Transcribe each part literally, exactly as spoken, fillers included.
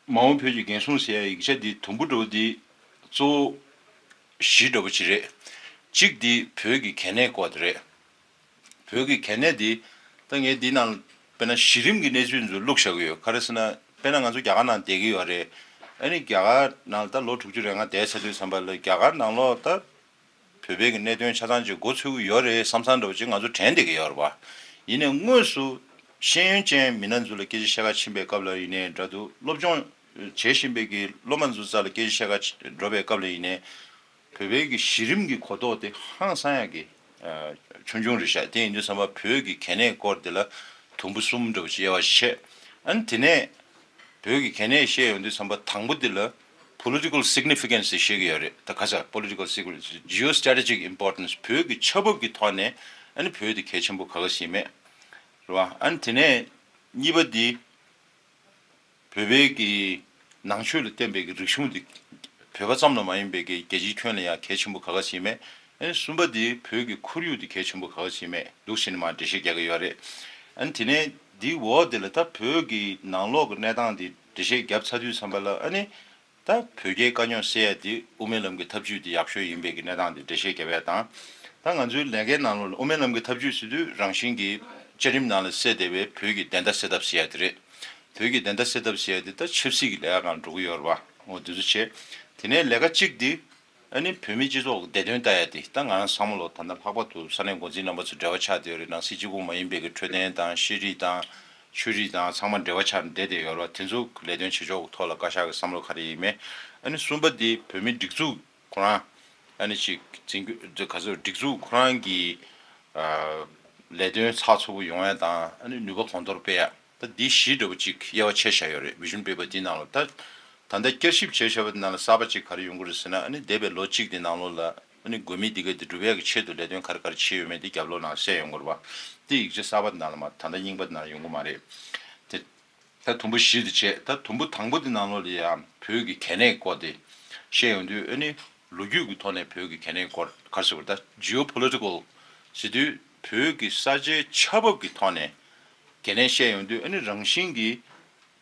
མ་འོངས་བོད་ཀྱི་འགན་སྲུང་ཟེར་ཡ་ཡིག་ཆ་འདི་དུམ་བུ་འདྲ་བོ་འདི་གཙོ་བོ་བཞི་འདྲ་བོ་ཅིག་རེད། གཅིག་འདི་བོད་ཀྱི་གལ་གནད་སྐོར་དེ་རེད། བོད་ཀྱི་གལ་གནད་འདི་ད་ངས་འདི་ནང་དཔེར་ན་གཞི་རིམ་གྱི་གནས་ཚུལ་ཚོ་བླུགས་བཞག་གི་ཡོད། ག་རེ་ཟེར་ན་དཔེར་ན་ང་ཚོ་རྒྱ་གར་ནང་བསྡད་ཀྱི་ཡོད་རེད། ཨ་ནི་རྒྱ་གར་ནང་ད་ལོ་དྲུག་ཅུ་རེ་ལྔ་བསྡད་ཚར་དུས་ཙམ་པ་ལ་རྒྱ་གར་ནང་ལོགས་ད་བོད་པའི་གི་གནད་དོན་ཆ་ཚང་ཅིག་མགོ་ཚོད་ཀྱི་ཡོད་རེད་བསམ་བསམ་འདྲ་བོ་ཅིག་ང་ཚོ་དྲན་བསྡད་ཀྱི་ཡོད་རེད་བ། ཡིན་ནའི་དངོས་སུ་ཤེས་ཡོན་ཅན་མི་སྣ་ཚོ་ལ་སྐད་ཆ་བཤད་ག་ཕྱིན་པའི་སྐབས་ལ་ཡིན་ནའི་འདྲ་འདུག་སློབ་སྦྱོང་བྱེད་བཞིན་པའི་གི་སློབ་མ་ཚོ་རྩ་ལ་སྐད་ཆ་བཤད་ག་འགྲོ་བའི་སྐབས་ལ་ཡིན་ནའི་བོད་པའི་གི་གཞི་རིམ་གི་གོ་རྟོགས་དེ་ཧང་སང་ཡག་གི་ཆུང་ཆུང་རེད་ཤག་དེ་ཡིན་དུས་ཙམ་པ་བོད་ཀྱི་གལ་གནད་སྐོར་དེ་ལ་དུམ་བུ་གསུམ་འདྲ་བོ་ཅིག་དབྱེ་བ་ཕྱེ། ཨ་ནི་དེ་ནས་བོད་ཀྱི་གལ་གནད་བཤད་ཡོང་དུས་ཙམ་པ་དང་པོ་དེ་ལ་political significance ཞེས་བཤད་ཀྱི་ཡོད་རེད། ད་ག་ས་political significance, geostrategic importance བོད་ཀྱི་ཆ་བབ་ཀྱི་ཐོག་ནས་ཨ་ནི་བོད་དེ་གལ་ཆེན་པོ་ག་ག་ཟིན་མེད་རེད་བ། ཨ་ནི་དེ་ནས་གཉིས་པ་དེ་བོད་པའི་གི་ནང་ཆོས་ལ་བརྟེན་པའི་གི་རིག་གཞུང་དེ་བོད་པ་ཙམ་ལ་མ་ཡིན་པའི་གི་རྒྱལ་སྤྱིའི་ཁྱོན་ལ་ཡང་གལ་ཆེན་པོ་ག་ག་ཟིན་མེད། ཨ་ནི་གསུམ་པ་དེ་བོད་ཀྱི་ཁོར་ཡུག་དེ་གལ་ཆེན་པོ་ག་ག་ཟིན་མེད་འདུག་ཟེར་ནས་མར་འགྲེལ་བཤད་རྒྱག་གི་ཡོད་རེད། ཨ་ནི་དེ་ནས་འདིའི་འོག་དེ་ལ་ད་བོད་ཀྱི་ནང་ལོགས་ཀྱི་གནས་སྟངས་དེ་འགྲེལ་བཤད་བརྒྱབ་ཚར་དུས་ཙམ་པ་ལ་ཨ་ནི་ད་བོད་རྒྱའི་དཀའ་རྙོག་སེལ་ཡ་དེ་དབུ་མའི་ལམ་གྱི་ཐབས་ཇུས་དེ་ཡག་ཤོས་ཡིན་པའི་གི་གནས་སྟངས་དེ་འགྲེལ་བཤད་བརྒྱབ་ཡ་དང་། ད་ང་ཚོའི་ལས་ཀའི་ནང་ལོགས་ལ་དབུ་མའི་ལམ་གྱི་ཐབས་ཇུས་ཟེར་དུས་རང་བཞིན་གྱི་བཅའ་ཁྲིམས་ནང་ལ་གསལ་བསྡད་པའི་བོད་ཀྱི་བདེན་མཐའ་གསལ་ཐབས་ཟེར་ཡ་དེ་རེད། བོད་ཀྱི་བདེན་མཐའ་གསལ་ཐབས་ཟེར་ཡ་དེ་ད་ཆབ་སྲིད་ཀྱི་ལས་ཀ་སྒང་འགྲོ་གི་ཡོད་རེད་བ། འོ་དེ་ཚོ་བྱས། དེ་ནས་ལས་ཀ་གཅིག་དེ་ཨ་ནི་བོད་མི་སྤྱི་ཚོགས་ཀྱི་བདེ་དོན་ལྟ་ཡ་དེ་ད་ང་རང་ཚང་མ་ལོ་ད་ལྟ་ལྷག་པར་དུ་ས་གནས་འགོ་འཛིན་རྣམ་པ་ཚོ་འབྲེལ་བ་ཆགས་བསྡད་ཡོད་རེད། ནང་སྲིད་གཅིག་པུ་མ་ཡིན་པའི་གི་འཕྲོད་བསྟེན་དང་ཤེས་རིག་དང་ཆོས་རིག་དང་ཚང་མ་འབྲེལ་བ་ཆགས་བསྡད་བསྡད་ཡོད་རེད་བ། དེ་ཚོ་ལས་དོན་བྱེད་ཕྱོགས་ཀྱི་ཐོག་ལ་བཀའ་ཤག་གི་བསམ་བློ་ག་རེ་ཡིན་མེད། ཨ་ནི་གསུམ་པ་དེ་བོད་མི་སྒྲིག་འཛུགས་ཁོ་རང་ཨ་ནི་ཅིག་འཛིན་སྐྱོང་ག་ཚོད་སྒྲིག་འཛུགས་ཁོ་རང་གི་ཨ་ལས་དོན་ཚགས་ཚུད་པོ་ཡོང་ཡ་དང་ཨ་ནི་ནུས་པ་གོང་མཐོར་སྤེལ་ཡ། ད་འདི་བཞི་འདྲ་བོ་ཅིག་དབྱེ་བ་ཕྱེ་བཞག་ཡོད་རེད། Vision Paper འདི་ནང་ལ་ད་ད་ལྟ་བསྐྱར་ཞིབ་བྱས་བཞག་པ་འདི་ནང་ལ་གསར་པ་ཅིག་ག་རེ་ཡོང་གི་རེད་ཟེར་ན་ཨ་ནི་འདས་པའི་ལོ་གཅིག་འདི་ནང་ལོགས་ལ་ཨ་ནི་དགོས་དམིགས་འདི་ག་འདི་སྒྲུབ་ཡག་གི་ཆེད་དུ་ལས་དོན་ག་རེ་ག་རེ་བྱས་ཡོད་མེད་འདི་རྒྱབ་ལོགས་ནང་གསལ་ཡོང་གི་རེད་བ། འདི་ཡིག་ཆ་གསར་པ་འདི་ནང་ལ་མ་ད་ལྟ་རྙིང་པ་འདི་ནང་ལ་ཡོང་གི་མ་རེད། དེ་ད་དུམ་བུ་བཞི་དེ་བྱས། ད་དུམ་བུ་དང་པོ་དེ་ནང་ལོགས་ལ་ཡང་བོད་ཀྱི་གལ་གནད་སྐོར་དེ་བཤད་ཡོང་དུས་ཨ་ནི་ལོ་རྒྱུས་ཀྱི་ཐོག་ནས་བོད་ཀྱི་གལ་གནད་སྐོར་ག་རེ་ཟེར་དགོས་རེད། ད་Geopolitical ཟེར་དུས་བོད་ཀྱི་ས་ཆའི་ཆ་བབ་ཀྱི་ཐོག་ནས་གལ་གནད་བཤད་ཡོང་དུས་ཨ་ནི་རང་བཞིན་གྱིས་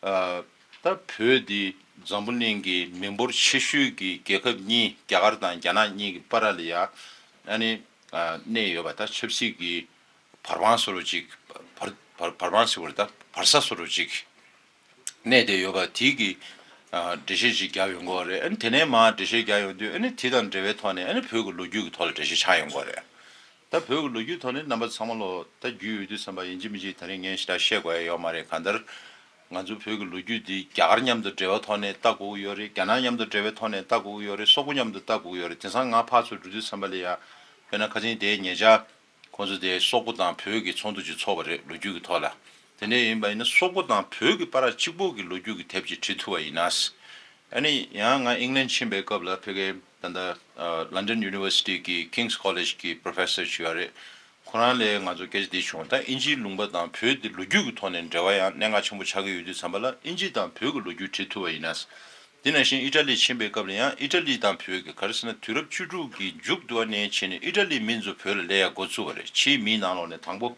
ཨ་ད་བོད་འདི་འཛམ་བུ་གླིང་གི་མི་འབོར་ཆེ་ཤོས་ཀྱི་རྒྱལ་ཁབ་གཉིས་རྒྱ་གར་དང་རྒྱ་ནག་གཉིས་ཀྱི་བར་ལ་ཡ་ཨ་ནི་ཨ་གནས་ཡོད་པ། ད་ཆབ་སྲིད་ཀྱི་བར་དཔང་བཟོ་འདྲ་ཅིག་བར་བར་བར་དཔང་ཟེར་བ་རེད། ད་བར་ས་བཟོ་འདྲ་ཅིག་གནས་བསྡད་ཡོད་པ་དེ་གི་ཨ་འགྲེལ་བཤད་ཅིག་རྒྱག་ཡོང་གི་ཡོད་རེད། ཨ་ནི་དེ་ནས་མར་འགྲེལ་བཤད་རྒྱག་ཡོང་དུས་ཨ་ནི་དེ་དང་འབྲེལ་བའི་ཐོག་ནས་ཨ་ནི་བོད་ཀྱི་ལོ་རྒྱུས་ཀྱི་ཐོག་ལ་འགྲེལ་བཤད་ཆགས་ཡོང་གི་ཡོད་རེད། ད་བོད་ཀྱི་ལོ་རྒྱུས་ཐོག་ནས་རྣམ་པ་ཚང་མ་ལོ་ད་རྒྱུས་ཡོད་དུས་ཙམ་པ་ཡིན་གཅིག་མིན་གཅིག་ད་རིང་ངས་ཞེ་དྲག་བཤད་དགོས་ཡ་ཡོད་མ་རེད། གང་ལྟར་ང་ཚོ་བོད་ཀྱི་ལོ་རྒྱུས་འདི་རྒྱ་གར་མཉམ་དུ་འབྲེལ་བ་ཐོག་ནས་ལྟ་དགོས་ཀྱི་ཡོད་རེད། རྒྱ་ནག་མཉམ་དུ་འབྲེལ་བའི་ཐོག་ནས་ལྟ་དགོས་ཀྱི་ཡོད་རེད། སོག་པོ་མཉམ་དུ་ལྟ་དགོས་ཀྱི་ཡོད་རེད། དེང་སང་ང་ཕར་ཚུར་འགྲོ་དུས་ཙམ་པ་ལ་ཡ་དཔེར་ན་ཁ་སང་དེ་ཉེ་ཆར་ཁོང་ཚོ་དེ་སོག་པོ་དང་བོད་ཀྱི་ཚོགས་འདུ་ཅིག་ཚོགས་པ་རེད། ལོ་རྒྱུས་ཀྱི་ཐོག་ལ། དེ་འདྲ་ཡིན་པ་ཡིན་ན་སོག་པོ་དང་བོད་ཀྱི་བར་གཅིག་པོ་གི་ལོ་རྒྱུས་ཀྱི་དེབ་ཅིག་བྲིས་ཐུབ་པ་ཡིན་ན། ཨ་ནི་ཡང་ང་ཨིང་ལན་ཕྱིན་པའི་སྐབས་ལ་ཕ་གིའི་ད་ལྟ་London University གི་King's College གི་Professor ཅིག་ཡོད་རེད། ཁོ་རང་ལས་ང་ཚོ་སྐད་ཆ་འདི་བྱུང་། ད་དབྱིན་ཇིའི་ལུང་པ་དང་བོད་འདི་ལོ་རྒྱུས་ཀྱི་ཐོག་ནས་འབྲེལ་བ་ཡང་གནད་འགག་ཆེན་པོ་ཆགས་ཀྱི་ཡོད་དུས་ཙམ་པ་ལ་དབྱིན་ཇི་དང་བོད་ཀྱི་ལོ་རྒྱུས་བྲིས་ཐུབ་པ་ཡིན་ན། དེ་ནང་བཞིན་ཨི་ཊ་ལི་ཕྱིན་པའི་སྐབས་ལ་ཡང་ཨི་ཊ་ལི་དང་བོད་ཀྱི་ག་རེ་ཟེར་ན་དུས་རབས་བཅུ་དྲུག་གི་མཇུག་ཏུ་བ་ནས་བྱས་ནས་ཨི་ཊ་ལིའི་མི་ཚོ་བོད་ལ་སླེབས་ཡ་འགོ་བཙུགས་པ་རེད། ཕྱིའི་མིའི་ནང་ལོགས་ནས་དང་པོ་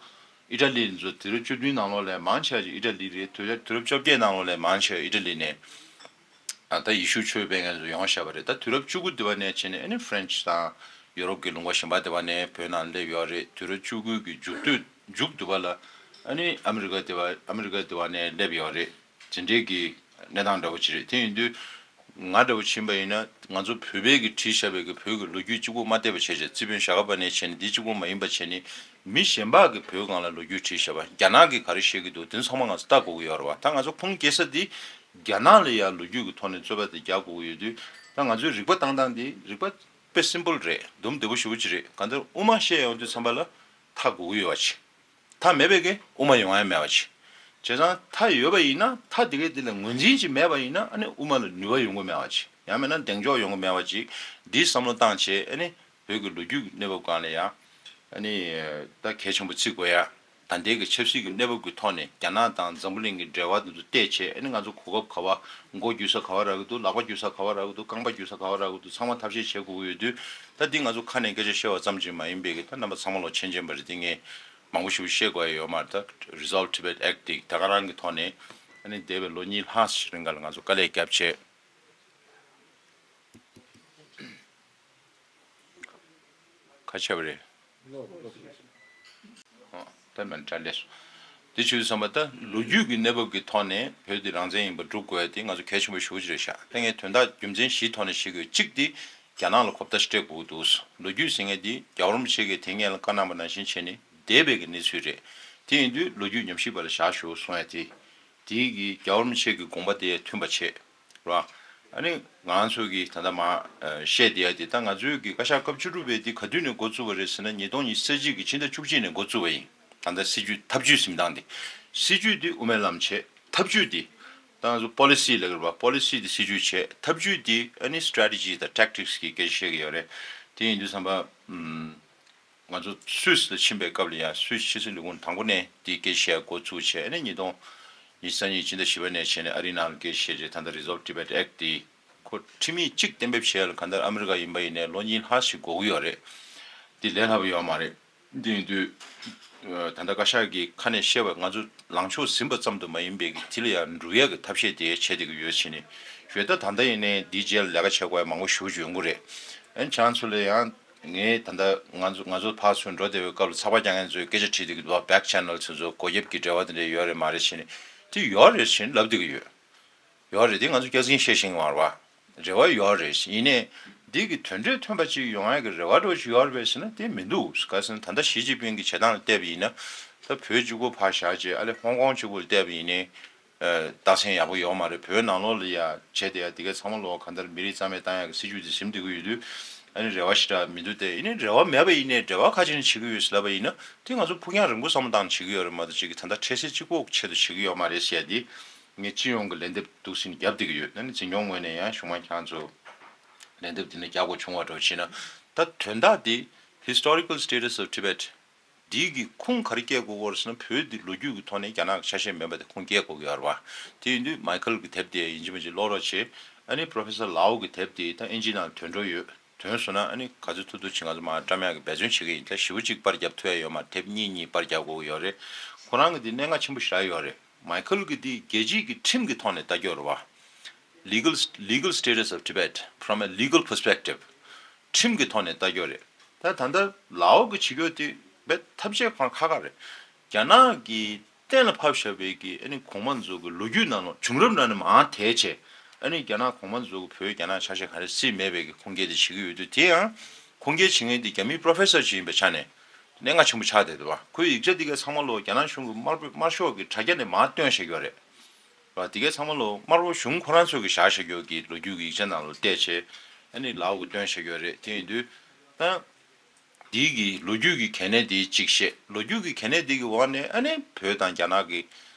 ཨི་ཊ་ལི་ཚོ་དུས་རབས་བཅུ་བདུན་ནང་ལོགས་ལ་མང་ཆེ་བ་ཅིག་ཨི་ཊ་ལི་རེད། དུས་རབས་དུས་རབས་བཅོ་བརྒྱད་ནང་ལོགས་ལ་མང་ཆེ་བ་ཨི་ཊ་ལི་ནས་ཨ་ད་ཡེ་ཤུ་ཆོས་སྤེལ་མཁན་ཚོ་ཡོང་བཞག་པ་རེད། ད་དུས་རབས་བཅུ་དགུ་དུ་བ་ནས་བྱས་ནས་ཨ་ནི་ཧྥ་རན་ཆི་དང་ཡོ་རོབ་ཀྱི་ལུང་པ་གཞན་པ་དུ་བ་ནས་བོད་ནང་སླེབས་ཡོད་རེད། དུས་རབས་བཅུ་དགུ་གི་མཇུག་སྟོད་མཇུག་དུ་བ་ལ་ཨ་ནི་ཨ་མི་རི་ཀ་དུ་བ་ཨ་མི་རི་ཀ་དུ་བ་ནས་སླེབས་ཡོད་རེད། དེ་འདྲའི་གི་གནས་སྟངས་འདྲ་བོ་ཅིག་རེད། དེ་ཡིན་དུས་ང་འདྲ་བོ་ཕྱིན་པ་ཡིན་ན་ང་ཚོ་བོད་པའི་གི་བྲིས་བཞག་པའི་གི་བོད་ཀྱི་ལོ་རྒྱུས་གཅིག་པོ་མ་བལྟས་པ་བྱས་བྱས་རྩིས་དཔོན་ཞྭ་སྒབ་པ་ནས་བྱས་ནས་འདི་གཅིག་པོ་མ་ཡིན་པ་བྱས་ནས་མི་གཞན་པ་གི་བོད་སྒང་ལ་ལོ་རྒྱུས་བྲིས་བཞག་པ། རྒྱ་ནག་གིས་ག་རེ་བཤད་ཀྱི་འདུག་དེ་ཚང་མ་ང་ཚོ་ལྟ་དགོས་ཀྱི་ཡོད་རེད་བ། ད་ང་ཚོ་ཁུངས་སྐྱེལ་ས་འདི་རྒྱ་ནག་ལ་ཡ་ལོ་རྒྱུས་ཀྱི་ཐོག་ནས་རྩོད་པ་དེ་རྒྱག་དགོས་ཀྱི་ཡོད་དུས་ད་ང་ཚོའི་རིག་པ་བཏང་སྟངས་འདི་རིག་པ་དཔེ་སིམ་པལ་རེད། འདུམ་བདེ་པོ་ཞེ་པོ་ཅིག་རེད། གང་ལྟར་དབུ་མ་བཤད་ཡོང་དུས་ཙམ་པ་ལ་མཐའ་དགོས་ཀྱི་ཡོད་པ་ཅིག་མཐའ་མེད་པའི་གི་དབུ་མ་ཡོང་ཡ་མེད་པ་ཅིག་བྱས་ཙང་མཐའ་ཡོད་པ་ཡིན་ན་མཐའ་དེ་གའི་དེ་ལ་ངོས་འཛིན་ཅིག་མེད་པ་ཡིན་ན་ཨ་ནི་དབུ་མ་ལ་ནུས་པ་ཡོང་གི་མེད་པ་ཅིག་ཡང་མིན་ན་གདེང་འཇོག་ཡོང་གི་མེད་པ་ཅིག་འདིའི་བསམ་བློ་བཏང་བྱས་ཨ་ནི་བོད་ཀྱི་ལོ་རྒྱུས་ཀྱི་གནས་བབ་སྒང་ལ་ཡང་ཨ་ནི་ད་གལ་ཆེན་པོ་བརྩི་དགོས་ཡ། ད་ལྟའི་གི་ཆབ་སྲིད་ཀྱི་གནས་བབ་ཀྱི་ཐོག་ནས་རྒྱ་ནག་དང་འཛམ་བུ་གླིང་གི་འབྲེལ་བ་དེ་ཚོ་བལྟས་བྱས་ཨ་ནི་ང་ཚོ་གོ་སྐབས་ག་བ་མགོ་འགྱུར་ས་ག་བ་རག་གི་འདུག་ལག་པ་འགྱུར་ས་ག་བ་རག་གི་འདུག་རྐང་པ་འགྱུར་ས་ག་བ་རག་གི་འདུག་ཚང་མ་ཐབས་ཤེས་བྱེད་དགོས་ཀྱི་ཡོད་དུས་ད་འདི་ང་ཚོ་ཁ་ནས་སྐད་ཆ་བཤད་པ་ཙམ་གྱིས་མ་ཡིན་པའི་གི་ད་རྣམ་པ་ཚང་མ་ལོ་མཁྱེན་མཁྱེན་པ་རེད། དེ་ངས་མང་པོ་ཞིག་བཤད་དགོས་ཡ་ཡོད་མ་རེད། ད་Resolve Tibet Act དེ་ད་ག་རང་གི་ཐོག་ནས་ ཨ་ནི་འདས་པའི་ལོ་གཉིས་ལྷག་ཞིག་རིང་ག་ལ་ང་ཚོ་དཀའ་ལས་བརྒྱབ་བྱས། ག་བྱས་པ་རེད། ཨོ། ད་མན་དྲ་ལས་སོ། དེ་བྱས་ཙང་ད་ལོ་རྒྱུས་ཀྱི་གནས་བབ་ཀྱི་ཐོག་ནས་བོད་འདི་རང་བཙན་ཡིན་པ་སྒྲུབ་དགོས་ཡ་དེ་ང་ཚོ་གལ་ཆེན་པོ་ཞེ་པོ་ཅིག་རེད་ཤག་ད་ངས་དོན་དག་རྒྱུ་མཚན་བཞིའི་ཐོག་ནས་བཤད་དགོས། གཅིག་དེ་རྒྱ་ནག་ལ་གོ་བརྡ་ཞིག་སྤྲད་དགོས་འདུག་ལོ་རྒྱུས་ཟེར་མཁན་དེ་རྒྱལ་བ་རིན་པོ་ཆེ་གིས་དེ་སྔོན་ལ་བཀའ་གནང་བ་ནང་བཞིན་བྱས་ནས་འདས་པའི་གི་གནས་ཚུལ་རེད། དེ་ཡིན་དུས་ལོ་རྒྱུས་ཉམས་ཞིབ་པ་ལ་བཞག་ཞུ་གསུང་ཡ་དེ། དེའི་གི་རྒྱལ་བ་རིན་པོ་ཆེ་གི་དགོངས་པ་དེ་མཐུན་པ་བྱས། རེད་བ། ཨ་ནི་ང་ཚོ་གི་ད་ལྟ་མ་ཨ་བཤད་བསྡད་ཡ་དེ་ད་ང་ཚོའི་གི་བཀའ་ཤག་སྐབས་བཅུ་དྲུག་པའི་དེ་ག་དུས་ནས་འགོ་བཙུགས་པ་རེད་ཟེར་ན། ཉིས་སྟོང་ཉི་ཤུ་རྩ་གཅིག་གི་ཕྱི་ཟླ་བཅུ་གཅིག་ནས་འགོ་བཙུགས་པ་ཡིན། ད་ལྟ་སྲིད་ཇུས་ཐབས་ཇུས་ཟིན་སྟངས་དེ། སྲིད་ཇུས་དེ་དབུ་མའི་ལམ་བྱས། ཐབས་ཇུས་དེ་ད་ང་ཚོ་པོ་ལི་སི་ལབ་ཀྱི་རེད་བ། པོ་ལི་སི་དེ་སྲིད་ཇུས་བྱས། ཐབས་ཇུས་དེ་ཨ་ནི་སི་ཊེ་རེ་ཊི་ཇི་དང་ཊེག་ཊིག་སི་གི་སྐད་ཆ་བཤད་ཀྱི་ཡོད་རེད། དེ་ཡིན་དུས་ཙམ་པ་ཨམ། ང་ཚོ་སུད་སི་ལ་ཕྱིན་པའི་སྐབས་ལ་ཡང་སུད་སི་ཕྱི་སྲིད་ལས་ཁུངས་དང་པོ་ནས་འདི་སྐད་ཆ་འགོ་བཙུགས་བྱས། ཨ་ནི་ཉིས་སྟོང་ཉི་ཤུ་རྩ་གཉིས་ཕྱི་ཟླ་བཞི་པ་ནས་བྱས་ནས་ཨ་རིའི་ནང་ལ་སྐད་ཆ་བཤད་རྗེས་ད་ལྟ་Resolve Tibet Act འདི་ཁོ་ཁྲིམས་ཡིག་གཅིག་གཏན་འབེབས་བྱས་ལ་གང་ལྟར་ཨ་མི་རི་ཀ་ཡིན་པ་ཡིན་ནའི་ལོ་གཉིས་ལྷག་ཞིག་འགོར་གྱི་ཡོད་རེད། འདི་ལས་སླ་པོ་ཡོད་མ་རེད། འདི་ཡིན་དུས་ད་ལྟ་བཀའ་ཤག་གི་ཁ་ནས་བཤད་པ་ང་ཚོ་ལངས་ཕྱོགས་ཟིན་པ་ཙམ་དུ་མ་ཡིན་པའི་གི་དེ་ལ་ཡང་འགྲུབ་ཡག་གི་ཐབས་ཤེས་དེ་བྱས་བསྡད་ཀྱི་ཡོད་བྱས་ནས་ཞུ་ད་ད་ལྟ་ཡིན་ནའི་འདིའི་རྗེས་ལ་ལས་ཀ་བྱེད་དགོས་ཡ་མང་པོ་ཞེ་པོ་ཅིག་ཡོང་གི་རེད། ཨ་ནི་ཁྱེད་རང་ཚོ་ལ་ཡང་། ངས་ད་ལྟ་ང་ཚོ་ང་ཚོ་ཕར་ཚུར་འགྲོ་བསྡད་པའི་སྐབས་ལ་ཚགས་པར་རྒྱག་མཁན་ཚོས་སྐད་ཆ་དྲིས་བསྡད་ཀྱི་འདུག་བ། བྷེག་ཆེ་ནལ་ཚོ་ཚོ་སྒོ་རྒྱབ་ཀྱི་འབྲེལ་བ་དེ་འདྲ་ཡོད་རེད་མ་རེད་ཟེར་ནས། དེ་ཡོད་རེད་ཟེར་ནས་ལབ་བསྡད་ཀྱི་ཡོད། ཡོད་རེད། དེ་ང་ཚོ་སྐྱག་རྫུན་བཤད་ཤེས་ཀྱི་མ་རེད་བ། རེ་བ་ཡོད་རེད། ཡིན་ནའི་འདི་གི་དོན་འབྲས་ཐོན་པ་ཅིག་ཡོང་ཡ་གི་རེ་བ་འདྲ་བོ་ཅིག་ཡོད་རེད་པས་ཟེར་ན་དེ་མི་འདུག་ག་ཟེར་ན་ད་ལྟ་ཞི་ཅིན་ཕིང་གི་བྱེད་སྟངས་ལ་བལྟས་པ་ཡིན་ན། ད་བོད་གཅིག་པོ་ཕར་བཞག་བྱས་ཨ་ལེ་ཧོང་ཀོང་གཅིག་པོ་ལ་བལྟས་པ་ཡིན་ནའི། རྟགས་མཚན་ཡག་པོ་ཡོད་མ་རེད། བོད་ནང་ལོགས་ལ་ཡ་བྱས་བསྡད་ཡ་དེ་གའི་ཚང་མ་ལོག་གང་ལྟར་མི་རིགས་རྩ་མེད་བཏང་ཡ་གི་སྲིད་ཇུས་དེ་ཟིན་བསྡད་ཀྱི་ཡོད་དུས། ཨ་ནི་རེ་བ་ཞེ་དྲག་མི་འདུག་སྟེ། ཡིན་ནའི་རེ་བ་མེད་པ་ཡིན་ནའི་འབྲེལ་བ་ཁ་ཅིག་ནས་བྱེད་ཀྱི་ཡོད་ཟེར་ལབ་པ་ཡིན་ན་དེ་ང་ཚོ་ཕུགས་རྒྱང་རིང་པོ་བསམ་བློ་བཏང་ནས་བྱེད་ཀྱི་ཡོད་རེད་མ་གཏོགས་ཅིག་གི་ད་ལྟ་འཕྲལ་སེལ་གཅིག་པོ་ཆེད་དུ་བྱེད་ཀྱི་ཡོད་མ་རེད་ཟེར་ཡ་དེ་ངས་སྤྱི་ཡོངས་ཀྱི་ལན་འདེབས་འདུག་ཟིན་བརྒྱབ་བསྡད་ཀྱི་ཡོད། ཨ་ནི་འཛིན་སྐྱོང་ངོས་ནས་ཡང་གཞུག་མ་ཁྱེད་རང་ཚོ་ལན་འདེབས་དེ་འདྲ་རྒྱག་དགོས་བྱུང་བ་འདྲ་བོ་བྱས་ན། ད་དོན་དག་དེ་Historical Status of Tibet འདི་གི་ཁུངས་ག་རེ་སྐྱེལ་དགོས་ཀྱི་ཡོད་རེད་ཟེར་ན། བོད་འདི་ལོ་རྒྱུས་ཀྱི་ཐོག་ནས་རྒྱ་ནག་གི་ཆ་ཤས་མིན་པ་དེ་ཁུངས་སྐྱེལ་དགོས་ཀྱི་ཡོད་རེད་བ། དེ་ཡིན་དུས་མའི་ཁལ་གྱི་དེབ་དེ་ཡིན་གཅིག་མིན་གཅིག་ཀློག་རོགས་བྱེད། ཨ་ནི་Professor Lau གི་དེབ་དེ་ད་ཨིན་ཇི་ནང་ཐོན་འགྲོ་ཡོད། ཐོན་སོང་ན་ཨ་ནི་ག་ཚོད་ཐུབ་ཐུབ་ཅིག་ང་ཚོ་མར་བཀྲམ་ཡག་གི་འབད་བརྩོན་བྱེད་ཀྱི་ཡིན། ད་ཞེ་པོ་གཅིག་པར་རྒྱབ་ཐུབ་ཡ་ཡོད་མ་རེད། དེབ་གཉིས་གཉིས་པར་རྒྱག་དགོས་ཀྱི་ཡོད་རེད། ཁོ་རང་གི་དེ་གནད་འགག་ཆེན་པོ་ཞེ་དྲག་ཡོད་རེད། མའི་ཁལ་གྱི་དེ་རྒྱལ་སྤྱིའི་གི་ཁྲིམས་ཀྱི་ཐོག་ནས་ལྟ་རྒྱུ་རེད་བ། Legal, Legal Status of Tibet from a Legal Perspective. ཁྲིམས་ཀྱི་ཐོག་ནས་ལྟ་རྒྱུ་རེད། ད་ད་ལྟ་ལའོ་གི་བྱེད་རྒྱུ་དེ་རྦད་ཐབས་ཆེ་ཁག་ཁག་རེད། རྒྱ་ནག་གིས་གཏན་ལ་ཕབ་བཞག་པའི་གི་ཨ་ནི་གོང་མ་ཚོ་གི་ལོ་རྒྱུས་ནང་ལ་བྱུང་རབས་ནང་ནས་མར་དེད་བྱས། ཨ་ནི་རྒྱ་ནག་གོང་མ་ཚོ་གི་བོད་རྒྱ་ནག་ཆ་ཤས་ག་རེ་སྲིད་མེད་པའི་གི་ཁུངས་སྐྱེལ་དེ་བྱེད་ཀྱི་ཡོད་དུས། དེ་ཡང་ཁུངས་སྐྱེལ་བྱེད་མཁན་དེ་རྒྱ་མིའི་པོ་རོ་ཕེ་སར་ཅིག་ཡིན་པའི་ཆ་ནས་གནད་འགག་ཆེན་པོ་ཆགས་བསྡད་འདུག་བ། ཁོའི་ཡིག་ཆ་དེ་གའི་ཚང་མ་ལོ་རྒྱ་ནག་གཞུང་གི་དམར་པོའི་དམར་ཤོག་གི་དྲ་རྒྱ་ནས་མར་བཏོན་བཞག་ཡོད་རེད། བ། དེ་གའི་ཚང་མ་ལོ་དམར་པོ་གཞུང་ཁོ་རང་ཚོ་གི་བཞག་བཞག་ཡོད་ཀྱི་ལོ་རྒྱུས་ཀྱི་ཡིག་ཆ་ནང་ལ་བལྟས་བྱས། ཨ་ནི་ལའོ་གི་བཏོན་བཞག་ཡོད་རེད། དེ་ཡིན་དུས་ད་འདི་གི་ལོ་རྒྱུས་ཀྱི་གལ་གནད་དེ་གཅིག་བཤད། ལོ་རྒྱུས་ཀྱི་གལ་གནད་དེ་གི་འོག་ནས་ཨ་ནི་བོད་དང་རྒྱ་ནག་གི་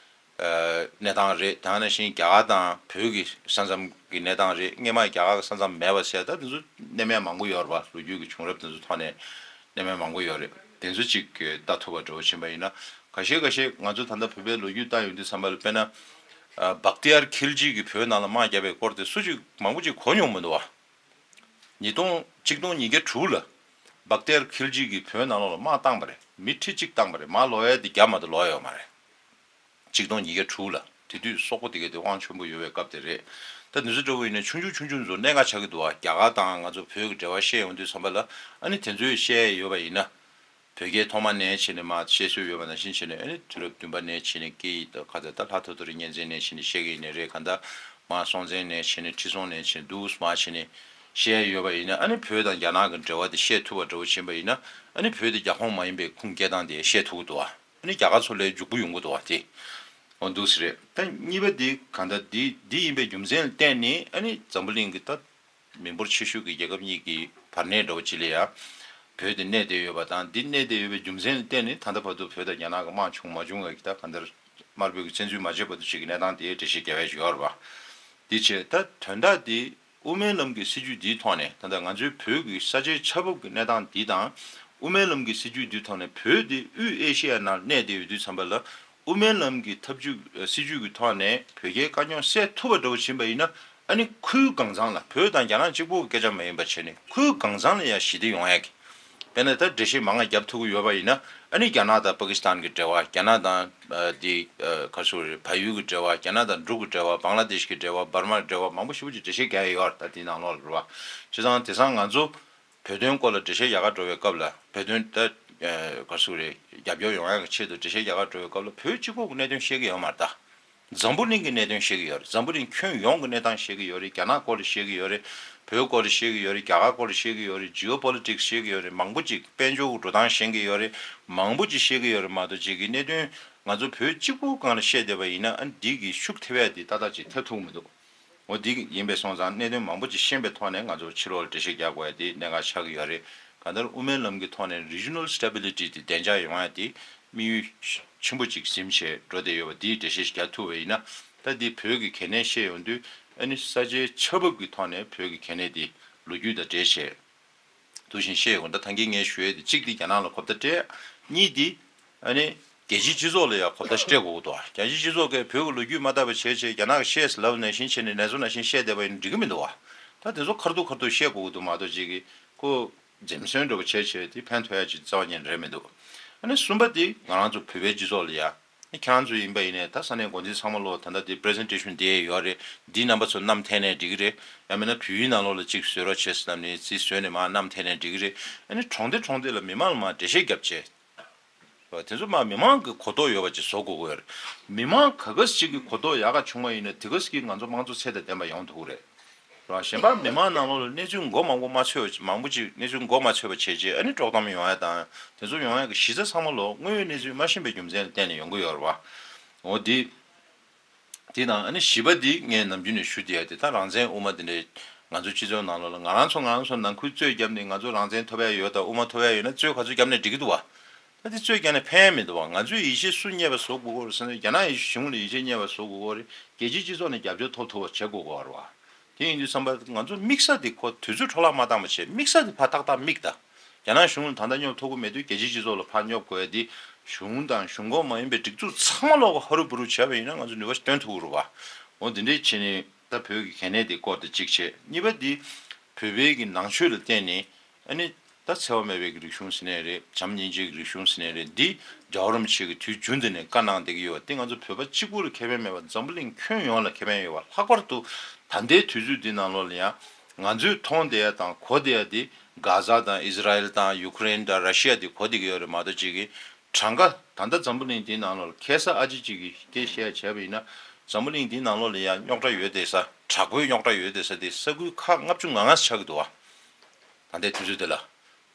ཨ་གནས་སྟངས་རེད། དེ་ནང་བཞིན་རྒྱ་གར་དང་བོད་ཀྱི་ས་མཚམས་ཀྱི་གནས་སྟངས་རེད། སྔས་མ་རྒྱ་གར་གྱི་ས་མཚམས་མེད་པ་ཟེར་ད་དེ་ཚོ་གནས་མལ་མང་པོ་ཡོད་རེད་བ། ལོ་རྒྱུས་ཀྱི་བྱུང་རབས་དེ་ཚོ་ཐོག་ནས་གནས་མལ་མང་པོ་ཡོད་རེད། དེ་ཚོ་གཅིག་ལྟ་ཐུབ་པ་འདྲ་བོ་ཕྱིན་པ་ཡིན་ན། ཁ་ཤས་ཁ་ཤས་ང་ཚོ་ད་ལྟ་བོད་པའི་ལོ་རྒྱུས་ལྟ་ཡོང་དུས་ཙམ་པ་ལ་དཔེར་ན། ཨ་བཀྟེར་ཁིལ་ཇི་གིས་བོད་ནང་ལ་དམག་བརྒྱབ་པའི་སྐོར་དེ་སུ་གཅིག་མང་པོ་ཅིག་གོ་མྱོང་མི་འདུག་བ། ཉིས་སྟོང་ཆིག་སྟོང་ཉིས་བརྒྱ་དྲུག་ལ་བཀྟེར་ཁིལ་ཇི་གིས་བོད་ནང་ལོགས་ལ་དམག་བཏང་པ་རེད། མི་ཁྲི་གཅིག་བཏང་པ་རེད། མར་ལོག་ཡ་དེ་རྒྱ་མ་གཏོགས་ལོག་ཡོད་མ་རེད། ཆིག་སྟོང་ཉིས་བརྒྱ་དྲུག་ལ། དེ་དུས་སོག་པོ་དེ་ག་དེ་དབང་ཆེན་པོ་ཡོད་པའི་སྐབས་དེ་རེད། ད་འདི་ཚོ་འདྲ་བོ་ཡིན་ན་ཆུང་ཆུང་ཆུང་ཆུང་ཚོ་གནད་འགག་ཆགས་ཀྱི་འདུག་བ། རྒྱ་གར་དང་ང་ཚོ་བོད་ཀྱི་འབྲེལ་བ་བཤད་ཡོང་དུས་ཙམ་པ་ལ་ཨ་ནི་དེ་ཚོས་བཤད་ཡ་ཡོད་པ་ཡིན་ན། བོད་རྒྱའི་ཐོག་མ་ནས་བྱས་ནས་མར་བཤད་སྲོལ་ཡོད་པ་ནང་བཞིན་བྱས་ནས། ཨ་ནི་དུས་རབས་བདུན་པ་ནས་བྱས་ནས་སྐད་ཡིག་དང་ཁ་ཚ་ད་ལྷ་ཐོ་ཐོ་རི་གཉན་བཙན་ནས་བྱས་ནས་བཤད་ཀྱི་ཡིན་ནའི་རེད། གང་ལྟར་མར་སྲོང་བཙན་ནས་བྱས་ནས་ཁྲི་སྲོང་ནས་བྱས་ནས་འདུག་མར་བྱས་ནས་བཤད་ཡ་ཡོད་པ་ཡིན་ན། ཨ་ནི་བོད་དང་རྒྱ་ནག་གི་འབྲེལ་བ་དེ་བཤད་ཐུབ་པ་འདྲ་བོ་ཕྱིན་པ་ཡིན་ན། ཨ་ནི་བོད་དེ་རྒྱ་ཁོངས་མ་ཡིན་པའི་ཁུངས་སྐྱེལ་སྟངས་དེ་བཤད་ཐུབ་ཀྱི་འདུག་བ། ཨ་ནི་རྒྱ་གར་ཚོ་ལས་མགྱོགས་པོ་ཡོང་གི་འདུག་བ། དེ་འོ་འདུག་སེ་རེད། ད་གཉིས་པ་དེ་གང་ལྟར་འདི་འདི་ཡིན་པའི་རྒྱུ་མཚན་ལ་བརྟེན་ནས་ཨ་ནི་འཛམ་བུ་གླིང་གི་ད་མི་འབོར་ཆེ་ཤོས་ཀྱི་རྒྱལ་ཁབ་གཉིས་ཀྱི་བར་གནས་འདྲ་བོ་ཅིག་ལ་ཡ་བོད་དེ་གནས་བསྡད་ཡོད་པ་དང་། འདི་གནས་བསྡད་ཡོད་པའི་རྒྱུ་མཚན་ལ་བརྟེན་ནས་ད་ལྟ་བར་དུ་བོད་དང་རྒྱ་ནག་གི་དམག་བྱུང་མ་བྱུང་བའི་གི་ད་གང་ལྟར་དམར་པོའི་གི་བཙན་འཛུལ་མ་བྱས་བར་དུ་ཅིག་གི་གནས་སྟངས་དེ་འགྲེལ་བཤད་རྒྱག་ཡ་ཅིག་ཡོད་རེད་པ། འདི་བྱས་ད་དོན་དག་འདི་དབུ་མའི་ལམ་གྱི་སྲིད་ཇུས་འདིའི་ཐོག་ནས། ད་ལྟ་ང་ཚོའི་བོད་ཀྱི་ས་ཆའི་ཆགས་བབ་ཀྱི་གནས་སྟངས་འདི་དང་། དབུ་མའི་ལམ་གྱི་སྲིད་ཇུས་འདིའི་ཐོག་ནས་བོད་འདི་དབུས་ཨེ་ཤེ་ཡ་ནང་གནས་བསྡད་ཡོད་དུས་ཙམ་པ་ལ། དབུ་མའི་ལམ་གྱི་ཐབས་ཇུས་ཨ་སྲིད་ཇུས་ཀྱི་ཐོག་ནས་བོད་རྒྱའི་དཀའ་རྙོག་སེལ་ཐུབ་པ་འདྲ་བོ་ཕྱིན་པ་ཡིན་ན། ཨ་ནི་ཁུལ་གང་ཚང་ལ། བོད་དང་རྒྱ་ནག་གཅིག་པོ་གི་སྐད་ཆ་མ་ཡིན་པ་བྱས་ནས་ཁུལ་གང་ཚང་ལ་ཡང་ཞི་བདེ་ཡོང་ཡག་གི། དཔེར་ན་ད་འགྲེལ་བཤད་མང་ང་བརྒྱབ་ཐུབ་ཀྱི་ཡོད་པ་ཡིན་ན། ཨ་ནི་རྒྱ་ནག་དང་པ་ཀི་སི་ཐན་གྱི་འབྲེལ་བ། རྒྱ་ནག་དང་ཨ་དེ་ཨ་ག་རེ་ཟེར་དགོས་རེད། བལ་ཡུལ་གྱི་འབྲེལ་བ། རྒྱ་ནག་དང་འབྲུག་གི་འབྲེལ་བ། བང་ལ་དེཤ་གི་འབྲེལ་བ། འབར་མ་གི་འབྲེལ་བ། མང་པོ་ཞེ་པོ་ཅིག་འགྲེལ་བཤད་རྒྱག་ཡོད་རེད། ད་དེའི་ནང་ལོགས་ལ་རེད་བ། བྱས་ཙང་དེང་སང་ང་ཚོ་བོད་དོན་སྐོར་ལ་འགྲེལ་བཤད་རྒྱག་གར་འགྲོ་བའི་སྐབས་ལ། བོད་དོན་ད་ཨ་ག་རེ་ཟེར་དགོས་རེད། རྒྱབ་སྐྱོར་ཡོང་ཡག་གི་ཆེད་དུ་འགྲེལ་བཤད་རྒྱག་གར་འགྲོ་བའི་སྐབས་ལ། བོད་གཅིག་པོ་གི་གནད་དོན་བཤད་ཀྱི་ཡོད་མ་རེད་ད། འཛམ་བུ་གླིང་གི་གནད་དོན་བཤད་ཀྱི་ཡོད་རེད། འཛམ་བུ་གླིང་ཁྱོན་ཡོངས་ཀྱི་གནས་སྟངས་བཤད་ཀྱི་ཡོད་རེད། རྒྱ་ནག་སྐོར་ལ་བཤད་ཀྱི་ཡོད་རེད། བོད་སྐོར་ལ་བཤད་ཀྱི་ཡོད་རེད། རྒྱ་གར་སྐོར་ལ་བཤད་ཀྱི་ཡོད་རེད། མང་པོ་ཅིག་དཔལ་འབྱོར་གྱི་འགྲོ་སྟངས་བཤད་ཀྱི་ཡོད་རེད། མང་པོ་ཅིག་བཤད་ཀྱི་ཡོད་རེད་མ་གཏོགས། ཅིག་གི་གནད་དོན་ང་ཚོ་བོད་གཅིག་པུ་སྒང་ལ་བཤད་བསྡད་པ་ཡིན་ན། ཨ་འདི་གི་ཤུགས་ཐེབས་ཡ་དེ་ཏག་ཏག་ཅིག་ཐེབས་ཐུབ་ཀྱི་མི་འདུག་འོ་འདི་ཡིན་པས་སོང་ཙང་། གནད་དོན་མང་པོ་ཅིག་ཤེས་པའི་ཐོག་ནས་ང་ཚོ་ཕྱི་ལོགས་ལ་འགྲེལ་བཤད་རྒྱག་དགོས་ཡ་དེ་གནད་འགག་ཆགས་ཀྱི་ཡོད་རེད། གང་ལྟར་དབུ་མའི་ལམ་གྱི་ཐོག་ནས་regional stability དེ་བདེ་འཇགས་ཡོང་ཡ་དེ་དམིགས་ཡུལ་ཆེན་པོ་ཅིག་ཟིན་བྱས་འགྲོ་བསྡད་ཡོད་པ་འདིའི་འགྲེལ་བཤད་ཞིག་རྒྱག་ཐུབ་པ་ཡིན་ན། ད་འདི་བོད་ཀྱི་གལ་གནད་བཤད་ཡོང་དུས། ཨ་ནི་ས་ཆའི་ཆ་བབ་ཀྱི་ཐོག་ནས་བོད་ཀྱི་གལ་གནད་དེ་ལོ་རྒྱུས་དང་འབྲེལ་བྱས་འདུག་བཞིན་བཤད་ཡོང་། ད་ད་གིན་ངས་ཞུ་ཡས་དེ། གཅིག་དེ་རྒྱ་ནག་ལ་གོ་བརྡ་སྤྲད། གཉིས་དེ་ཨ་ནི་རྒྱལ་སྤྱིའི་སྤྱི་ཚོགས་ལ་ཡང་གོ་བརྡ་སྤྲད་དགོས་ཀྱི་འདུག་རྒྱལ་སྤྱིའི་སྤྱི་ཚོགས་ཀྱིས་བོད་ཀྱི་ལོ་རྒྱུས་མ་བལྟས་པ་བྱས་བྱས། རྒྱ་ནག་གིས་བཤད་ཟེར་ལབ་ནང་བཞིན་བྱས་ནས། ནན་ཙོ་ནང་བཞིན་བཤད་བསྡད་པ་ཡིན་ན་འགྲིག་གི་མི་འདུག་བ། ད་དེ་ཚོ་ཁ་ཐུག་ཁ་ཐུག་བཤད་དགོས་ཀྱི་འདུག་མ་གཏོགས། ཅིག་གི་ཁོ་འཛེམ་ཟོན་འདྲ་པོ་བྱས་བྱས་དེ་ཕན་ཐོགས་ཡ་ཅིག་རྩ་བ་ཉིད་ནས་རེད་མི་འདུག་ཨ་ནི་གསུམ་པ་དེ་ང་རང་ཚོ་བོད་པའི་སྤྱི་ཚོགས་ལ་ཡ། ཨ་ནི་ཁྱེད་རང་ཚོ་ཡིན་པ་ཡིན་ནའི། ད་ས་གནས་འགོ་འཛིན་ཚང་མ་ལོ་ད་ལྟ་དེ་པི་རི་སེན་ཊེ་ཤན་དེ་ཡོད་རེད། འདི་རྣམ་པ་ཚོ་བསྣམས་ཐལ་ནའི་འགྲིག་གི་རེད། ཡང་མིན་ན་བོད་ཡིག་ནང་ལོགས་ལ་གཅིག་བཟོས་རོགས་བྱེད་ཟེར་ལབ་ནས་རྩིས་བཟོས་ནས་མར་བསྣམས་ཐལ་ནའི་འགྲིག་གི་རེད། ཨ་ནི་གྲོང་སྡེ་གྲོང་སྡེ་ལ་མི་མང་ལ་མར་འགྲེལ་བཤད་རྒྱབ་བྱས། དེ་ཚོ་མར་མི་མང་གི་གོ་རྟོགས་ཡོད་པ་ཅིག་བཟོ་དགོས་ཀྱི་ཡོད་རེད། མི་མང་ག་ག་ཞིག་གི་གོ་རྟོགས་ཡག་ག་བྱུང་བ་ཡིན་ན། དེ་ག་ཞིག་གིས་ང་ཚོ་དམངས་གཙོ་ཚད་དང་ལྡན་པ་ཡོང་ཐུབ་ཀྱི་རེད། རང་གཞན་པ་མི་མང་ནང་ལོགས་ལ་གནས་ཚུལ་མགོ་མང་པོ་མ་ཚོས་པ། མང་པོ་ཅིག་གནས་ཚུལ་མགོ་མ་ཚོས་པ་བྱས་རྗེས། ཨ་ནི་དཀྲོག་གཏམ་ཡོང་ཡ་དང་། དེ་ཚོ་ཡོང་ཡ་གི་གཞི་རྩ་ཚང་མ་ལོ་དངོས་ཡོད་གནས་ཚུལ་མ་ཤེས་པའི་རྒྱུ་མཚན་ལ་བརྟེན་ནས་ཡོང་གི་ཡོད་རེད་བ། འོ་དེ་དེ་དང་། ཨ་ནི་བཞི་པ་འདི་ངས་ནམ་རྒྱུན་ནས་ཞུ་བསྡད་ཡ་དེ། ད་རང་བཙན་དབུ་མ་དེ་འདྲས་ང་ཚོའི་སྤྱི་ཚོགས་ནང་ལོགས་ལ། ང་རང་ཚོ་ང་རང་ཚོ་ནང་ཁུལ་རྩོད་བརྒྱབ་ནས་ང་ཚོ་རང་བཙན་ཐོབ་ཡ་ཡོད་དང་དབུ་མ་ཐོབ་ཡ་ཡོད་ན། རྩོད་ག་ཚོད་བརྒྱབ་ནས་འགྲིག་གི་འདུག་བ། ད་དེ་རྩོད་བརྒྱབ་ནས་ཕན་ཡ་མི་འདུག་བ། ང་ཚོའི་ཡིད་ཆེས་སུ་རྙེད་པ་བཟོ་དགོས་ཀྱི་རེད་ཟེར་ན། རྒྱ་ནག་གཞུང་ལ་ཡིད་ཆེས་རྙེད་པ་བཟོ་དགོས་ཀྱི་རེད། རྒྱལ་སྤྱིའི་སྤྱི་ཚོགས་ནས་རྒྱབ་སྐྱོར་ཐོབ་ཐུབ་པ་བྱེད་དགོས་ཀྱི་རེད་བ། དེ་ཡིན་དུས་ཙམ་པ་ང་ཚོ་དམིགས་ས་དེ་ཁོ་དུས་ཚོད་འཕྲོ་བརླག་མ་བཏང་བ་བྱས། དམིགས་ས་དེ་ཕར་ཏག་ཏག་དམིགས་དང་། རྒྱ་ནག་གཞུང་ལ་ད་ལྟ་སྙོབ་ཐུབ་ཀྱི་མེད་དུས། རྒྱལ་སྤྱིའི་སྤྱི་ཚོགས་ལ་ཕར་སྙོབ་དགོས་ཡ་དེ། གཞུང་དང་གཞུང་ཁོངས་མ་ཡིན་པའི་སྒྲིག་འཛུགས་ཚང་མ་ལོག་ག་ཧ་རུ་བུ་རུ་བྱས་པ་ཡིན་ན། ང་ཚོ་ནུས་པ་ཞིག་བཏོན་ཐུབ་ཀྱི་རེད་བ། འོ་དེ་འདྲས་བྱས་ནས་ད་བོད་ཀྱི་གལ་གནད་དེ་སྐོར་དེ་གཅིག་བྱས། གཉིས་པ་དེ་བོད་པའི་གི་ནང་ཆོས་ལ་བརྟེན་ནས། ཨ་ནི་ད་འཚེ་བ་མེད་པའི་གི་རིག་གཞུང་ཟེར་ནའི་རེད། བྱམས་སྙིང་རྗེའི་གི་རིག་གཞུང་ཟེར་ནའི་རེད། འདི་རྒྱལ་བ་རིན་པོ་ཆེ་གིས་དུས་རྒྱུན་དུ་ནས་བཀའ་གནང་བསྡད་ཀྱི་ཡོད་པ་དེ་ང་ཚོ་བོད་པ་གཅིག་པུ་ལ་ཁེ་ཕན་མེད་པར་འཛམ་བུ་གླིང་ཁྱོན་ཡོངས་ལ་ཁེ་ཕན་ཡོད་པ། ལྷག་པར་དུ་ད་ལྟའི་དུས་ཚོད་འདི་ནང་ལོགས་ལ་ཡང་ང་ཚོས་མཐོང་བསྡད་ཡ་དང་གོ་བསྡད་ཡ་དེ། གྷ་ཛ་དང་ཨི་ཟི་ར་ཨེལ་དང་ཡུ་ཁུ་རེན་དང་ར་ཤི་ཡ་དེ་གོ་བསྡད་ཀྱི་ཡོད་རེད་མ་གཏོགས། ཅིག་གི་གྲངས་ཀ་ད་ལྟ་འཛམ་བུ་གླིང་འདིའི་ནང་ལོགས་ལ་ཁ་སང་ཨ་ཅེ་ཅིག་གིས་སྐད་ཆ་བཤད་ཡ་བྱས་པ་ཡིན་ན། འཛམ་བུ་གླིང་འདིའི་ནང་ལོགས་ལ་ཡ་རྙོག་དྲ་ཡོད་བསྡད་ས། དྲག་པོའི་རྙོག་དྲ་ཡོད་བསྡད་ས་དེ་ས་ཁུལ་ཁག་ལྔ་བཅུ་ང་ལྔ་ཆགས་ཀྱི་འདུག་བ། ད་ལྟའི་དུས་ཚོད་འདི་ལ།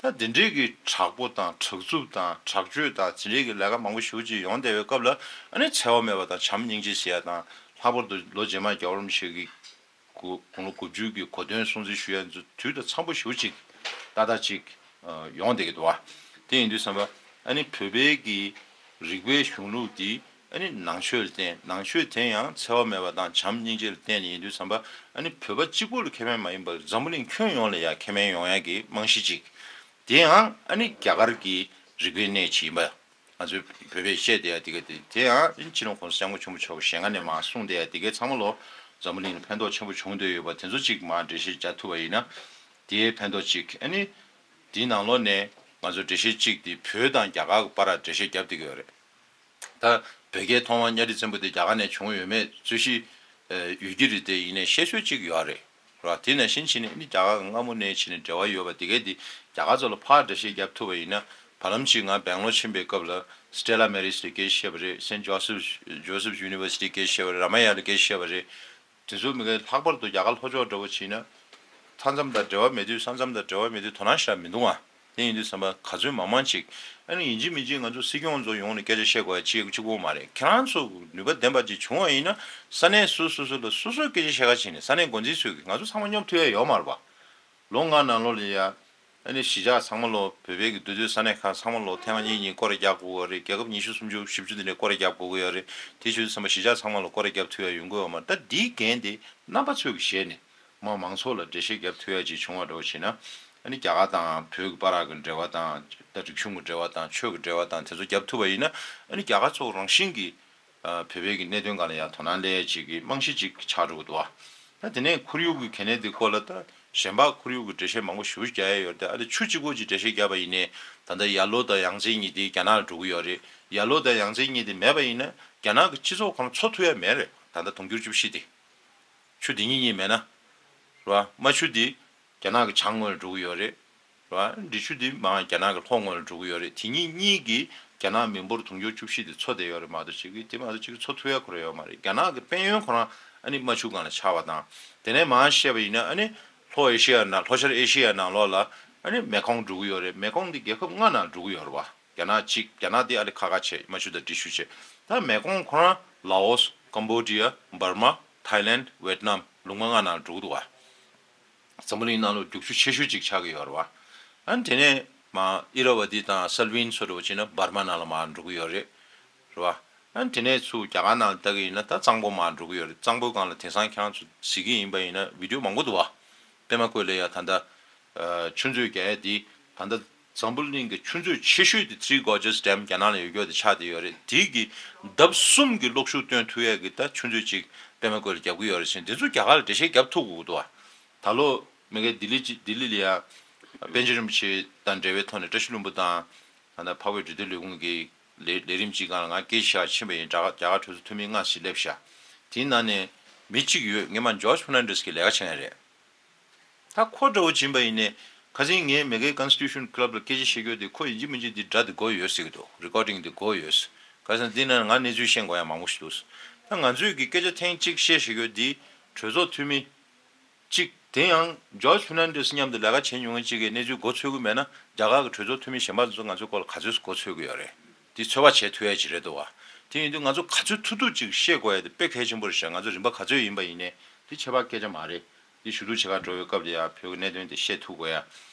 ད་འདི་འདྲའི་གི་དྲག་པོ་དང་དྲག་རྩུབ་དང་དྲག་སྤྱོད་དང་། དེ་འདྲའི་གི་ལས་ཀ་མང་པོ་ཞེ་པོ་ཅིག་ཡོང་བསྡད་པའི་སྐབས་ལ། ཨ་ནི་འཚེ་བ་མེད་པ་དང་བྱམས་སྙིང་རྗེ་ཟེར་ཡ་དང་། ལྷག་པར་དུ་ལོ་རྗེས་མ་རྒྱལ་བ་རིན་པོ་ཆེ་གི་དགུང་ལོ་དགུ་བཅུ་གི་གོ་སྟོན་སྲུང་བརྩི་ཞུ་ཡ་ཚོ་དུས་དང་འཚམ་པོ་ཞེ་པོ་ཅིག་ཏག་ཏག་ཅིག་ཡོང་བསྡད་ཀྱི་འདུག་བ། དེ་ཡིན་དུས་ཙམ་པ། ཨ་ནི་བོད་པའི་གི་རིག་པའི་གཞུང་ལུགས་འདི། ཨ་ནི་ནང་ཆོས་ལ་བརྟེན། ནང་ཆོས་དེ་ཡང་འཚེ་བ་མེད་པ་དང་བྱམས་སྙིང་རྗེ་ལ་བརྟེན་ནས་ཡིན་དུས་ཙམ་པ། ཨ་ནི་བོད་པ་གཅིག་པུ་ལ་ཁེ་ཕན་མ་ཡིན་པར་འཛམ་བུ་གླིང་ཁྱོན་ཡོངས་ལ་ཡང་ཁེ་ཕན་ཡོང་ཡ་གི་རྨང་གཞི་ཅིག། དེ་ཡང་ཨ་ནི་རྒྱ་གར་གྱི་རིག་པའི་གནས་ཅིག་ཡིན་པ། ང་ཚོའི་བོད་པས་བཤད་བསྡད་ཡ་དེ་ག་དེ། དེ་ཡང་ཨ་ནི་སྤྱི་ནོར་༸གོང་ས་༸སྐྱབས་མགོན་ཆེན་པོ་མཆོག་གི་ཞལ་སྔ་ནས་མར་གསུངས་བསྡད་ཡ་དེ་གའི་ཚང་མ་ལོ་འཛམ་བུ་གླིང་ལ་ཕན་ཐོགས་ཆེན་པོ་བྱུང་བསྡད་ཡོད་པ། དེ་ཚོ་ཅིག་མར་འགྲེལ་བཤད་རྒྱག་ཐུབ་པ་ཡིན་ན། དེའི་ཕན་ཐོགས་ཅིག། ཨ་ནི་དེའི་ནང་ལོགས་ནས་ང་ཚོ་འགྲེལ་བཤད་ཅིག་དེ་བོད་དང་རྒྱ་གར་གྱི་བར་འགྲེལ་བཤད་རྒྱབ་བསྡད་ཀྱི་ཡོད་རེད། ད་བོད་རྒྱལ་ཐོག་མ་གཉའ་ཁྲི་བཙན་པོ་དེ་རྒྱ་གར་ནས་བྱུང་ཡོད་མེད་རྩོད་གཞི་ཨ་ཡོད་ཀྱི་རེད་དེ། ཡིན་ནའི་བཤད་སྲོལ་ཅིག་ཡོད་རེད། ར། དེ་ནང་བཞིན་བྱས་ནས་ནི་རྒྱ་གར་གྱི་སྔ་མོ་ནས་བྱས་ནས་འབྲེལ་བ་ཡོད་པ་དེ་གས་དེ་རྒྱ་གར་ཚོ་ལ་ཕར་འགྲེལ་བཤད་རྒྱབ་ཐུབ་པ་ཡིན་ན། བར་ལམ་ཅིག་ང་སྦེང་ལོར་ཕྱིན་པའི་སྐབས་ལ་Stella Maris ལ་སྐད་ཆ་བཤད་པ་རེད། Saint Joseph Joseph University སྐད་ཆ་བཤད་པ་རེད། ར་མ་ཡ་ལ་སྐད་ཆ་བཤད་པ་རེད། དེ་ཚོ་མི་འགའ་ལྷག་པར་དུ་རྒྱ་གར་ལྷོ་ཕྱོགས་འདྲ་བོ་ཕྱིན་ན། མཐའ་མཚམས་དང་འབྲེལ་བ་མེད་དུས། ས་མཚམས་དང་འབྲེལ་བ་མེད་དུས་དོ་སྣང་ཞེ་དྲག་མི་འདུག་ཨ། དེ་ཡིན་དུས་ཙམ་པ་ག་ཚོད་མང་མང་ཅིག། ཨ་ནི་ཡིན་གཅིག་མིན་གཅིག་ང་ཚོ་སྲིད་སྐྱོང་ཚོ་ཡོང་ནས་སྐད་ཆ་བཤད་དགོས་ཡ་ཅིག་གཅིག་པོ་མ་རེད། ཁྱེད་རང་ཚོ་ནུས་པ་ལྡན་པ་ཅིག་བྱུང་བ་ཡིན་ན། ས་གནས་སོ་སོ་སོ་ལ་སོ་སོས་སྐད་ཆ་བཤད་ག་ཕྱིན་ནས། ས་གནས་འགོ་འཛིན་ཚོས་ཀྱིས་ང་ཚོ་ཚང་མ་སྙོབ་ཐུབ་ཡ་ཡོད་མ་རེད་པ། ལོ་ལྔ་ནང་ལོགས་ལ་ཡ། ཨ་ནི་གཞིས་ཆགས་ཚང་མ་ལོ། བོད་པའི་གི་འདུས་སྡོད་ས་གནས་ཁག་ཚང་མ་ལོ་ཐེངས་མ་གཉིས་གཉིས་སྐོར་ར་རྒྱག་དགོས་ཀྱི་ཡོད་རེད། རྒྱལ་ཁབ་ཉི་ཤུ་སུམ་ཅུ་བཞི་བཅུ་དེ་འདྲའི་སྐོར་ར་རྒྱག་དགོས་ཀྱི་ཡོད་རེད། དེ་བྱས་དུས་ཙམ་པ་གཞིས་ཆགས་ཚང་མ་ལ་སྐོར་ར་རྒྱབ་ཐུབ་ཡ་ཡོང་གི་ཡོད་མ་རེད། ད་འདིའི་འགན་དེ་རྣམ་པ་ཚོས་ཀྱིས་བཞེས་ནས། མ་མང་ཚོགས་ལ་འགྲེལ་བཤད་རྒྱབ་ཐུབ་ཡ་ཅིག་བྱུང་བ་འདྲ་བོ་བྱས་ན། ཨ་ནི་རྒྱ་གར་དང་བོད་ཀྱི་བར་གྱི་འབྲེལ་བ་དང་། ད་རིག་གཞུང་གི་འབྲེལ་བ་དང་། ཆོས་ཀྱི་འབྲེལ་བ་དང་། དེ་ཚོ་རྒྱབ་ཐུབ་པ་ཡིན་ན། ཨ་ནི་རྒྱ་གར་ཚོ་རང་བཞིན་གྱིས་ཨ་བོད་པའི་གི་གནད་དོན་སྒང་ལ་ཡང་དོ་སྣང་སླེབས་ཡ་ཅིག་གི་རྨང་གཞི་ཅིག་ཆགས་འགྲོ་གི་འདུག་ཨ། ད་དེ་ནས་ཁོར་ཡུག་གི་གལ་གནད་དེ་སྐོར་ལ་ད་ གཞན་པ་ཁོར་ཡུག་གི་འགྲེལ་བཤད་མང་པོ་ཞེ་པོ་ཅིག་རྒྱག་ཡ་ཡོད་རེད་དེ། ཨ་ནི་ཆུ་གཅིག་པོ་ཅིག་འགྲེལ་བཤད་བརྒྱབ་པ་ཡིན་ནའི་ད་ལྟ་ཡར་ལོ་དང་ཡང་རྩེ་གཉིས་དེ་རྒྱ་ནག་ལ་འགྲོ་གི་ཡོད་རེད། ཡར་ལོ་དང་ཡང་རྩེ་གཉིས་དེ་མེད་པ་ཡིན་ན་རྒྱ་ནག་གི་སྤྱི་ཚོགས་ཁོ་རང་འཚོ་ཐུབ་ཡ་མེད་རེད། ད་ལྟ་དུང་ཕྱུར་བཅུ་བཞི་དེ། ཆུ་དེ་གཉིས་གཉིས་མེད་ན། རེད་བ། རྨ་ཆུ་དེ་རྒྱ་ནག་གི་བྱང་ངོས་ལ་འགྲོ་གི་ཡོད་རེད། རེད་བ། འབྲི་ཆུ་དེ་མར་རྒྱ་ནག་གི་ལྷོ་ངོས་ལ་འགྲོ་གི་ཡོད་རེད། དེ་གཉིས་གཉིས་ཀྱིས་རྒྱ་ནག་མི་འབོར་དུང་ཕྱུར་བཅུ་བཞི་དེ་འཚོ་བསྡད་ཡོད་རེད་མ་གཏོགས་ཅིག་གིས་དེ་མ་གཏོགས་ཅིག་འཚོ་ཐུབ་ཡ་ཁོ་རང་ཡོད་མ་རེད། རྒྱ་ནག་གི་དཔལ་ཡོན་ཁོ་རང་ཨ་ནི་རྨ་ཆུ་སྒང་ལ་ཆགས་པ་དང་། དེ་ནས་མར་བཤད་པ་ཡིན་ན་ཨ་ནི་ལྷོ་ཨེ་ཤི་ཡ་ནང་ལྷོ་ཤར་ཨེ་ཤི་ཡ་ནང་ལོགས་ལ་ཨ་ནི་མེ་ཀོང་འགྲོ་གི་ཡོད་རེད། མེ་ཀོང་དེ་རྒྱལ་ཁབ་ལྔ་ནང་འགྲོ་གི་ཡོད་རེད་བ། རྒྱ་ནག་གཅིག་རྒྱ་ནག་དེ་ཨ་ནི་ཁ་ཁ་བྱས་རྨ་ཆུ་དང་འབྲི་ཆུ་བྱས། ད་མེ་ཀོང་ཁོ་རང་ལའོ་སི། ཀམ་བོ་ཌི་ཡ། འབར་མ། ཐའི་ལེན། ཝེད་ནམ། ལུང་པ་ལྔ་ནང་འགྲོ་གི་འདུག་བ། འཛམ་བུ་གླིང་ནང་ལོགས་རྒྱུག་ཆུ་ཆེ་ཤོས་གཅིག་ཆགས་ཀྱི་ཡོད་རེད་བ། ཨ་ནི་དེ་ནས་མར་ཨི་ར་ཝ་ཏི་དང་སལ་ཝིན་སོགས་འདྲ་བོ་བྱས་ན་འབར་མ་ནང་ལ་མར་འགྲོ་གི་ཡོད་རེད། རེད་བ། ཨ་ནི་དེ་ནས་ཚུར་རྒྱ་གར་ནང་ལ་ལྟ་གི་ཡིན་ན་ད་གཙང་པོ་མར་འགྲོ་གི་ཡོད་རེད། གཙང་པོའི་སྒང་ལ་དེང་སང་ཁྱེད་རང་ཚོ་གཟིགས་ཀྱི་ཡིན་པ་ཡིན་ན་བི་ཌིའོ་མང་པོ་འདུག་བ། པད་མ་བཀོད་ལ་ཡ་ད་ལྟ་ཨ་ཆུ་མཛོད་རྒྱག་ཡ་དེ་ད་ལྟ་འཛམ་བུ་གླིང་གི་ཆུ་མཛོད་ཆེ་ཤོས་དེ་Three Gorges Dam རྒྱ་ནག་ལ་ཡོད་རྒྱུ་དེ་ཆགས་བསྡད་ཡོད་རེད། དེ་གི་ལྡབ་གསུམ་གྱི་གློག་ཤུགས་བཏོན་ཐུབ་ཡ་གི་ད་ཆུ་མཛོད་ཅིག་པད་མ་བཀོད་ལ་རྒྱག་གི་ཡོད་རེད་ཟེར། དེ་ཚོ་རྒྱ་གར་ལ་འགྲེལ་བཤད་རྒྱབ་ཐུབ་དགོས་ཀྱི་འདུག་བ། ད་ལོ་མ་གི་ལྡི་ལི་ཅིག་ལྡི་ལི་ལ་ཡ་པཎ་ཆེན་རིན་པོ་ཆེ་དང་འབྲེལ་བའི་ཐོག་ནས་བཀྲ་ཤིས་ལྷུན་པོ་དང་ད་ལྟ་འཕགས་བོད་འབྲེལ་མཐུད་ལས་ཁུངས་ཀྱི་ལས་ལས་རིམ་གཅིག་སྒང་ལ་ང་སྐད་ཆ་བཤད་ཕྱིན་པ་ཡིན། རྒྱ་གར་རྒྱ་གར་གྲོས་ཚོགས་འཐུས་མི་ལྔ་ཞིག་སླེབས་ཤག་དེའི་ནང་ནས་མི་གཅིག་ཡོད། སྔོན་མ་ཇོརྗ་ཕར་ནན་ཌེས་ཀྱི་ལས་ཀ་བྱེད་མཁན་རེད། ད་ཁོ་འདྲ་བོ་བྱིན་པ་ཡིན་ནའི་ཁ་སང་ངས་མ་གི་Constitution Club ལ་སྐད་ཆ་བཤད་རྒྱུ་དེ་ཁོ་ཡིན་གཅིག་མིན་གཅིག་འདི་སྒྲ་དེ་གོ་ཡོད་ཟེར་གི་འདུག་རི་ཀོར་ཌིང་དེ་གོ་ཡོད། ཁ་སང་འདི་ནང་ང་གནས་ཚུལ་ཤེས་དགོས་ཡ་མང་པོ་ཞིག་འདུག་ད་ང་ཚོས་ཀྱི་སྐད་ཆ་ཐེངས་གཅིག་བཤད་བཤད་རྒྱུ་འདི་གྲོས་ཚོགས་འཐུས་མི་གཅིག་དེ་ཡང་ཇོརྗ་ཕར་ནན་ཌེས་མཉམ་དུ་ལས་ཀ་བྱེད་མྱོང་མཁན་གཅིག་གིས་གནས་ཚུལ་མགོ་ཚོད་ཀྱི་མེད་ན་རྒྱ་གར་གྱི་གྲོས་ཚོགས་འཐུས་མི་གཞན་པ་ཚོ་ང་ཚོའི་སྐོར་ལ་ག་ཚོད་མགོ་ཚོད་ཀྱི་ཡོད་རེད། འདི་ཚོད་དཔག་བྱེད་ཐུབ་ཡ་ཅིག་རེད་འདུག་བ། དེ་ཡིན་དུས་ང་ཚོ་ག་ཚོད་ཐུབ་ཐུབ་ཅིག་བཤད་དགོས་ཡ་དེ་དཔེ་གལ་ཆེན་པོ་རེད་ཤག་ང་ཚོ་རིམ་པ་ག་ཚོད་ཡིན་པ་ཡིན་ནའི་དེ་ཁྱད་པར་སྐད་ཆ་མ་རེད། དེ་ཞུ་གཏུག་བྱེད་གར་འགྲོ་བའི་སྐབས་ལ་ཡ་བོད་ཀྱི་གནད་དོན་དེ་བཤད་ཐུབ་དགོས་ཡ།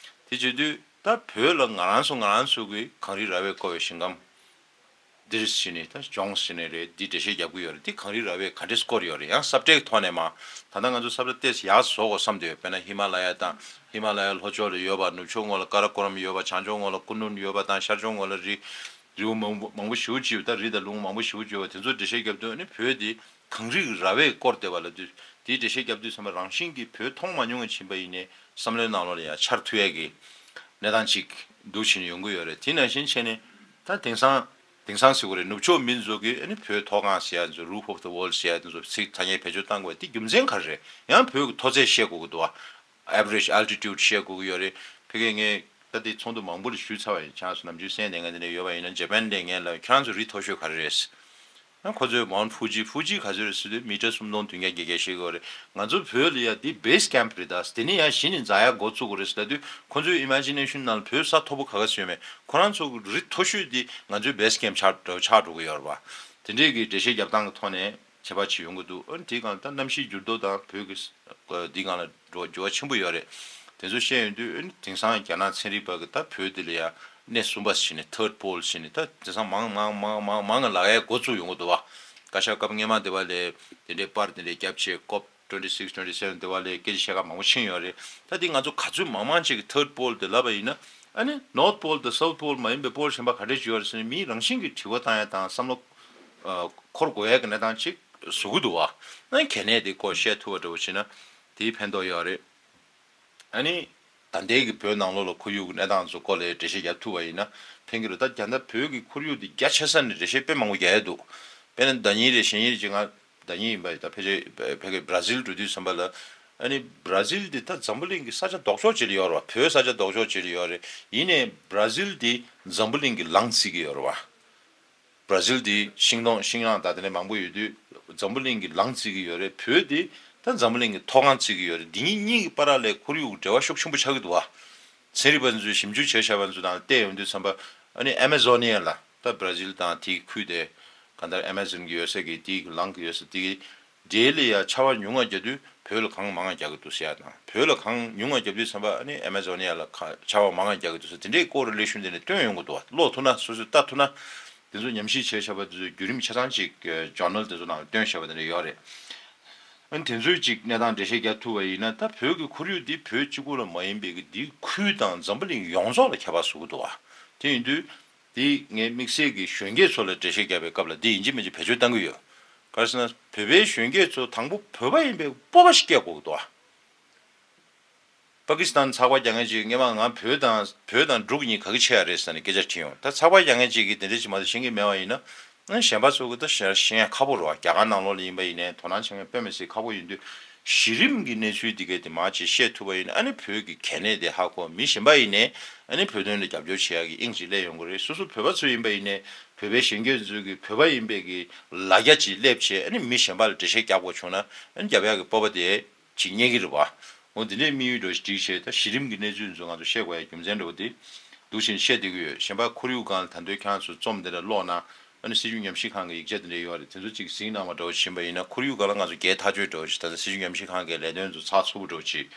དེ་བྱེད་དུས་ད་བོད་ལ་ང་རང་ཚོ་ང་རང་ཚོ་གི་གངས་རི་ར་བས་བསྐོར་བའི་ཞིང་ཁམས་འདིར་ཕྱིན་ནས་ད་ལྗོངས་ཟེར་ནས་རེད། འདི་འགྲེལ་བཤད་རྒྱབ་ཀྱི་ཡོད་རེད། འདི་གངས་རི་ར་བས་ག་འདྲས་བསྐོར་ཡོད་རེད། ཡང་ས་བཀྲའི་ཐོག་ནས་མ་ད་ལྟ་ང་ཚོ་ས་བཀྲ་ཏོག་ཙམ་ཡར་བཟོ་དགོས་བསམ་བསྡད་ཡོད། དཔེར་ན་ཧི་མ་ལ་ཡ་དང་ཧི་མ་ལ་ཡ་ལྷོ་ཕྱོགས་ལ་ཡོད་པ། ནུབ་ཕྱོགས་ངོས་ལ་ཀ་ར་ཀོ་རམ་ཡོད་པ། བྱང་ཕྱོགས་ངོས་ལ་ཀུ་ནུན་ཡོད་པ་དང་། ཤར་ཕྱོགས་ངོས་ལ་རི་རི་བོ་མང་པོ་མང་པོ་ཞེ་པོ་ཅིག་ཡོད། ད་རི་དང་ལུང་མང་པོ་ཞེ་པོ་ཅིག་ཡོད་པ་དེ་ཚོ་འགྲེལ་བཤད་རྒྱབ་དུས་ཨ་ནི་བོད་འདི་གངས་རི་ར་བས་བསྐོར་བསྡད་པ་ལབ་དུས་དེའི་འགྲེལ་བཤད་རྒྱབ་དུས་ཙམ་པ་རང་བཞིན་གྱིས་བོད་མཐོང་མ་མྱོང་བ་ཕྱིན་པ་ཡིན་ནའི་བསམ་བློའི་ནང་ལོགས་ལ་ཡང་འཆར་ཐུབ་ཡས་ཀྱི་གནས་སྟངས་ཅིག་འདུག་བྱས་ནས་ཡོང་གི་ཡོད་རེད། དེ་ནང་བཞིན་བྱས་ནས་ད་དེང་སང་དེང་སང་ཟེར་དགོས་རེད། ནུབ་ཕྱོགས་མི་ཚོ་གིས་ཨ་ནི་བོད་མཐོ་སྒང་ཟེར་ཡ་ཚོ་Roof of the World ཟེར་ཡ་དེ་ཚོ་ཚིག་ཐ་སྙད་བེད་སྤྱོད་བཏང་དགོས་དེ་རྒྱུ་མཚན་ག་རེ་རེད། ཡང་བོད་ཀྱི་མཐོ་ཚད་བཤད་དགོས་ཀྱི་འདུག་བ། Average altitude བཤད་དགོས་ཀྱི་ཡོད་རེད། ཕ་གིར་ངས་ད་དེ་ཚོགས་འདུ་མང་པོ་ལ་ཞུས་ཚར་བ་ཡིན། ཆང་སོ་ནམ་རྒྱུན་སེམས་ལས་ངན་དེ་འདྲ་ཡོད་པ་ཡིན་ན་ཇ་པན་ལས་ངན་ལ་ཁྱེད་རང་ཚོ་རི་མཐོ་ཤོས་ག་རེ་རེད། ཨ་ཁོ་ཚོས་Mount Fuji Fuji ག་ཚོད་རེད་ཟེར་དུས་མི་ཊར་སུམ་སྟོང་བདུན་བརྒྱ་བརྒྱད་བརྒྱ་བཤད་ཀྱི་ཡོད་རེད། ང་ཚོ་བོད་ལ་ཡ་འདི་base camp རེད་ད། དེ་ནས་ཡ་གཞི་ནས་འཛེག་ཡ་འགོ་བཙུགས་དགོས་རེད་ཟེར་ལབ་དུས་ཁོ་ཚོའི་imagination ནང་ལ་བོད་ས་མཐོ་པོ་ག་ག་ཚོད་ཡོད་མེད། ཁོ་རང་ཚོ་གི་རི་མཐོ་ཤོས་འདི་ང་ཚོའི་base camp ཆགས་འགྲོ་ཆགས་འགྲོ་གི་ཡོད་རེད་བ། དེ་འདྲས་ཀྱི་འགྲེལ་བཤད་རྒྱབ་སྟངས་ཀྱི་ཐོག་ནས་ཁྱད་པར་ཅིག་ཡོང་གི་འདུག་ཨ་ནི་དེའི་སྒང་ད་གནམ་གཤིས་འགྱུར་ལྡོག་དང་བོད་ཀྱི་འདིའི་སྒང་ལ་འགྲོ་འགྱུར་བ་ཆེན་པོ་ཡོད་རེད། དེ་ཚོ་བཤད་ཡོང་དུས་ཨ་ནི་དེང་སང་རྒྱ་ནག་ཚན་རིག་པ་གི་ད་བོད་འདི་ལ་ཡ་གནས་གསུམ་པ་ཟེར་ནས་third pole ཟེར་ནས་ད་དེང་སང་མང་མང་མང་མང་མང་ལ་ལབ་ཡ་འགོ་བཙུགས་ཡོང་གི་འདུག་བ། བཀའ་ཤག་སྐབས་སྔོན་མ་དེ་བ་ལས་དེ་འདྲའི་པར་དེ་འདྲའི་རྒྱབ་བྱས་COP twenty six twenty seven དེ་བ་ལས་སྐད་ཆ་བཤད་ཁག་མང་པོ་ཕྱིན་ཡོད་རེད། ད་འདི་ང་ཚོ་ག་ཚོད་མང་མང་ཅིག་གི་third pole དེ་ལབ་པ་ཡིན་ན་ཨ་ནི་North Pole དང་South Pole མ་ཡིན་པའི་pole གཞན་པ་ག་འདྲས་ཅིག་ཡོད་རེད་ཟེར་ནས་མིའི་རང་བཞིན་གྱི་དྲི་བ་བཏང་ཡ་དང་བསམ་བློ་འཁོར་དགོས་ཡ་གི་གནས་སྟངས་ཅིག་བཟོ་གི་འདུག་བ། ཨ་ནི་གལ་གནད་དེ་སྐོར་བཤད་ཐུབ་པ་འདྲ་བོ་བྱས་ན་དེའི་ཕན་ཐོགས་ཡོད་རེད། ཨ་ནི་ད་ལྟའི་གི་བོད་ནང་ལོགས་ལ་ཁོར་ཡུག་གི་གནས་སྟངས་ཚོ་སྐོར་ལ་འགྲེལ་བཤད་རྒྱབ་ཐུབ་པ་ཡིན་ན་ཕན་གི་རེད། ད་རྒྱ་ནག་བོད་ཀྱི་ཁོར་ཡུག་འདི་རྒྱ་ཆེ་ས་ནས་འགྲེལ་བཤད་དཔེ་མང་པོ་རྒྱག་ཡ་འདུག་དཔེར་ན་ཟླ་ཉིན་རེད་གཞེས་ཉིན་རེད་ཅིག་ང་ཟླ་ཉིན་ཡིན་པ་ཡིན་ད་ཕལ་ཆེར་ཕ་གི་Brazil འགྲོ་དུས་ཙམ་པ་ལ་ཨ་ནི་Brazil འདི་ད་འཛམ་བུ་གླིང་གི་ས་ཆ་ལྡོག་ཕྱོགས་ཅིག་ལ་ཡོད་རེད་བ། བོད་ས་ཆ་ལྡོག་ཕྱོགས་ཅིག་ལ་ཡོད་རེད། ཡིན་ནའི་Brazil འདི་འཛམ་བུ་གླིང་གི་ལང་བརྩི་གི་ཡོད་རེད་བ། Brazil འདི་ཤིང་སྡོང་ཤིང་ནགས་དང་དེ་འདྲ་མང་པོ་ཡོད་དུས་འཛམ་བུ་གླིང་གི་ལང་བརྩི་གི་ཡོད་རེད། བོད་འདི་ད་འཛམ་བུ་གླིང་གི་མཐོ་སྒང་བརྩི་གི་ཡོད་རེད། འདི་གཉིས་གཉིས་ཀྱི་བར་ལ་ཁོར་ཡུག་འབྲེལ་བ་ཤུགས་ཆེན་པོ་ཆགས་ཀྱི་འདུག་བ། ཚན་རིག་པ་ཚོས་ཞིབ་འཇུག་བྱས་བཞག་པ་ཚོ་དང་བལྟས་ཡོང་དུས་ཙམ་པ་ཨ་ནི་Amazonia ལ་ད་Brazil དང་དེའི་ཁུལ་དེ་གང་ལྟར་Amazon གི་ཡོད་ས་གི་དེའི་ལང་གི་ཡོད་ས་དེ་གི་འབྲེལ་ལ་ཡ་ཆར་པ་ཉུང་ང་རྒྱག་དུས་བོད་ལ་གངས་མང་ང་རྒྱག་གི་འདུག་ཟེར་ཡ་དང་། བོད་ལ་གངས་ཉུང་ང་རྒྱག་དུས་ཙམ་པ་ཨ་ནི་Amazonia ལ་ག་ཆར་པ་མང་ང་རྒྱག་གི་འདུག་ཟེར་དེ་འདྲའི་སྐོར་relation དེ་ནས་སྟོན་ཡོང་གི་འདུག་བ། ཀློག་ཐུབ་ན་སོ་སོས་ལྟ་ཐུབ་ན་དེ་ཚོ་ཉམས་ཞིབ་བྱས་བཞག་པ་དེ་ཚོ་བརྒྱུད་རིམ་ཆ་ཚང་ཅིག་journal དེ་ཚོ་ནང་ལ་སྟོན་བཞག་པ་དེ་འདྲ་ཡོད་རེད། ཨ་ནི་དེ་ཚོའི་ཅིག་གནས་སྟངས་འགྲེལ་བཤད་རྒྱག་ཐུབ་པ་ཡིན་ན་ད་བོད་ཀྱི་ཁོར་ཡུག་འདི་བོད་གཅིག་པུ་ལ་མ་ཡིན་པའི་གི་འདིའི་ཁུལ་དང་འཛམ་བུ་གླིང་ཡོངས་རྫོགས་ལ་ཁྱད་པར་བཟོ་གི་འདུག་བ། དེ་ཡིན་དུས་དེ་ངས་དམིགས་བསལ་གྱི་གཞོན་སྐྱེས་ཚོ་ལ་འགྲེལ་བཤད་བརྒྱབ་པའི་སྐབས་ལ་འདི་ཡིན་གཅིག་མིན་གཅིག་བེད་སྤྱོད་གཏང་གི་ཡོད། ག་རེ་ཟེར་ན་བོད་པའི་གཞོན་སྐྱེས་ཚོ་དང་པོ་བོད་པ་ཡིན་པའི་སྤོབས་པ་ཞིག་སྐྱེ་དགོས་ཀྱི་འདུག་བ། པ་ཀི་སི་ཐན་ཚགས་པར་རྒྱག་མཁན་ཅིག་སྔོན་མ་ང་བོད་དང་བོད་དང་འབྲུག་གཉིས་ག་གི་ཆེ་བ་རེད་ཟེར་ནས་སྐད་ཆ་དྲིས་ཡོང་། ད་ཚགས་པར་རྒྱག་མཁན་ཅིག་གིས་དེ་འདྲ་ཅིག་མ་གཏོགས་ཤེས་ཀྱི་མེད་པ་ཡིན་ན། ཨ་ནི་གཞན་པ་ཚོ་གི་ད་ཤེས་ཤེས་ཡ་ཁག་པོ་རེད་བ། རྒྱ་གར་ནང་ལོགས་ལ་ཡིན་པ་ཡིན་ནའི་དོ་སྣང་བྱེད་མཁན་དཔེ་མི་སྲིད་ཁག་པོ་ཡིན་དུས། གཞི་རིམ་གྱི་གནས་ཚུལ་འདི་གའི་དེ་མར་ཅིག་བཤད་ཐུབ་པ་ཡིན་ན། ཨ་ནི་བོད་ཀྱི་གལ་གནད་དེ་ཧ་གོ། མི་གཞན་པ་ཡིན་ནའི་ཨ་ནི་བོད་དོན་ལ་རྒྱབ་སྐྱོར་བྱེད་ཡག་གི་དབྱིངས་ཅིག་སླེབས་ཡོང་གི་རེད། སོ་སོ་བོད་པ་ཚོ་ཡིན་པ་ཡིན་ནའི་བོད་པའི་གཞོན་སྐྱེས་ཚོ་གི་བོད་པ་ཡིན་པའི་གི་ལ་རྒྱ་ཅིག་སླེབས་བྱས། ཨ་ནི་མི་གཞན་པ་ལ་འགྲེལ་བཤད་རྒྱག་དགོས་བྱུང་ན། ཨ་ནི་རྒྱབ་ཡག་གི་སྤོབས་པ་དེ་ཅིག་རྙེད་ཀྱི་རེད་བ། འོ་འདི་འདྲའི་དམིགས་ཡུལ་འདྲ་བོ་ཞིག་བསྒྲིགས་བྱས། ད་གཞི་རིམ་གྱི་གནས་ཚུལ་ཚོ་ང་ཚོ་བཤད་དགོས་ཡ་རྒྱུ་མཚན་འདྲ་བོ་དེ་འདུག་བྱས་ནས་བཤད་བསྡད་ཀྱི་ཡོད། གཞན་པ་ཁོར་ཡུག་སྒང་ལ་ད་དུང་ཁྱེད་རང་ཚོ་རྩོམ་འདི་འདྲ་ཀློག་ན། ཨ་ནི་སྲིད་བྱུས་ཉམས་ཞིབ་ཁང་གི་ཡིག་ཆ་འདི་འདྲ་ཡོད་རེད། དེ་ཚོ་ཅིག་གཟིགས་གནང་བ་འདྲ་བོ་ཕྱིན་པ་ཡིན་ན། ཁོར་ཡུག་སྒང་ལ་ང་ཚོ་རྒྱལ་ཐག་ཆོད་འདྲ་བོ་ཞིག་ད་ལྟ་སྲིད་བྱུས་ཉམས་ཞིབ་ཁང་གི་ལས་དོན་ཚོ་ཚགས་ཚུད་པོ་འདྲ་བོ་ཅིག་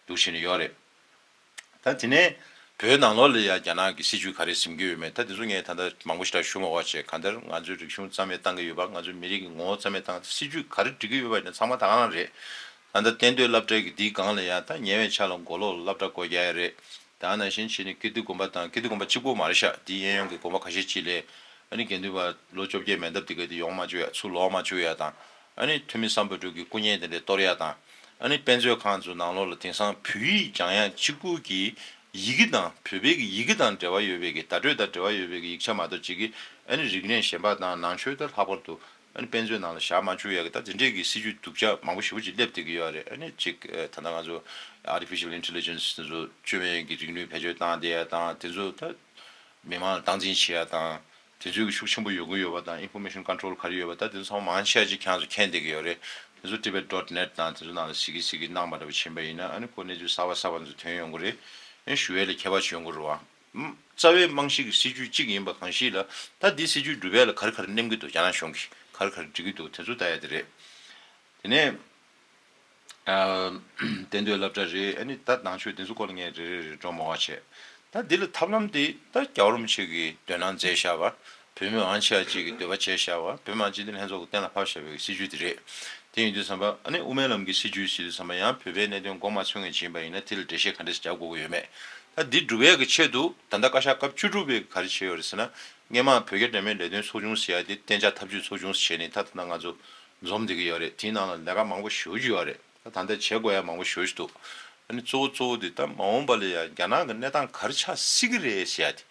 འདུག་བྱས་ནས་ཡོད་རེད། ད་དེ་ནས་བོད་ནང་ལོགས་ལ་ཡ་རྒྱ་ནག་གི་སྲིད་བྱུས་ག་རེ་འཛིན་གྱི་ཡོད་མེད། ད་དེ་ཚོ་ངས་ད་ལྟ་མང་པོ་ཞིག་ད་ཞུ་མ་དགོས་བྱས། གང་ལྟར་ང་ཚོའི་རིག་གཞུང་རྩ་མེད་བཏང་གི་ཡོད་པ། ང་ཚོའི་མི་རིགས་ཀྱི་ངོ་བོ་རྩ་མེད་བཏང་། སྲིད་བྱུས་ག་རེ་སྒྲིག་གི་ཡོད་པ་ཡིན་ན་ཚང་མ་ད་ག་རང་རེད། ད་ལྟ་གཏན་སྡོད་སློབ་གྲྭ་གི་འདིའི་སྒང་ལ་ཡ་ད་ཉེ་བའི་ཆར་ལ་མགོ་ལོག་ལ་སློབ་གྲྭ་སྒོ་རྒྱག་ཡ་རེད། ད་ནང་བཞིན་བྱས་ནས་ཀིརྟི་དགོན་པ་དང་། ཀིརྟི་དགོན་པ་གཅིག་པོ་མ་རེད་ཤག་འདི་གཡས་གཡོན་གྱི་དགོན་པ་ཁ་ཤས་ཅིག་ལ་ཨ་ནི་དགེ་འདུན་པ་ལོ་བཅོ་བརྒྱད་མན་འདབས་དེ་ག་དེ་ཡོང་མ་བཅུག་ཡ། ཚུར་ལོག་མ་བཅུག་ཡ་དང་། ཨ་ནི་ཐོན་མི་སམ་བྷོ་ཊ་གི་སྐུ་བརྙན་དེ་འདྲ་གཏོར་ཡ་དང་། ཨ་ནི་དཔེ་མཛོད་ཁང་ཚོ་ནང་ལོགས་ལ་དེང་སང་བོད་ཡིག་སྦྱང་ཡ་གཅིག་པུ་གི་ཡི་གེ་དང་། བོད་པའི་གི་ཡི་གེ་དང་འབྲེལ་བ་ཡོད་པའི་གི། བརྡ་སྤྲོད་དང་འབྲེལ་བ་ཡོད་པའི་གི་ཡིག་ཆ་མ་གཏོགས་ཅིག་གི། ཨ་ནི་རིག་གནས་གཞན་པ་དང་ནང་ཆོས་ད་ལྷག་པར་དུ་ཨ་ནི་དཔེ་མཛོད་ནང་ལ་བཞག་མ་བཅུག་ཡ་གི། ད་དེ་འདྲས་ཀྱི་སྲིད་བྱུས་སྡུག་ཅག་མང་པོ་ཞེ་པོ་ཅིག་སླེབས་བསྡད་ཀྱི་ཡོད་རེད། ཨ་ནི་ཅིག་ཨ་ད་ལྟ་ང་ཚོ་artificial intelligence དེ་ཚོ་བཅོས་མའི་གི་རིག་ནུས་བེད་སྤྱོད་བཏང་བསྡད་ཡ་དང་། དེ་ཚོ་ད་མི་མང་ལ་སྟངས་འཛིན་བྱེད་ཡ་དང་། དེ་ཚོའི་གི་ཤུགས་ཆེན་པོ་ཡོང་གི་ཡོད་པ་དང་། information control ག་རེ་ཡོད་པ། ད་དེ་ཚོ་ཚང་མ་མང་ཆེ་བ་ཅིག་ཁྱེད་རང་ཚོ་མཁྱེན་བསྡད་ཀྱི་ཡོད་རེད། དེ་ཚོ་tibet dot net དང་དེ་ཚོ་ནང་ལ་གཟིགས་གི་གཟིགས་གི་གནང་བ་འདྲ་བོ་ཕྱིན་པ་ཡིན་ན། ཨ་ནི་ཁོ་གནས་ཚུལ་གསར་པ་གསར་པ་ཚོ་ཐོན་ཡོང་གི་རེད། ཨ་ནི་ཞུ་ཡས་ལ་ཁྱད་པར་ཅིག་ཡོང་གི་རེད་བ། ཨམ། རྩ་བའི་རྨང་གཞི་གི་སྲིད་བྱུས་གཅིག་ཡིན་པ་གང་ཞིག་ལ། ད་འདི་སྲིད་བྱུས་སྒྲུབ་ཡས་ལ་ག་རེ་ག་རེ་གནོན་གྱི་འདུག་རྒྱ་ནག་གཞུང་གིས་ག་རེ་ག་རེ་སྒྲིག་གི་འདུག་དེ་ཚོ་ལྟ་ཡ་དེ་རེད། དེ་ནས་ཨ་གཏན་སྡོད་སློབ་གྲྭ་རེད། ཨ་ནི་ད་ནང་ཆོས་དེ་ཚོ་སྐོར་ལ་ངས་རེ་རེ་རེ་འགྲོ་མ་བ་བྱས། ད་འདི་ལ་ཐབས་ལམ་དེ་ད་རྒྱལ་བ་རིན་པོ་ཆེ་གིས་འདོད་སྣང་མཛད་བཞག་པ། བོད་མི་མང་ཆེ་བ་ཅིག་གིས་འདོད་པ་བྱས་བཞག་པ། བོད་མི་མང་སྤྱི་འཐུས་ལྷན་ཚོགས་ཀྱིས་གཏན་ལ་ཕབ་བཞག་པའི་སྲིད་བྱུས་དེ་རེད། དེ་ཡིན་དུས་ཙམ་པ། ཨ་ནི་དབུ་མའི་ལམ་གྱི་སྲིད་བྱུས་ཟེར་དུས་ཙམ་པ། ཡང་བོད་པའི་གནད་དོན་མགོ་མ་ཚོས་མཁན་ཅིག་ཡིན་པ་ཡིན་ན། དེ་ལ་འགྲེལ་བཤད་ག་འདྲས་རྒྱག་དགོས་ཀྱི་ཡོད་མེད། ད་འདི་སྒྲུབ་ཡས་ཀྱི་ཆེད་དུ་ད་ལྟ་བཀའ་ཤག་སྐབས་བཅུ་དྲུག་པས་ག་རེ་བྱས་ཡོད་རེད་ཟེར་ན། སྔོན་མ་བོད་རྒྱ་འབྲེལ་མོལ་ལས་དོན་ཚོགས་ཆུང་ཟེར་ཡ་དེ་གཏན་འཇགས་ཐབས་ཇུས་ཚོགས་ཆུང་ཟེར་བྱས་ནས་ད་ད་ལྟ་ང་ཚོ་འཛོམས་བསྡད་ཀྱི་ཡོད་རེད། དེའི་ནང་ལ་ལས་ཀ་མང་པོ་ཞེ་པོ་ཅིག་ཡོད་རེད། ད་ད་ལྟ་བྱེད་དགོས་ཡ་མང་པོ་ཞེ་པོ་ཅིག་འདུག་ཨ་ནི་གཙོ་བོ་གཙོ་བོ་དེ་ད་མ་འོངས་པ་ལ་ཡ་རྒྱ་ནག་གི་གནས་སྟངས་ག་རེ་ཆགས་སྲིད་ཀྱི་རེད་ཟེར་ཡ་དེ།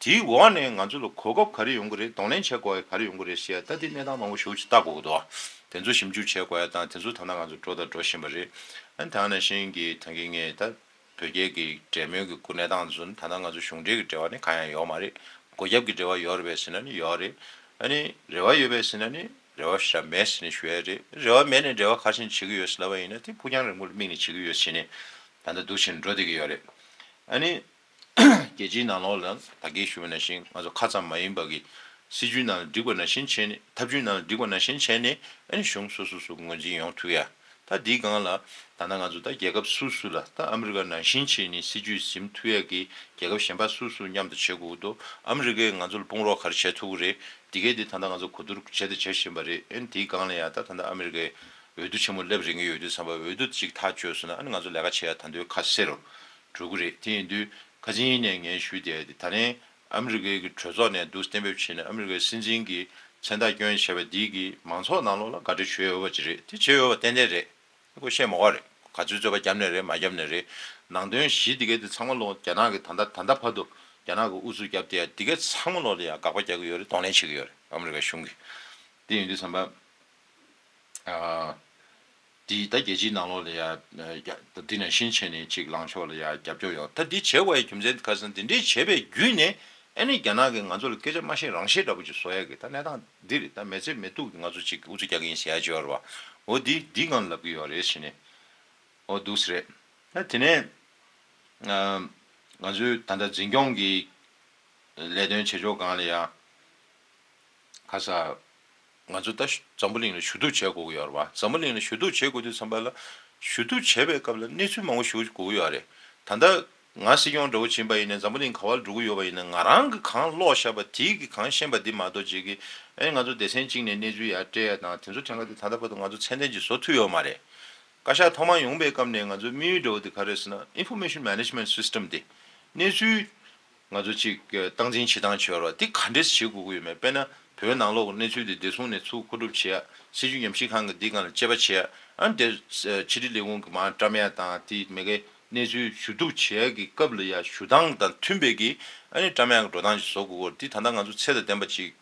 དེའི་འོག་ནས་ང་ཚོ་ལ་གོ་སྐབས་ག་རེ་ཡོང་གི་རེད། གདོང་ལེན་བྱེད་དགོས་ཡ་ག་རེ་ཡོང་གི་རེད་ཟེར་ཡ། ད་དེ་གནས་སྟངས་མང་པོ་ཞེ་པོ་ཅིག་ལྟ་དགོས་ཀྱི་འདུག་དེ་ཚོ་ཞིབ་འཇུག་བྱེད་དགོས་ཡ་དང་། དེ་ཚོ་ད་ལྟ་ང་ཚོ་འགྲོ་དང་འགྲོ་བཞིན་པ་རེད། ཨ་ནི་ད་ནང་བཞིན་གྱི་ད་གིན་ངས་ད་བོད་རྒྱའི་གི་འབྲེལ་མོལ་གྱི་སྐུ་གནས་སྟངས་ཚོ་ད་ལྟ་ང་ཚོ་གཞུང་འབྲེལ་གྱི་འབྲེལ་བ་ནི་གང་ཡང་ཡོད་མ་རེད། སྒོ་རྒྱབ་ཀྱི་འབྲེལ་བ་ཡོད་རེད་པས་ཟེར་ན་ནི་ཡོད་རེད། ཨ་ནི་རེ་བ་ཡོད་པས་ཟེར་ན་ནི་རེ་བ་ཞེ་དྲག་མེད་ཟེར་ནས་ཞུ་ཡ་རེད། རེ་བ་མེད་ནས་འབྲེལ་བ་ག་རེ་བྱས་ནས་བྱེད་ཀྱི་ཡོད་ཟེར་ལབ་པ་ཡིན་ན། དེ་ཕུགས་རྒྱང་རིང་པོ་ལ་དམིགས་ནས་བྱེད་ཀྱི་ཡོད་ཟེར་ནས་ད་ལྟ་འདུག་བྱས་ནས་འགྲོ་བསྡད་ཀྱི་ཡོད་རེད། ཨ་ནི་རྒྱལ་སྤྱིའི་ནང་ལོགས་ལ་ད་གིན་ཞུས་པ་ནང་བཞིན་ང་ཚོ་ཁ་ཙམ་མ་ཡིན་པ་གི་སྲིད་བྱུས་ནང་ལ་འགྲིག་པ་ནང་བཞིན་བྱས་ནས། ཐབས་བྱུས་ནང་ལ་འགྲིག་པ་ནང་བཞིན་བྱས་ནས། ཨ་ནི་གཞུང་སོ་སོ་སོ་ངོས་འཛིན་ཡོང་ཐུབ་ཡ། ད་འདིའི་སྒང་ལ་ད་ལྟ་ང་ཚོ་ད་རྒྱལ་ཁབ་སུ་སུ་ལ་ད་ཨ་མི་རི་ཀ་ནང་བཞིན་བྱས་ནས་སྲིད་བྱུས་འཛིན་ཐུབ་ཡ་གི་རྒྱལ་ཁབ་གཞན་པ་སུ་སུ་མཉམ་དུ་བྱེད་དགོས་འདུག་ཨ་མི་རི་ཀས་ང་ཚོ་ལ་དཔུང་རོགས་ག་རེ་བྱེད་ཐུབ་ཀྱི་རེད། འདི་གས་དེ་ད་ལྟ་ང་ཚོ་གོ་བསྡུར་བྱེད་དང་བྱེད་བཞིན་པ་རེད། ཨ་ནི་འདིའི་སྒང་ལ་ཡ་ད་ད་ལྟ་ཨ་མི་རི་ཀའི་འོས་བསྡུ་ཆེན་མོ་སླེབས་རན་གྱི་ཡོད་དུས་ཙམ་པ། འོས་བསྡུ་ཅིག་ཐག་ཆོད་སོང་ན། ཨ་ནི་ང་ཚོ་ལས་ཀ་བྱེད་ཡ་ད་དུང་ཁ་གསལ་རུ་འགྲོ་གི་རེད། དེ་ཡིན་དུས་ཁ་སང་ནས་ངས་ཞུས་བསྡད་ཡ་དེ། ད་ལན་ཨ་མི་རི་ཀའི་གི་གྲོས་ཚོགས་ནས་འདུག་གཏན་འབེབས་བྱས་ནས། ཨ་མི་རི་ཀའི་སྲིད་འཛིན་གྱི་མཚན་རྟགས་བསྐྱོན་བྱས་པ་འདི་གིས་མང་ཚོགས་ནང་ལོགས་ལ་དགའ་བྲལ་བྱུང་ཡོད་པ་ཅིག་རེད། དེ་བྱས་ཡོད་པ་ཏན་ཏན་རེད། ཁོ་བཤད་མ་དགོས་རེད། ག་ཚོད་རྩོད་པ་བརྒྱབ་ནས་རེད། མ་བརྒྱབ་ནས་རེད། ནང་དོན་བཞི་འདི་གས་དེ་ཚང་མ་ལོག་རྒྱ་ནག་གི་ད་ལྟ་ད་ལྟ་བར་དུ་རྒྱ་ནག་གི་ཨུ་ཚུགས་བརྒྱབ་བསྡད་ཡ་འདི་གས་ཚང་མ་ལོག་ལ་ཡ་དགག་པ་རྒྱག་གི་ཡོད་རེད། གདོང་ལེན་བྱེད་ཀྱི་ཡོད་རེད། ཨ་མི་རི་ཀ་གཞུང་གིས། དེ་ཡིན་དུས་ཙམ་པ། ཨ། འདི་ད་རྒྱལ་སྤྱིའི་ནང་ལོགས་ལ་ཡ་ཨ་ད་འདི་ནང་བཞིན་བྱས་ནས་ཅིག་ལངས་ཕྱོགས་ལ་ཡ་རྒྱབ་སྐྱོར་ཡོང་། ད་འདི་བྱེད་དགོས་ཡ་རྒྱུ་མཚན་དེ་ག་རེ་ཟེར་ན། འདི་འདྲའི་བྱས་པའི་བརྒྱུད་ནས་ཨ་ནི་རྒྱ་ནག་གིས་ང་ཚོ་ལ་སྐད་ཆ་མ་བཤད་རང་བཤད་འདྲ་པོ་ཅིག་བཟོ་ཡ་གི། ད་གནས་སྟངས་འདི་རེད། ད་མི་ཚེ་མི་སྡུག་གི་ང་ཚོ་ཅིག་ཨུ་ཚུགས་རྒྱག་གི་ཡིན་ཟེར་ཡ་ཅིག་ཡོད་རེད་བ། འོ་འདི་འདི་སྒང་ལབ་ཀྱི་ཡོད་རེད་ཟེར་ནས། འོ་འདུག་སེ་རེད། ད་དེ་ནས་ཨ་ང་ཚོའི་ད་ལྟ་འཛིན་སྐྱོང་གི་ལས་དོན་བྱེད་ཕྱོགས་སྒང་ལ་ཡ། ཁ་ས། ང་ཚོ་ད་འཛམ་བུ་གླིང་ལ་ཞུ་གཏུག་བྱེད་དགོས་ཀྱི་ཡོད་རེད་བ། འཛམ་བུ་གླིང་ལ་ཞུ་གཏུག་བྱེད་དགོས་དུས་ཙམ་པ་ལ། ཞུ་གཏུག་བྱེད་པའི་སྐབས་ལ་གནས་ཚུལ་མང་པོ་ཞིག་དགོས་ཀྱི་ཡོད་རེད། ད་ལྟ་ང་སྲིད་སྐྱོང་འདྲ་བོ་ཕྱིན་པ་ཡིན་ན། འཛམ་བུ་གླིང་ག་པར་འགྲོ་གི་ཡོད་པ་ཡིན་ན། ང་རང་གིས་གང་ཀློག་བཞག་པ་དེ་གིས་གང་ཤེས་པ་དེ་མ་གཏོགས་ཅིག་གིས། ཨ་ནི་ང་ཚོ་སྡེ་ཚན་གཅིག་ནས་གནས་ཚུལ་ཡར་སྤྲད་ཡ་དང་། དེ་ཚོ་ཐད་ཀར་དེ་ད་ལྟ་བར་དུ་ང་ཚོ་ཚད་ལྡན་ཅིག་བཟོ་ཐུབ་ཡོད་མ་རེད། བཀའ་ཤག་ཐོག་མར་ཡོང་པའི་སྐབས་ནས་ང་ཚོའི་དམིགས་ཡུལ་འདྲ་བོ་དེ་ག་རེ་རེད་ཟེར་ན། Information Management System དེ། གནས་ཚུལ་ང་ཚོ་ཅིག་སྟངས་འཛིན་བྱེད་སྟངས་བྱེད་པ་དེ་ག་འདྲས་བྱེད་དགོས་ཀྱི་ཡོད་མེད། དཔེར་ན་བོད་ནང་ལོགས་ཀྱི་གནས་ཚུལ་དེ་བདེ་སྲུང་ནས་ཚུར་མཁོ་སྒྲུབ་བྱེད་ཡ། སྲིད་བྱུས་ཉམས་ཞིབ་ཁང་གིས་འདི་སྒང་ལ་དཔྱད་པ་བྱེད་ཡ། ཨ་ནི་དེ་ཕྱི་དྲིལ་ལས་ཁུངས་ཀྱིས་མར་བཀྲམ་ཡ་དང་། དེ་མ་གི་ གནས་ཚུལ་ཞུ་གཏུག་བྱེད་ཡག་གི་སྐབས་ལ་ཡ་ཞུ་སྟངས་དང་མཐུན་པའི་གི་ཨ་ནི་བཀྲམ་ཡག་གི་འགྲོ་སྟངས་ཅིག་བཟོ་དགོས་སྐོར་འདི་ད་ལྟ་ང་ཚོ་ཚད་དང་ལྡན་པ་ཅིག་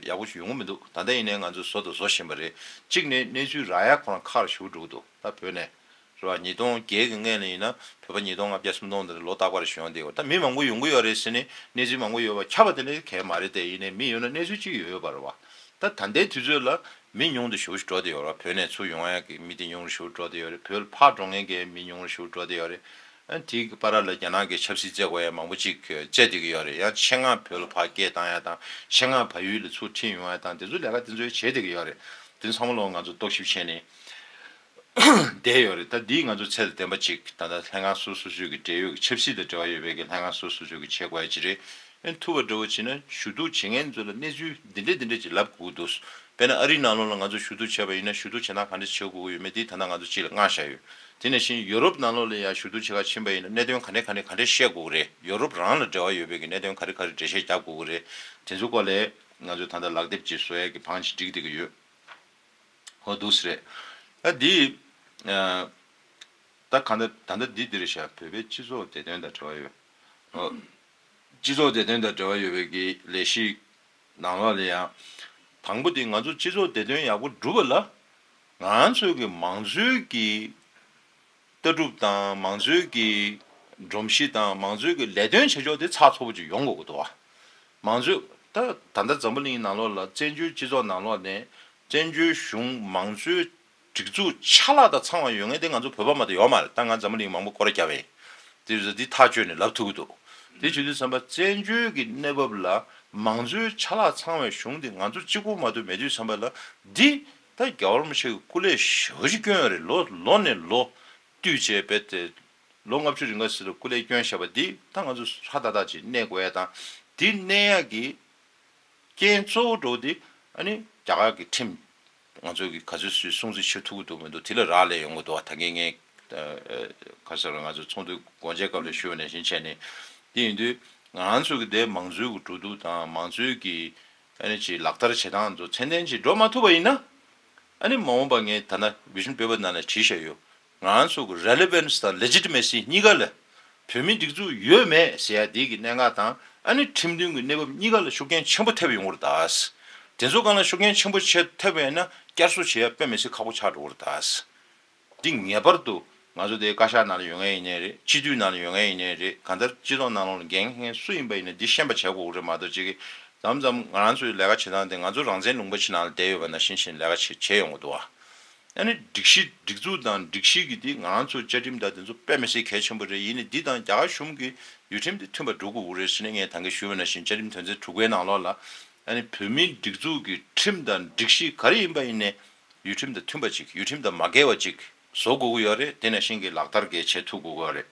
ཡག་པོ་ཞིག་ཡོང་གི་མི་འདུག་ད་ལྟ་ཡིན་ནའི་ང་ཚོ་བཟོ་དང་བཟོ་བཞིན་པ་རེད། གཅིག་ནས་གནས་ཚུལ་རག་ཡག་ཁོ་རང་ཁག་ཞུ་འགྲོ་གི་འདུག་ད་བོད་ནས་རེད་བ། ཉིས་སྟོང་བརྒྱད་ཀྱི་སྔོན་ལ་ཡིན་ན་བོད་པ་ཉིས་སྟོང་ལྔ་བརྒྱ་སུམ་སྟོང་དེ་ལོ་རྟག་པར་ཞུ་ཡོང་བསྡད་ཡོད། ད་མི་མང་པོ་ཡོང་གི་ཡོད་རེད་ཟེར་ནས་གནས་ཚུལ་མང་པོ་ཡོད་པ་ཁྱབ་པ་དེ་ནི་གལ་མ་རེད་དེ། ཡིན་ནའི་མི་ཡོད་ན་གནས་ཚུལ་གཅིག་ཡོད་ཡོད་པ་རེད་བ། ད་ད་ལྟའི་དུས་ཚོད་ལ་མི་ཉུང་དུ་ཞེ་པོ་ཞིག་འགྲོ་བསྡད་ཡོད་རེད། བོད་ནས་ཚུར་ཡོང་ཡག་གི་མི་དེ་ཉུང་རུ་ཞེ་པོ་འགྲོ་བསྡད་ཡོད་རེད། བོད་ལ་ཕར་འགྲོ་མཁན་གྱི་མི་ཉུང་རུ་ཞེ་པོ་འགྲོ་བསྡད་ཡོད་རེད། ཨ་དེའི་བར་ལ་རྒྱ་ནག་གི་ཆབ་སྲིད་བཙལ་དགོས་ཡ་མང་པོ་ཅིག་བཙལ་བསྡད་ཀྱི་ཡོད་རེད། ཡང་ཆེད་མངགས་བོད་ལ་ཕར་སྐད་བཏང་ཡ་དང་ཆེད་མངགས་བལ་ཡུལ་ལ་ཚུར་ཁྲིད་ཡོང་ཡ་དང་དེ་ཚོ་ལས་ཀ་དེ་ཚོ་བྱེད་བསྡད་ཀྱི་ཡོད་རེད། དེ་ཚང་མ་ལོ་ང་ཚོ་རྟོག་ཞིབ་བྱས་ནས་བསྡད་ཡོད་རེད། ད་འདིས་ང་ཚོ་ཚད་དང་ལྡན་པ་ཅིག་ད་ལྟ་ལྷན་ཁང་སོ་སོ་སོ་སོའི་གི་འབྲེལ་ཡོད་ཀྱི་ཆབ་སྲིད་དང་འབྲེལ་བ་ཡོད་པའི་གི་ལྷན་ཁང་སོ་སོ་སོ་སོའི་གི་བྱེད་དགོས་ཡ་ཅིག་རེད། ཨེ་ཐུབ་པ་འདྲ་བོ་བྱས་ན་ཞུ་གཏུག་བྱེད་མཁན་ཚོ་ལ་གནས་ཚུལ་འདི་འདྲ་འདི་འདྲ་ཅིག་ལབ་དགོས་འདུག་དཔེར་ན་ཨ་རིའི་ནང་ལོགས་ལ་ང་ཚོ་ཞུ་གཏུག་བྱས་པ་ཡིན་ན་ཞུ་གཏུག་བྱེད་སྟངས་ག་འདྲ་བྱེད་དགོས་ཀྱི་ཡོད་མེད་འདི་ད་ལྟ་ང་ཚོ་སྤྱི་ལ་མངགས་བཞག་ཡོད། དེ་ནང་བཞིན་ཡུ་རོབ་ནང་ལོགས་ལ་ཡང་ཞུ་གཏུག་བྱེད་ག་ཕྱིན་པ་ཡིན་ན་གནད་དོན་ག་འདྲ་ག་འདྲ་ག་འདྲ་བཤད་དགོས་ཀྱི་རེད། ཡུ་རོབ་རང་ལ་འབྲེལ་བ་ཡོད་པའི་གི་གནད་དོན་ག་རེ་ག་རེ་འགྲེལ་བཤད་རྒྱག་དགོས་ཀྱི་རེད། དེ་ཚོའི་སྐོར་ལ་ང་ཚོས་ད་ལྟ་ལག་དེབ་ཅིག་བཟོ་ཡས་ཀྱི་བང་ཅིག་སྒྲིག་བསྡད་ཀྱི་ཡོད། ཧོ་འདུག་སེ་རེད། ད་འདི་ཨ་ད་ག་འདྲ་ད་ལྟ་འདི་འདི་རེད་ཤག་བོད་པའི་སྤྱི་ཚོགས་བདེ་དོན་དང་འབྲེལ་བ་ཡོད། ཨོ། སྤྱི་ཚོགས་བདེ་དོན་དང་འབྲེལ་བ་ཡོད་པའི་གི་ལས་གཞི་ནང་ལོགས་ལ་ཡང་དང་པོ་དེ་ང་ཚོ་སྤྱི་ཚོགས་བདེ་དོན་ཡག་པོ་སྒྲུབ་པ་ལ་ང་ཚོའི་གི་མང་གཙོའི་གི་ལྟ་གྲུབ་དང་མང་གཙོའི་གི་སྒྲོམ་གཞི་དང་མང་གཙོའི་གི་ལས་དོན་བྱེད་ཕྱོགས་དེ་ཚགས་ཚུད་པོ་ཅིག་ཡོང་དགོས་ཀྱི་འདུག་བ། མང་གཙོའི་ད་ད་ལྟ་འཛམ་བུ་གླིང་ནང་ལོགས་ལ་བཙན་བྱོལ་སྤྱི་ཚོགས་ནང་ལོགས་ནས་བཙན་བྱོལ་གཞུང་མང་གཙོའི་སྒྲིག་འཛུགས་ཆ་ལག་དང་ཚང་བ་ཡོད་མཁན་དེ་ང་ཚོ་བོད་པ་མ་གཏོགས་ཡོད་མ་རེད། ད་ང་འཛམ་བུ་གླིང་མང་པོ་སྐོར་ར་བརྒྱབ་པ་ཡིན། དེ་བཞིན་འདི་ཐག་གཅོད་ནས་ལབ་ཐུབ་ཀྱི་འདུག་དེ་བྱེད་དུས་ཙམ་པ་བཙན་བྱོལ་གྱི་གནས་བབ་ལ་མང་གཙོའི་ཆ་ལག་ཚང་བའི་གཞུང་འདི་ང་ཚོ་གཅིག་པོ་མ་གཏོགས་མེད་དུས་ཙམ་པ་ལ་འདི་ད་རྒྱལ་བ་རིན་པོ་ཆེ་གི་སྐུ་ལས་ཞེ་པོ་ཅིག་བསྐྱོན་ཡོད་རེད། ལོ་ལོ་ནས་ལོ་བསྟུད་བྱས་རྦད་དེ་ལོ་ལྔ་བཅུ་རིང་ག་ཟེར་སྐུ་ལས་བསྐྱོན་བཞག་པ་འདི་ད་ང་ཚོ་ཧྲ་ཏག་ཏག་ཅིག་གནས་དགོས་ཡ་དང་འདི་གནས་ཡ་གི་རྐྱེན་གཙོ་བོ་འདྲ་བོ་དེ་ཨ་ནི་རྒྱ་གར་གྱི་ཁྲིམས་ང་ཚོ་གི་ག་ཚོད་སུས་སྲུང་བརྩི་བྱེད་ཐུབ་ཀྱི་འདུག་མི་འདུག་དེ་ལ་རག་ལས་ཡོང་གི་འདུག་ད་གིན་ངས་ཨ་ག་ཟེར་ང་ཚོ་ཚོགས་འདུ་སྒོ་འབྱེད་སྐབས་ལ་ཞུས་པ་ནང་བཞིན་བྱས་ནས་དེ་ཡིན་དུས་ང་ཚོ་གི་དེ་མང་གཙོའི་གི་འགྲོ་འདུག་དང་མང་གཙོའི་གི་ཨ་ནི་ཅིག་ལག་བསྟར་བྱེད་སྟངས་ཚོ་ཚད་ལྡན་ཅིག་འགྲོ་མ་ཐུབ་པ་ཡིན་ན་ཨ་ནི་མ་འོངས་པ་ངས་ད་ལྟ་Vision Paper་ནང་ལ་བྲིས་བཞག་ཡོད། ང་ཚོ་གི་relevance་དང་legitimacy་གཉིས་ཀ་ལ་བོད་མིའི་སྒྲིག་འཛུགས་ཡོད་མེད་ཟེར་ཡ་དེ་གི་གནད་འགག་དང་ཨ་ནི་ཁྲིམས་མཐུན་གྱི་གནས་བབ་གཉིས་ཀ་ལ་ཤུགས་རྐྱེན་ཆེན་པོ་ཐེབས་ཡོང་གི་རེད་ད། དེ་ཚོ་སྒང་ལ་ཤུགས་རྐྱེན་ཆེན་པོ་ཆེ་ཐེབས་པ་ཡིན་ན་བསྐྱར་གསོ་བྱེད་ཡ་དཔེ་མི་སྲིད་ཁག་པོ་ཆགས་འགྲོ་གི་རེད་ད། འདི་ངེས་པར་དུ་ང་ཚོ་དེ་བཀའ་ཤག་ནང་ལ་ཡོད་མཁན་ཡིན་ནའི་རེད། སྤྱི་འཐུས་ནང་ལ་ཡོད་མཁན་ཡིན་ནའི་རེད། གང་ལྟར་སྤྱི་ཚོགས་ནང་ལོགས་ལ་འགན་འཁྱེར་མཁན་སུ་ཡིན་པ་ཡིན་ནའི་འདི་ཤེས་པ་བྱེད་དགོས་ཀྱི་རེད་མ་གཏོགས་ཅིག་གིས་མཚམས་མཚམས་ང་རང་ཚོའི་ལས་ཀ་བྱེད་སྟངས་དེ་ང་ཚོ་རང་བཙན་ལུང་པ་ཅིག་ནང་ལ་བསྡད་ཡོད་པ་ནང་བཞིན་བྱས་ནས་ལས་ཀ་བྱེད་བྱེད་ཡོང་གི་འདུག་བ། ཨ་ནི་སྒྲིག་གཞི་སྒྲིག་འཛུགས་དང་སྒྲིག་གཞི་གི་དེ་ང་རང་ཚོ་བཅའ་ཁྲིམས་དང་དེ་ཚོ་དཔེ་མི་སྲིད་གལ་ཆེན་པོ་རེད། ཡིན་ནའི་འདི་དང་རྒྱ་གར་གཞུང་གི་ཡུལ་ཁྲིམས་དེ་མཐུན་པ་འགྲོ་དགོས་ཀྱི་རེད་ཟེར་ནས་ངས་ད་གིན་ཞུས་པ་ནང་བཞིན་བཅའ་ཁྲིམས་དོན་ཚན་དྲུག་པའི་ནང་ལོགས་ལ་ཨ་ནི་བོད་མིའི་སྒྲིག་འཛུགས་ཀྱི་ཁྲིམས་དང་སྒྲིག་གཞི་ག་རེ་ཡིན་པ་ཡིན་ནའི་ཡུལ་ཁྲིམས་དང་མཐུན་པ་ཅིག་ཡུལ་ཁྲིམས་དང་མ་འགལ་བ་ཅིག་བཟོ་དགོས་ཀྱི་ཡོད་རེད། དེ་ནང་བཞིན་གྱི་ལག་བསྟར་གྱི་བྱེད་ཐུབ་དགོས་ཀྱི་ཡོད་རེད།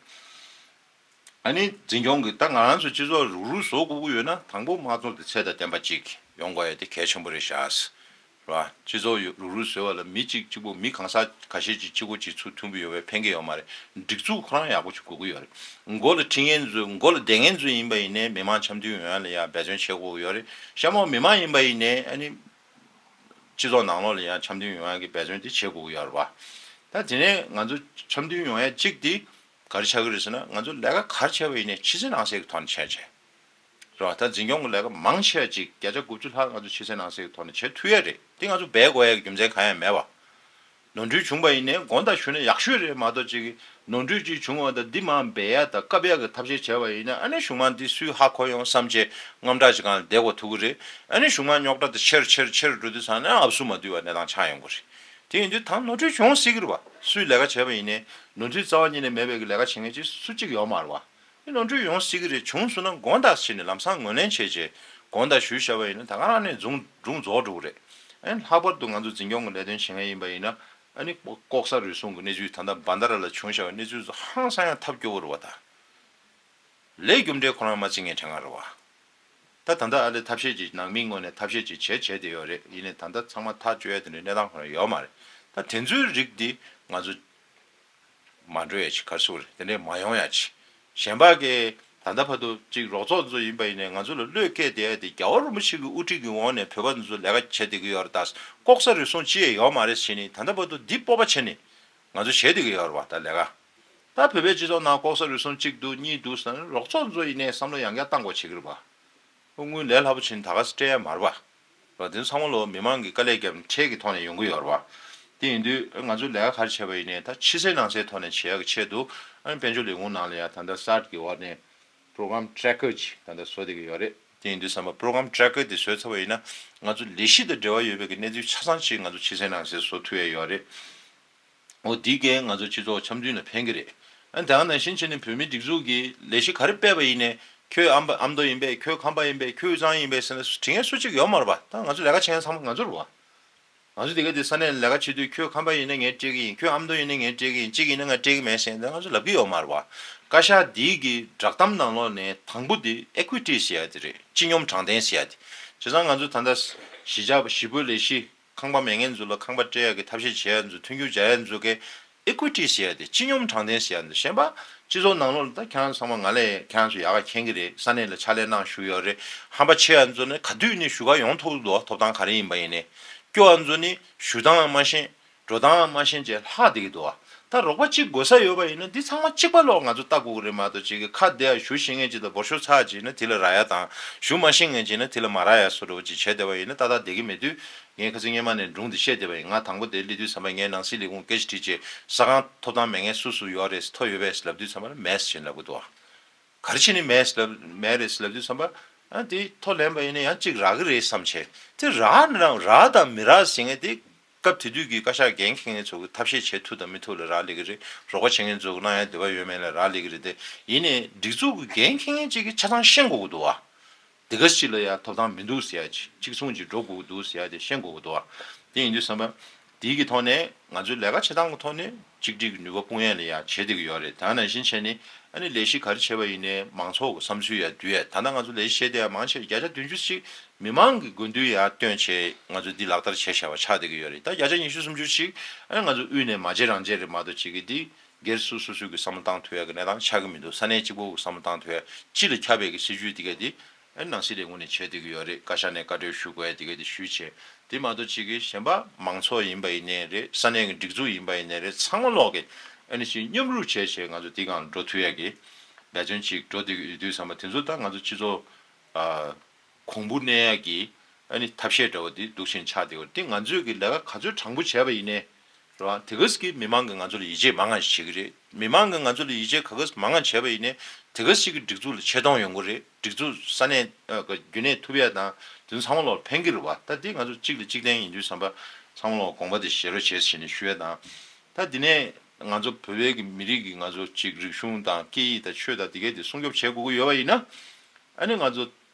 ཨ་ནི་འཛིན་སྐྱོང་གི་ད་ང་རང་ཚོ་སྤྱི་ཚོགས་རུག་རུག་བཟོ་དགོས་ཀྱི་ཡོད་ན་དང་པོ་དམངས་གཙོ་དེ་ཚད་དང་ལྡན་པ་ཅིག་ཡོང་དགོས་ཡ་དེ་གལ་ཆེན་པོ་རེད་ཤག་རེད་བ། སྤྱི་ཚོགས་ཡོ་རུག་རུག་བཟོས་པ་ལ་མི་གཅིག་གཅིག་པོ་མི་གང་ཟག་ཁ་ཤས་ཅིག་གཅིག་པོ་གཅིག་ཚུར་མཐུན་པོ་ཡོད་པའི་ཕན་གྱི་ཡོད་མ་རེད། སྒྲིག་འཛུགས་ཁོ་རང་ཡག་པོ་ཅིག་དགོས་ཀྱི་ཡོད་རེད། མགོ་ལ་ཁྲིད་མཁན་ཚོ་མགོ་ལ་བསྡད་མཁན་ཚོ་ཡིན་པ་ཡིན་ནའི་མི་མང་འཆམ་མཐུན་ཡོང་ཡ་ལ་ཡ་འབད་བརྩོན་བྱེད་དགོས་ཀྱི་ཡོད་རེད། གཤམ་འོག་མི་མང་ཡིན་པ་ཡིན་ནའི་ཨ་ནི་སྤྱི་ཚོགས་ནང་ལོགས་ལ་ཡང་འཆམ་མཐུན་ཡོང་ཡ་གི་འབད་བརྩོན་དེ་བྱེད་དགོས་ཀྱི་ཡོད་རེད་བ། ད་དེ་ནས་ང་ཚོ་འཆམ་མཐུན་ཡོང་ཡ་གཅིག་དེ་ག་རེ་ཆགས་ཀྱི་རེད་ཟེར་ན་ང་ཚོ་ལས་ཀ་ག་རེ་བྱས་པ་ཡིན་ནའི་ཕྱི་གསལ་ནང་གསལ་གྱི་ཐོག་ནས་བྱས་བྱས། རེད་བ། ད་འཛིན་སྐྱོང་གི་ལས་ཀ་མང་ཆེ་བ་ཅིག་བརྒྱ་ཆ་དགུ་བཅུ་ལྷག་ང་ཚོ་ཕྱི་གསལ་ནང་གསལ་གྱི་ཐོག་ནས་བྱེད་ཐུབ་ཡ་རེད། དེ་ང་ཚོ་འབད་དགོས་ཡ་གི་རྒྱུ་མཚན་གང་ཡང་མེད་བ། ནོར་འཁྲུལ་བྱུང་བ་ཡིན་ནའི་དགོངས་དག་ཞུས་ན་ཡག་ཤོས་རེད་མ་གཏོགས་ཅིག་ནོར་འཁྲུལ་ཅིག་བྱུང་བ་དང་འདི་མར་འབད་ཡ་དང་བཀབ་ཡ་གི་ཐབས་ཤེས་བྱས་པ་ཡིན་ན་ཨ་ནི་གཞུང་མང་འདི་སུས་ཧ་གོ་ཡོང་བསམ་བྱས་དངངས་སྐྲག་ཅིག་སྒང་ལ་བསྡད་དགོས་ཐུག་གི་རེད། ཨ་ནི་གཞུང་མང་རྙོག་དྲ་དེ་ཆེ་རུ་ཆེ་རུ་ཆེ་རུ་འགྲོ་དུས་ཙང་ནས་ཨབ་སུ་མ་བསྡུས་པ་གནས་སྟངས་ཆགས་ཡོང་གི་རེད། དེ་ཡིན་དུས་ད་ནོར་འཁྲུལ་བྱུང་སྲིད་ཀྱི་རེད་བ། སུས་ལས་ཀ་བྱས་པ་ཡིན་ནའི་ནོར་འཁྲུལ་རྩ་བ་ཉིད་ནས་མེད་པའི་གི་ལས་ཀ་བྱེད་མཁན་ཅིག་སུ་གཅིག་ཡོད་མ་རེད་བ། ནོར་འཁྲུལ་ཡོང་སྲིད་ཀྱི་རེད། བྱུང་སོང་ན་དགོངས་དག་བྱས་ནས་ལམ་སང་ངོས་ལེན་བྱས་རྗེས་དགོངས་དག་ཞུས་བཞག་པ་ཡིན་ན་ད་ག་རང་ནས་སྒྲུང་སྒྲུང་རྫོགས་འགྲོ་གི་རེད། ཨ་ནི་ལྷག་པར་དུ་ང་ཚོ་འཛིན་སྐྱོང་གི་ལས་དོན་བྱེད་མཁན་ཡིན་པ་ཡིན་ན་ཨ་ནི་ལྐོག་ཟ་རུལ་སུངས་ཀྱི་གནས་ཚུལ་ད་ལྟ་བན་ད་ར་ལ་བྱུང་བཞག་པའི་གནས་ཚུལ་ཚོ་ཧང་སང་ཡང་ཐབས་སྐྱོ་པོ་རེད་བ་ད། ལས་རྒྱུ་འབྲས་ཁོ་རང་མ་བརྩི་མཁན་དྲན་ག་རེད་བ། ད་ད་ལྟ་ཨ་ལས་ཐབས་ཤེས་ཅིག་ནང་མིའི་ངོས་ནས་ཐབས་ཤེས་ཅིག་བྱས་བྱས་བསྡད་ཡོད་རེད། ཡིན་ནའི་ད་ལྟ་ཚང་མ་ཐག་གཅོད་ཡ་དེ་འདྲའི་གནས་སྟངས་ཁོ་རང་ཡོད་མ་རེད། ད་དེ་ཚོའི་རིགས་འདི་ང་ཚོ་མ་འགྲོ་ཡ་ཅིག་ག་རེ་ཟེར་དགོས་རེད། དེ་འདྲས་མ་ཡོང་ཡ་ཅིག་གཞན་པ་གི་ད་ལྟ་བར་དུ་ཅིག་རོགས་ཚོགས་ཚོ་ཡིན་པ་ཡིན་ནའི་ང་ཚོ་ལ་བློས་བཀལ་བསྡད་ཡ་དེ་རྒྱལ་བ་རིན་པོ་ཆེ་གི་དབུ་ཁྲིད་ཀྱི་འོག་ནས་བོད་པ་ཚོ་ལས་ཀ་བྱེད་བསྡད་ཀྱི་ཡོད་རེད། ད་ལྐོག་ཟ་རུལ་སུངས་ཅི་ཡང་ཡོད་མ་རེད་ཟེར་ནས་ད་ལྟ་བར་དུ་འདི་སྤོབས་པ་བྱས་ནས་ང་ཚོ་བྱས་བསྡད་ཀྱི་ཡོད་རེད་བ། ད་ལས་ཀ་ ད་བོད་པའི་སྤྱི་ཚོགས་ནང་ལྐོག་ཟ་རུལ་སུངས་གཅིག་འདུག་གཉིས་འདུག་ཟེར་ན་རོགས་ཚོགས་ཚོ་ཡིན་ནའི་བསམ་བློ་ཡང་བསྐྱར་བཏང་དགོས་བྱེད་ཀྱི་རེད་པ། ཁོ་དངུལ་ལས་སླ་པོ་བྱིན་ད་ག་སེ་སྤྲད་ཡ་མ་རེད་པ། རོགས་དེ་ཚོ་ཚང་མ་ལོ་མི་མང་གི་དཀའ་ལས་བརྒྱབ་ནས་ཁྲལ་གྱི་ཐོག་ནས་ཡོང་གི་ཡོད་རེད་པ། དེ་ཡིན་དུས་ང་ཚོས་ལས་ཀ་ག་རེ་བྱས་པ་ཡིན་ནའི་ད་ཕྱི་གསལ་ནང་གསལ་ཐོག་ནས་བྱེད་ཡ་གི་ཆེད་དུ་ཨ་ནི་དཔལ་འབྱོར་ལས་ཁུངས་ནང་ལ་ཡ་ད་ལྟ་སར་གི་འོག་ནས་པྲོ་གྷ་རམ་ཊེ་རེ་ཀར་ཅིག་ད་ལྟ་བཟོ་བསྡད་ཀྱི་ཡོད་རེད། དེ་ཡིན་དུས་ཙམ་པ་པྲོ་གྷ་རམ་ཊེ་རེ་ཀར་དེ་བཟོས་ཚར་བ་ཡིན་ན་ང་ཚོ་ལས་གཞི་དང་འབྲེལ་བ་ཡོད་པའི་གི་གནས་ཚུལ་ཆ་ཚང་ཅིག་ང་ཚོ་ཕྱི་གསལ་ནང་གསལ་བཟོ་ཐུབ་ཡ་ཡོད་རེད། འོ་འདི་གས་ང་ཚོ་སྤྱི་ཚོགས་འཆམ་མཐུན་ལ་ཕན་གི་རེད། ཨ་ནི་དེ་ག་ནང་བཞིན་བྱས་ནས་བོད་མིའི་སྒྲིག་འཛུགས་ཀྱི་ལས་གཞི་ག་རེ་སྤེལ་བ་ཡིན་ནའི་ཁྱོད་ཨ་མདོ་ཨ་མདོ་ཡིན་པས། ཁྱོད་ཁམས་པ་ཡིན་པས། ཁྱོད་དབུས་གཙང་ཡིན་པས་ཟེར་ནས་དྲི་ངན་སུ་གཅིག་ཡོད་མ་རེད་པ། ད་ང་ཚོ་ལས་ཀ་བྱེད་མཁན་ཚང་མ་ང་ཚོ་རེད་པ། ང་ཚོ་དེ་ག་དེ་ས་གནས་ལ་ལས་ཀ་བྱེད་དུས་ཁྱོད་ཁམས་པ་ཡིན་ན་ངས་སྤྲད་ཀྱི་ཡིན། ཁྱོད་ཨ་མདོ་ཡིན་ན་ངས་སྤྲད་ཀྱི་ཡིན། གཅིག་ཡིན་ན་ང་སྤྲད་ཀྱི་མེད་ཟེར་ནས་ང་ཚོ་ལབ་ཀྱི་ཡོད་མ་རེད་པ། བཀའ་ཤག་འདིའི་གི་བསྒྲགས་གཏམ་ནང་ལོགས་ནས་དང་པོ་དེ་ཨི་ཀུའི་ཊི་ཟེར་ཡ་དེ་རེད། སྤྱི་སྙོམས་དྲང་བདེན་ཟེར་ཡ་དེ། བྱས་ཙང་ང་ཚོ་ད་ལྟ་གཞིས་ཆགས་གཞིས་སྤོ་ལས་གཞི། ཁང་པ་མེད་མཁན་ཚོ་ལ་ཁང་པ་སྤྲད་ཡ་གི་ཐབས་ཤེས་བྱེད་ཡ་ཚོ། མཐུན་འགྱུར་བྱེད་ཡ་ཚོ་གི་ཨི་ཀུའི་ཊི་ཟེར་ཡ་དེ། སྤྱི་སྙོམས་དྲང་བདེན་ཟེར་ཡ་དེ། གཞན་པ་སྤྱི་ཚོགས་ནང་ལོགས་ལ་ད་ཁྱེད་རང་ཚོ་ཚང་མ་ང་ལས་ཁྱེད་རང་ཚོ་ཡག་ག་མཁྱེན་གི་རེད། ས་གནས་ལ་ཕྱག་ལས་གནང་བཞུགས་ཡོད་རེད། ཧམ་པ་ཆེ་ཡ་ཚོ་ནི་ག་དུས་ནས་བཞུགས་ག་ཡོང་ཐུབ་འདུག་ཐོབ་ཐང་ག་རེ་ཡིན་པ་ཡིན་ནའི། སྐྱོ་བ་ཚོ་ནི་བཞུགས་སྟངས་མ་ཤེས། འགྲོ་སྟངས་མ་ཤེས་བྱས་ལྷག་བསྡད་ཀྱི་འདུག་བ། ད་རོགས་པ་གཅིག་དགོས་ས་ཡོད་པ་ཡིན་ན་འདི་ཚང་མ་གཅིག་པ་ལོག་ང་ཚོ་ལྟ་དགོས་ཀྱི་རེད་མ་གཏོགས། གཅིག་གི་ཁ་བདེ་ཡ་ཞུ་ཤེས་མཁན་གཅིག་དང་འབོར་ཤོག་ཚར་གཅིག་ན་དེ་ལ་རག་ཡ་དང་། ཞུ་མ་ཤེས་མཁན་གཅིག་ན་དེ་ལ་མ་རག་ཡ་བཟོ་འདྲ་བོ་གཅིག་བྱས་བསྡད་པ་ཡིན་ན་ཏག་ཏག་བསྡད་ཀྱི་མེད་དུས། ངས་ཁ་སང་སྔོན་མ་ནས་སྒྲུང་འདི་བཤད་བསྡད་པ་ཡིན། ང་དང་པོ་དེ་སླེབས་དུས་ཙམ་པ་ངས་ནང་སྲིད་ལས་ཁུངས་སྐད་ཆ་དྲིས་བྱས། ས་ཁང་ཐོབ་ཐང་མེད་མཁན་སུ་སུ་ཡོད་རེད། ཐོ་ཡོད་པས་ལབ་དུས་ཙམ་པ་ལ་མེད་ཟེར་ལབ་ཀྱི་འདུག་བ། ག་རེ་བྱས་ནས་མེད་ལབ་མེད་རེད་ལབ་དུས་ཙམ་པ། ཨ་དེ་ཐོ་ལེན་པ་ཡིན་ན་ཡང་གཅིག་རག་གི་རེད་བསམ་བྱས། དེ་རག་ན་རག་དང་མི་རག་ཟེར་མཁན་དེ་སྐབས་དེ་དུས་ཀྱི་བཀའ་ཤག་འགན་འཁྱེར་མཁན་ཚོ་གི་ཐབས་ཤེས་བྱེད་ཐུབ་དང་མི་ཐུབ་ལ་རག་ལས་ཀྱི་རེད། རོགས་པ་བྱེད་མཁན་ཚོ་གི་གནང་ཡ་འདོད་པ་ཡོད་མེད་ལ་རག་ལས་ཀྱི་རེད་དེ། ཡིན་ནའི་སྒྲིག་འཛུགས་ཀྱི་འགན་འཁྱེར་མཁན་གཅིག་གིས་ཆ་ཚང་ཤེས་དགོས་ཀྱི་འདུག་བ། དེ་ག་ཅིག་ལ་ཡ་ཐོབ་ཐང་མི་འདུག་ཟེར་ཡ་ཅིག་གཅིག་མཚུངས་ཅིག་འགྲོ་དགོས་ཀྱི་འདུག་ཟེར་ཡ་དེ་ཤེས་དགོས་ཀྱི་འདུག་བ། དེ་ཡིན་དུས་ཙམ་པ། དེའི་གི་ཐོག་ནས་ང་ཚོའི་ལས་ཀ་བྱེད་སྟངས་ཀྱི་ཐོག་ནས་གཅིག་སྒྲིལ་གྱི་ནུས་པ་སྤུངས་ཡས་ལ་ཡ་བྱེད་བསྡད་ཀྱི་ཡོད་རེད། ད་ནང་བཞིན་བྱས་ནས་ཨ་ནི་ལས་གཞི་ག་རེ་བྱས་པ་ཡིན་ནའི་མང་ཚོགས་ཀྱི་བསམ་ཚུལ་ཡ་བསྡུ་ཡས། ད་ལྟ་ང་ཚོ་ལས་གཞི་བྱས་བསྡད་ཡ་མང་ཆེ་བརྒྱ་ཆ་བདུན་ཅུ་ཞིག་མི་མང་གི་དགོས་འདུན་ཡ་བཏོན་བྱས་ང་ཚོ་འདི་ལག་བསྟར་བྱས་བཞག་པ་ཆགས་བསྡད་ཀྱི་ཡོད་རེད། ད་བརྒྱ་ཆ་ཉི་ཤུ་སུམ་ཅུ་ཞིག་ཨ་ནི་ང་ཚོ་དབུས་ནས་མ་བྱེད་རང་བྱེད་རེད་མ་གཏོགས། གཅིག་གི་འདི་སྒེར་སུ་སོ་སོའི་གི་བསམ་བློ་བཏང་ཐུབ་ཡ་གི་གནས་སྟངས་ཆགས་ཀྱི་མི་འདུག་ས་གནས་གཅིག་པོ་གི་བསམ་བློ་བཏང་ཐུབ་ཡ། སྤྱི་ལ་ཁྱབ་པའི་གི་སྲིད་ཇུས་འདི་ག་འདི་ཨ་ནི་ནང་སྲིད་ལས་ཁུངས་ནས་བྱས་བསྡད་ཀྱི་ཡོད་རེད། བཀའ་ཤག་ནས་བཀའ་འཁྲོལ་ཞུ་དགོས་ཡ་དེ་ག་དེ་ཞུས་བྱས། དེ་མ་གཏོགས་གཅིག་གི་གཞན་པ་མང་ཚོགས་ཡིན་པ་ཡིན་ནའི་རེད། ས་གནས་ཀྱི་སྒྲིག་འཛུགས་ཡིན་པ་ཡིན་ནའི་རེད། ཚང་མ་ལོག་གི་ཨ་ནི་ཅིག་མཉམ་རུབ་བྱས་བྱས་ང་ཚོ་འདི་སྒང་འགྲོ་ཐུབ་ཡ་གི་འབད་བརྩོན་ཅིག་འགྲོ་བསྡད་ཀྱི་ཡོད་དུས་ཙམ་པ་དེ་ཚོ་ད་ང་ཚོ་སྤྱི་ཚོགས་ཨ་གོང་བུ་གནས་ཡ་གི་ཨ་ནི་ཐབས་ཤེས་འདྲ་བོ་དེ་འདུག་ཕྱིན་ཆགས་བསྡད་ཡོད་རེད། དེ་ང་ཚོས་གི་ལས་ཀ་ག་ཚོད་དྲང་པོ་བྱས་པ་ཡིན་ནའི། རེད་བ། དེ་ག་ཙམ་གྱིས་མི་མང་གིས་ང་ཚོ་ལ་ཡིད་ཆེས་མང་ང་ཞིག་བྱེད་ཀྱི་རེད། མི་མང་གིས་ང་ཚོ་ལ་ཡིད་ཆེས་ག་ག་ཙམ་མང་ང་བྱས་པ་ཡིན་ནའི་དེ་ག་ཙམ་ཞིག་གི་སྒྲིག་འཛུགས་ལ་ཆེ་མཐོང་ཡོང་གི་རེད། སྒྲིག་འཛུགས་ས་གནས་ཨ་རྒྱུན་གནས་ཐུབ་ཡ་དང་དེ་ཚོ་ཚང་མ་ལོག་ཕན་གྱི་རེད་བ། ད་འདི་ང་ཚོ་གཅིག་ལ་གཅིག་བརྟེན་ཡིན་དུས་ཙམ་པ་ཚང་མ་ལོག་དགོངས་པ་དེ་བཞེས་རོགས་བྱེད་ཟེར་ནས་ཞུ་ཡ་དང་། ད་འདི་ནས་ང་ཚོ་བོད་པའི་གི་མི་རིགས་ཀྱི་ང་ཚོ་གཅིག་རིག་གཞུང་དང་སྐད་ཡིག་དང་ཆོས་དང་དེ་གའི་དེ་སྲུང་སྐྱོབ་བྱེད་དགོས་ཀྱི་ཡོད་པ་ཡིན་ན། ཨ་ནི་ང་ཚོ་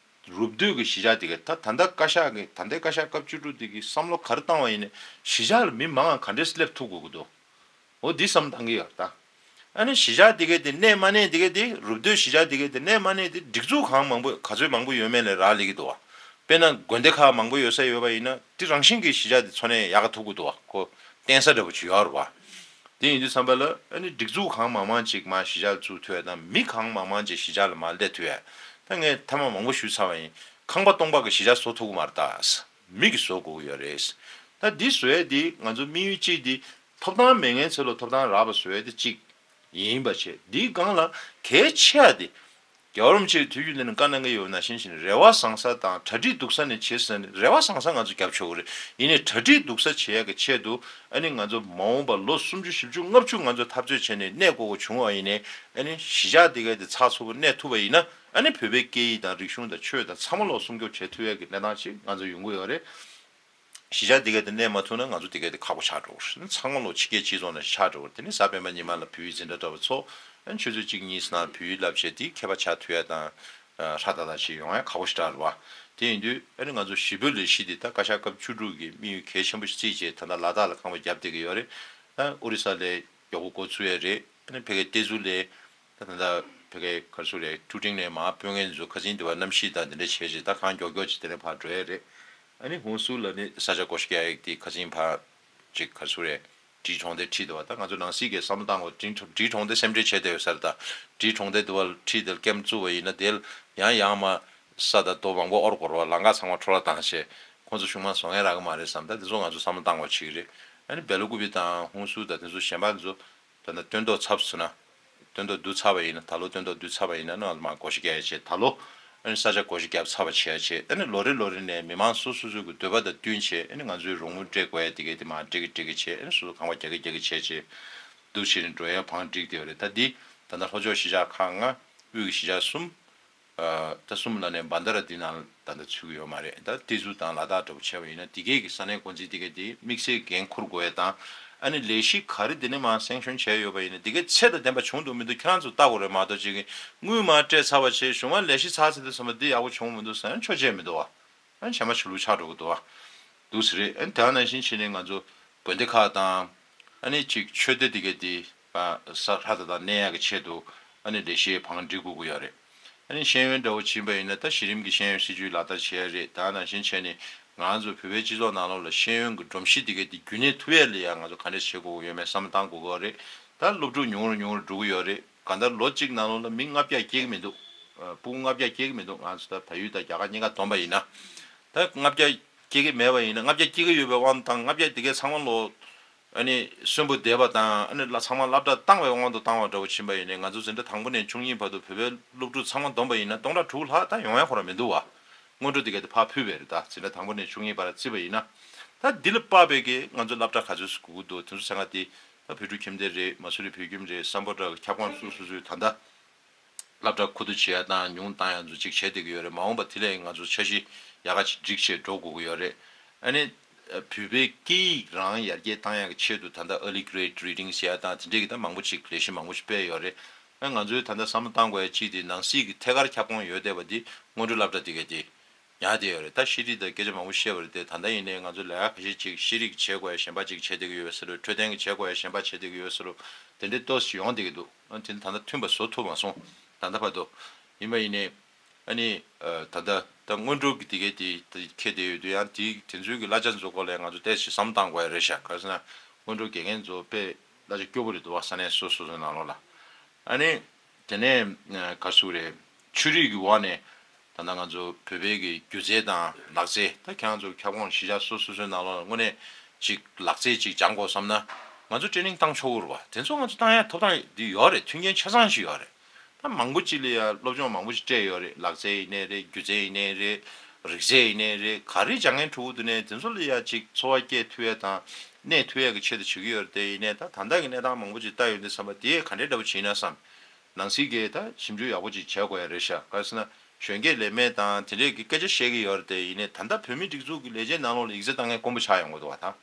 རུབ་སྡོད་ཀྱི་གཞིས་ཆགས་དེ་ག་ད་ད་ལྟ་བཀའ་ཤག་གི་ད་ལྟའི་བཀའ་ཤག་སྐབས་བཅུ་དྲུག་དེ་གི་བསམ་བློ་ག་རེ་བཏང་བ་ཡིན་ནའི་གཞིས་ཆགས་ལ་མི་མང་ང་ག་འདྲས་སླེབས་ཐུབ་དགོས་ཀྱི་འདུག་འོ་འདི་བསམ་བཏང་གི་ཡོད་ད། ཨ་ནི་གཞིས་ཆགས་དེ་གའི་དེ་གནས་མ་གནས་དེ་གའི་དེ་རུབ་སྡོད་གཞིས་ཆགས་དེ་གའི་དེ་གནས་མ་གནས་དེ་སྒྲིག་འཛུགས་གང་མང་པོ་ག་ཚོད་མང་པོ་ཡོད་མེད་ལ་རག་ལས་ཀྱི་འདུག་བ། དཔེར་ན་དགོན་སྡེ་ཁག་མང་པོ་ཡོད་ས་ཡོད་པ་ཡིན་ན་དེ་རང་བཞིན་གྱི་གཞིས་ཆགས་དེ་འཚོ་གནས་ཡག་ག་ཐུབ་ཀྱི་འདུག་བ། ཁོ་བརྟེན་ས་འདྲ་པོ་ཅིག་ཡོད་རེད་བ། དེ་ཡིན་དུས་ཙམ་པ་ལ་ཨ་ནི་སྒྲིག་འཛུགས་གང་མང་མང་ཅིག་མར་གཞིས་ཆགས་བཙུགས་ཐུབ་ཡ་དང་མི་གང་མང་མང་ཅིག་གཞིས་ཆགས་ལ་མར་སླེབས་ཐུབ་ཡ། ད་ངས་ཐེངས་མ་མང་པོ་ཞུས་ཚར་བ་ཡིན། ཁང་པ་སྟོང་པ་གི་གཞིས་ཆགས་བཟོ་ཐུབ་ཀྱི་མ་རེད་ད། མི་གིས་བཟོ་དགོས་ཀྱི་ཡོད་རེད། ད་འདི་བཟོ་ཡ་འདི་ང་ཚོ་དམིགས་ཡུལ་གཅིག་འདི་ཐོབ་ཐང་མེད་མཁན་ཚོ་ལ་ཐོབ་ཐང་རག་པ་བཟོ་ཡ་འདི་གཅིག་ཡིན་པ་བྱས། འདིའི་སྒང་ལ་གལ་ཆེ་བ་འདི། རྒྱལ་བ་རིན་པོ་ཆེས་དུས་རྒྱུན་དུ་ནས་བཀའ་གནང་གི་ཡོད་པ་ནང་བཞིན་བྱས་ནས་རེ་བ་བཟང་ས་དང་གྲ་སྒྲིག་སྡུག་ས་ནས་བྱེད་ཟེར་ནས། རེ་བ་བཟང་ས་ང་ཚོ་རྒྱབ་ཆོག་གི་རེད། ཡིན་ནའི་གྲ་སྒྲིག་སྡུག་ས་བྱེད་ཡག་གི་ཆེད་དུ་ཨ་ནི་ང་ཚོ་མ་འོངས་པ་ལོ་སུམ་ཅུ་བཞི་བཅུ་ལྔ་བཅུ་ང་ཚོ་འཐབ་རྩོད་བྱས་ནས་གནས་དགོས་དགོས་བྱུང་བ་ཡིན་ནའི། ཨ་ནི་གཞིས་ཆགས་དེ་ག་དེ་ཚགས་ཚུད་པོ་གནས་ཐུབ་པ་ཡིན་ན། ཨ་ནི་བོད་པའི་སྐད་ཡིག་དང་རིག་གཞུང་དང་ཆོས་དང་ཚང་མ་ལོག་སྲུང་སྐྱོབ་བྱེད་ཐུབ་ཡག་གི་གནས་སྟངས་ཤིག་ང་ཚོ་ཡོང་གི་ཡོད་རེད། གཞིས་ཆགས་འདི་ག་དེ་གནས་མ་ཐུབ་ན་ང་ཚོ་འདི་ག་དེ་ཁག་པོ་ཆགས་འགྲོ་གི་རེད། ཚང་མ་ལོ་ཕྱི་རྒྱལ་སྤྱི་ཚོགས་ནང་ཆགས་འགྲོ་གི་རེད། དེ་ནི་གཟའ་སྤེན་པ་ཉི་མ་ལ་བོད་ཡིག་འཛིན་གྲྭ་འདྲ་བོ་ཚོགས། ཨ་ནི་ཆུ་ཚོད་གཅིག་གཉིས་ནང་བོད་ཡིག་བསླབ་བྱས་དེ་མཁས་པ་ཆགས་ཐུབ་ཡ་དང་། ཧྲ་ཏག་ཏག་ཅིག་ཡོང་ཡ་ཁག་པོ་ཞེ་དྲག་རེད་བ། དེ་ཡིན་དུས་ཨ་ནི་ང་ཚོ་གཞིས་སྤོ་ལས་གཞི་འདི་ད་བཀའ་ཤག་སྐབས་བཅུ་དྲུག་གི་དམིགས་ཡུལ་གལ་ཆེན་པོ་ཞིག་བརྩིས་བྱས་ད་ལྟ་ལ་དྭགས་ལ་ཁང་པ་བརྒྱབ་བསྡད་ཀྱི་ཡོད་རེད། ཨ་ཨོ་རི་ས་ལ་མགྱོགས་པོ་འགོ་ཚུགས་ཡ་རེད། ཨ་ནི་ཕ་གིའི་ཏེ་ཛུ་ལ། ད་ད་ལྟ་ཕ་གིའི་ག་རེ་ཟེར་དགོས་རེད། ཀྲུ་ཀྲིང་ནས་མར་སྤོ་མཁན་ཚོ་ཁ་སང་དེ་བར་གནམ་གཤིས་དང་དེ་འདྲ་བྱས་བྱས་ད་གངས་མགྱོགས་མགྱོགས་ཅིག་དེ་ནས་ཕར་འགྲོ་ཡ་རེད། ཨ་ནི་ཧུན་སུར་ལ་ནི་ས་ཆ་བགོ་བཤའ་རྒྱག་ཡག་དེ་ཁ་སང་ཕར་ཅིག་ག་རེ་ཟེར་དགོས་རེད། ཌི་གྲོང་སྡེ་ཁྲིད་དེ་བ། ད་ང་ཚོ་ནང་སྲིད་ཀྱི་བསམ་བློ་བཏང་དགོས། ཌི་གྲོང་སྡེ་སེམས་ཁྲལ་བྱས་བསྡད་ཡོད་ས་རེད། ད་ཌི་གྲོང་སྡེ་དེ་བ་ཁྲིད་དེ་ཀེམ་བཙུགས་པ་ཡིན་ན་དེ་ཡང་ཡང་མར་ས་དང་རྡོ་མང་པོ་དབོར་དགོས་རེད་བ། ལམ་ཁ་ཚང་མ་འཕྲོ་བརླག་བཏང་བྱས་ཁོང་ཚོ་གཞུང་མང་བཟོ་མཁན་རག་གི་མ་རེད་བསམ། ད་དེ་ཚོ་ང་ཚོ་བསམ་བློ་བཏང་དགོས་བྱེད་ཀྱི་རེད། ཨ་ནི་སྦེ་ལ་ཀུ་པེ་དང་ཧུན་སུར་དང་དེ་ཚོ་གཞན་པ་ཚོ་ད་ལྟ་སྟོན་ཐོག་ཚབ་ཟེར་ན། སྟོན་ཐོག་བསྡུ་ཚར་བ་ཡིན་ན། ད་ལོ་སྟོན་ཐོག་བསྡུ་ཚར་བ་ཡིན་ན་ནི་མར་བགོ་བཤའ་རྒྱག་ཡ་བྱས། ད་ལོ་ཨ་ནི་ས་ཆ་བགོ་བཤའ་བརྒྱབ་ཚར་བ་བྱེད་ཡ་བྱས། ཨ་ནི་ལོ་རེ་ལོ་རེ་ནས་མི་མང་སོ་སོ་སོ་སོའི་གི་འདོད་པ་དང་བསྟུན་བྱས། ཨ་ནི་ང་ཚོའི་རོགས་དངུལ་སྤྲད་དགོས་ཡ་དེ་གས་དེ་མར་སྤྲད་གི་སྤྲད་གི་བྱས། ཨ་ནི་སོ་སོ་ཁང་པ་རྒྱག་གི་རྒྱག་གི་བྱས་བྱས་འདུག་བྱས་ནས་འགྲོ་ཡ་བང་བསྒྲིགས་བསྡད་ཡོད་རེད། ད་འདི་ད་ལྟ་ལྷོ་ཕྱོགས་གཞིས་ཆགས་ཁག་ལྔ། དབུས་ཀྱི་གཞིས་ཆགས་གསུམ། ཨ་ད་གསུམ་ལ་ནས་བན་ད་ར་འདི་ནང་ད་ལྟ་ཚུད་ཀྱི་ཡོད་མ་རེད། ད་ཏི་ཛུ་དང་ལ་དྭགས་འདྲ་པོ་བྱས་པ་ཡིན་ན། འདི་གས་ཀྱི་ས་གནས་འགོ་འཛིན་འདི་གས་དེ་དམིགས་བསལ་འགན་འཁུར་དགོས་ཡ་དང་། ཨ་ནི་ལས་གཞི་ག་རེ་འདི་ནས་མར་སེང་ཤོན་བྱས་ཡོད་པ་ཡིན་ན། འདི་གས་ཚད་དང་ལྡན་པ་བྱུང་འདུག་མི་འདུག་ཁྱེད་རང་ཚོ་ལྟ་དགོས་རེད་མ་གཏོགས། ཅིག་གིས་དངུལ་མར་སྤྲད་ཚར་བ་བྱས། གཞུག་མ་ལས་གཞི་ཚར་ཚར་དུས་ཙམ་པ་འདི་ཡག་པོ་བྱུང་མི་འདུག་ཟེར་ན་ཆོ་བྱས་མི་འདུག་བ། ཨ་ནི་ཚང་མ་ཕྱི་ལུགས་ཆགས་འགྲོ་གི་འདུག་བ། འདུག་ཟེར་རེད། ཨ་ནི་དེ་ནང་བཞིན་བྱས་ནས་ང་ཚོ་དགོན་སྡེ་ཁག་དང་། ཨ་ནི་ཅིག་ཆོས་སྡེ་དེ་གས་དེ་ས་ཁྲ་དང་གནས་ཡག་གི་ཆེད་དུ་ཨ་ནི་ལས་གཞི་བང་སྒྲིག་དགོས་ཀྱི་ཡོད་རེད། ཨ་ནི་ཤེས་ཡོན་འདྲ་བོ་ཕྱིན་པ་ཡིན་ན། ད་གཞི་རིམ་གྱི་ཤེས་ཡོན་སྲིད་བྱུས་ལག་བསྟར་བྱེད་ཡ་རེད། དེ་ནང་བཞིན་བྱས་ནས་ང་ཚོ་བོད་པའི་སྤྱི་ཚོགས་ནང་ལོགས་ལ་ཤེས་ཡོན་གྱི་སྒྲོམ་གཞི་དེ་གས་དེ་རྒྱུན་གནས་ཐུབ་ཡ་ལ་ཡ་ང་ཚོ་ག་འདྲས་བྱེད་དགོས་ཀྱི་ཡོད་མེད་བསམ་བློ་བཏང་དགོས་ཀྱི་ཡོད་རེད། ད་སློབ་ཕྲུག་ཉུང་རུ་ཉུང་རུ་འགྲོ་གི་ཡོད་རེད། གང་ལྟར་ལོ་གཅིག་ནང་ལོགས་ལ་མི་ལྔ་བརྒྱ་སྐྱེ་གི་མི་འདུག་ཨ་སྤུ་གུ་ལྔ་བརྒྱ་སྐྱེ་གི་མི་འདུག་ང་ཚོ་ད་བལ་ཡུལ་དང་རྒྱ་གར་གཉིས་ཀ་བསྡོམས་པ་ཡིན་ན། ད་ལྔ་བརྒྱ་སྐྱེ་གི་མེད་པ་ཡིན་ན། ལྔ་བརྒྱ་སྐྱེ་གི་ཡོད་པའི་དབང་དུ་བཏང་། ལྔ་བརྒྱ་དེ་གས་ཚང་མ་ལོ་ཨ་ནི་གསོན་པོ་བསྡད་པ་དང་། ཨ་ནི་ཚང་མ་སློབ་གྲྭ་བཏང་བའི་དབང་དུ་བཏང་བ་འདྲ་བོ་ཕྱིན་པ་ཡིན་ནའི། ང་ཚོ་འཛིན་གྲྭ་དང་པོ་ནས་བཅུ་གཉིས་བར་དུ་བོད་པའི་སློབ་ཕྲུག་ཚང་མ་བསྡོམས་པ་ཡིན་ན་སྟོང་ཕྲག་དྲུག་ལྷག་ད་ཡོང་ཡ་ཁོ་རང་མི་འདུག་བ། སྔོན་འགྲོ་དེ་གས་དེ་ཕར་ཕུད་པ་རེད། ད་འཛིན་གྲྭ་དང་པོ་ནས་བཅུ་གཉིས་བར་བརྩིས་པ་ཡིན་ན། ད་འདི་ལ་དཔག་པའི་གི་ང་ཚོ་སློབ་གྲྭ་ག་ཚོད་དགོས་ཀྱི་འདུག་དེ་ཚོ་ཚང་མ་དེ་ད་བོད་ཕྲུག་ཁྱིམ་སྡེ་རེད། མ་སུ་རི་བོད་ཁྱིམ་རེད། སམ་བྷོ་ཊ་ཁྱབ་ཁོངས་སོ་སོ་སོའི་ད་ལྟ་སློབ་གྲྭ་མཁོ་བསྡུ་བྱེད་ཡ་དང་ཉུང་བཏང་ཡ་ཚོ་ཅིག་བྱེད་བསྡད་ཀྱི་ཡོད་རེད། མ་འོངས་པ་དེ་ལས་ང་ཚོ་འཆར་གཞི་ཡག་ག་ཅིག་སྒྲིག་བྱས་འགྲོ་དགོས་ཀྱི་ཡོད་རེད། ཨ་ནི་བོད་པའི་སྐད་ཡིག་རང་ཡར་རྒྱས་བཏང་ཡ་གི་ཆེད་དུ་ད་ལྟ་early grade reading ཟེར་ཡ་དང་དེ་འདྲས་ཀྱི་ད་མང་པོ་ཅིག་ལས་གཞི་མང་པོ་ཞིག་སྤེལ་ཡོད་རེད། ཨ་ང་ཚོའི་ད་ལྟ་བསམ་བློ་བཏང་དགོས་ཡ་གཅིག་དེ་ནང་སྲིད་ཀྱི་ཐད་ཀར་ཁྱབ་ཁོངས་ཡོད་བསྡད་པ་དེ་སྔོན་འགྲོའི་སློབ་གྲྭ་དེ་ག་དེ་ཉར་བསྡད་ཡོད་རེད། ད་ཤེས་རིག་དང་སྐད་ཆ་མང་པོ་བཤད་པ་རེད་དེ། ད་ལྟ་ཡིན་ནའི་ང་ཚོ་ལས་ཀ་ཁ་ཤས་ཅིག་ཤེས་རིག་བྱེད་དགོས་ཡ་གཞན་པ་ཅིག་བྱེད་བསྡད་ཀྱི་ཡོད་པ་ཟེར་རོ། འཕྲོད་བསྟེན་གྱི་བྱེད་དགོས་ཡ་གཞན་པ་བྱེད་བསྡད་ཀྱི་ཡོད་པ་ཟེར་རོ། དེ་འདྲའི་ཏོག་ཙམ་ཡོང་བསྡད་ཀྱི་འདུག་ཨ་དེ་ནི་ད་ལྟ་མཐུན་པ་བཟོ་ཐུབ་མ་སོང་། ད་ལྟ་བར་དུ་ཡིན་པ་ཡིན་ནའི། ཨ་ནི་ཨ་ད་ལྟ་ད་སྔོན་འགྲོ་གི་དེ་གའི་དེ་དེ་འཁེལ་བསྡད་ཡོད་དུས། ཡང་དེ་དེ་ཚོའི་གི་གླ་ཆ་ཚོའི་སྐོར་ལ་ང་ཚོ་ཏོག་ཙམ་བསམ་བཏང་དགོས་ཡ་རེད་ཤག་ག་རེ་ཟེར་ན་སྔོན་འགྲོ་དགེ་རྒན་ཚོ་དཔེ་གླ་ཆ་སྐྱོ་པོ་རེད་འདུག་བ། ས་གནས་སོ་སོ་སོའི་ནང་ལོགས་ལ། ཨ་ནི། དེ་ནས་ག་རེ་ཟེར་དགོས་རེད། ཆོས་རིག་གི་འོག་ནས་ད་ལྟ་ང་ཚོ་བོད་པའི་གི་སྒྱུ་རྩལ་དང་ལག་རྩལ། ད་ཁྱེད་རང་ཚོ་ཁྱབ་ཁོངས་གཞིས་ཆགས་སོ་སོ་སོའི་ནང་ལོགས་ལ་དངོས་གནས་ཅིག་ལག་རྩལ་ཅིག་སྦྱང་དགོས་བསམ་ན། ང་ཚོ་ཊེ་ནིང་བཏང་ཆོག་གི་རེད་བ། དེ་ཚོ་ང་ཚོ་བཏང་ཡ་ཐོབ་ཐང་འདི་ཡོད་རེད། མཐུན་རྐྱེན་ཆ་ཚང་ཞིག་ཡོད་རེད། ད་མང་པོ་ཅིག་ལ་ཡ་སློབ་སྦྱོང་མང་པོ་ཞིག་སྤྲད་ཡོད་རེད། ལག་རྩལ་ཡིན་ནའི་རེད། སྒྱུ་རྩལ་ཡིན་ནའི་རེད། རིག་རྩལ་ཡིན་ནའི་རེད། ག་རེ་སྦྱང་མཁན་ཕྲུ་གུ་འདུག་ནའི་དེ་ཚོ་ལ་ཡ་ཅིག་འཚོ་བ་སྐྱེལ་ཐུབ་ཡ་དང་གནས་ཐུབ་ཡ་གི་ཆེད་དུ་བྱེད་ཀྱི་ཡོད་རེད་དེ། ཡིན་ནའི་ད་ད་ལྟ་གི་གནས་སྟངས་མང་པོ་ཅིག་ལྟ་ཡོང་དུས་ཙམ་པ་དེ་ག་འདྲའི་འདྲ་པོ་བྱེད་ན་བསམ། ནང་སྲིད་ཀྱིས་ད་ཞིབ་འཇུག་ཡག་པོ་ཅིག་བྱེད་དགོས་ཡ་རེད་ཤག་ག་རེ་ཟེར་ན་གཞོན་སྐྱེས་ལས་མེད་དང་དེ་འདྲས་ཀྱི་སྐད་ཆ་བཤད་ཀྱི་ཡོད་རེད་དེ། ཡིན་ནའི་ད་ལྟ་བོད་མིའི་སྒྲིག་འཛུགས་ཀྱི་ལས་བྱེད་ནང་ལོགས་ལ་ཡིག་ཚད་བཏང་མཁན་དཀོན་པོ་ཆགས་ཡོང་གི་འདུག་བ་ད།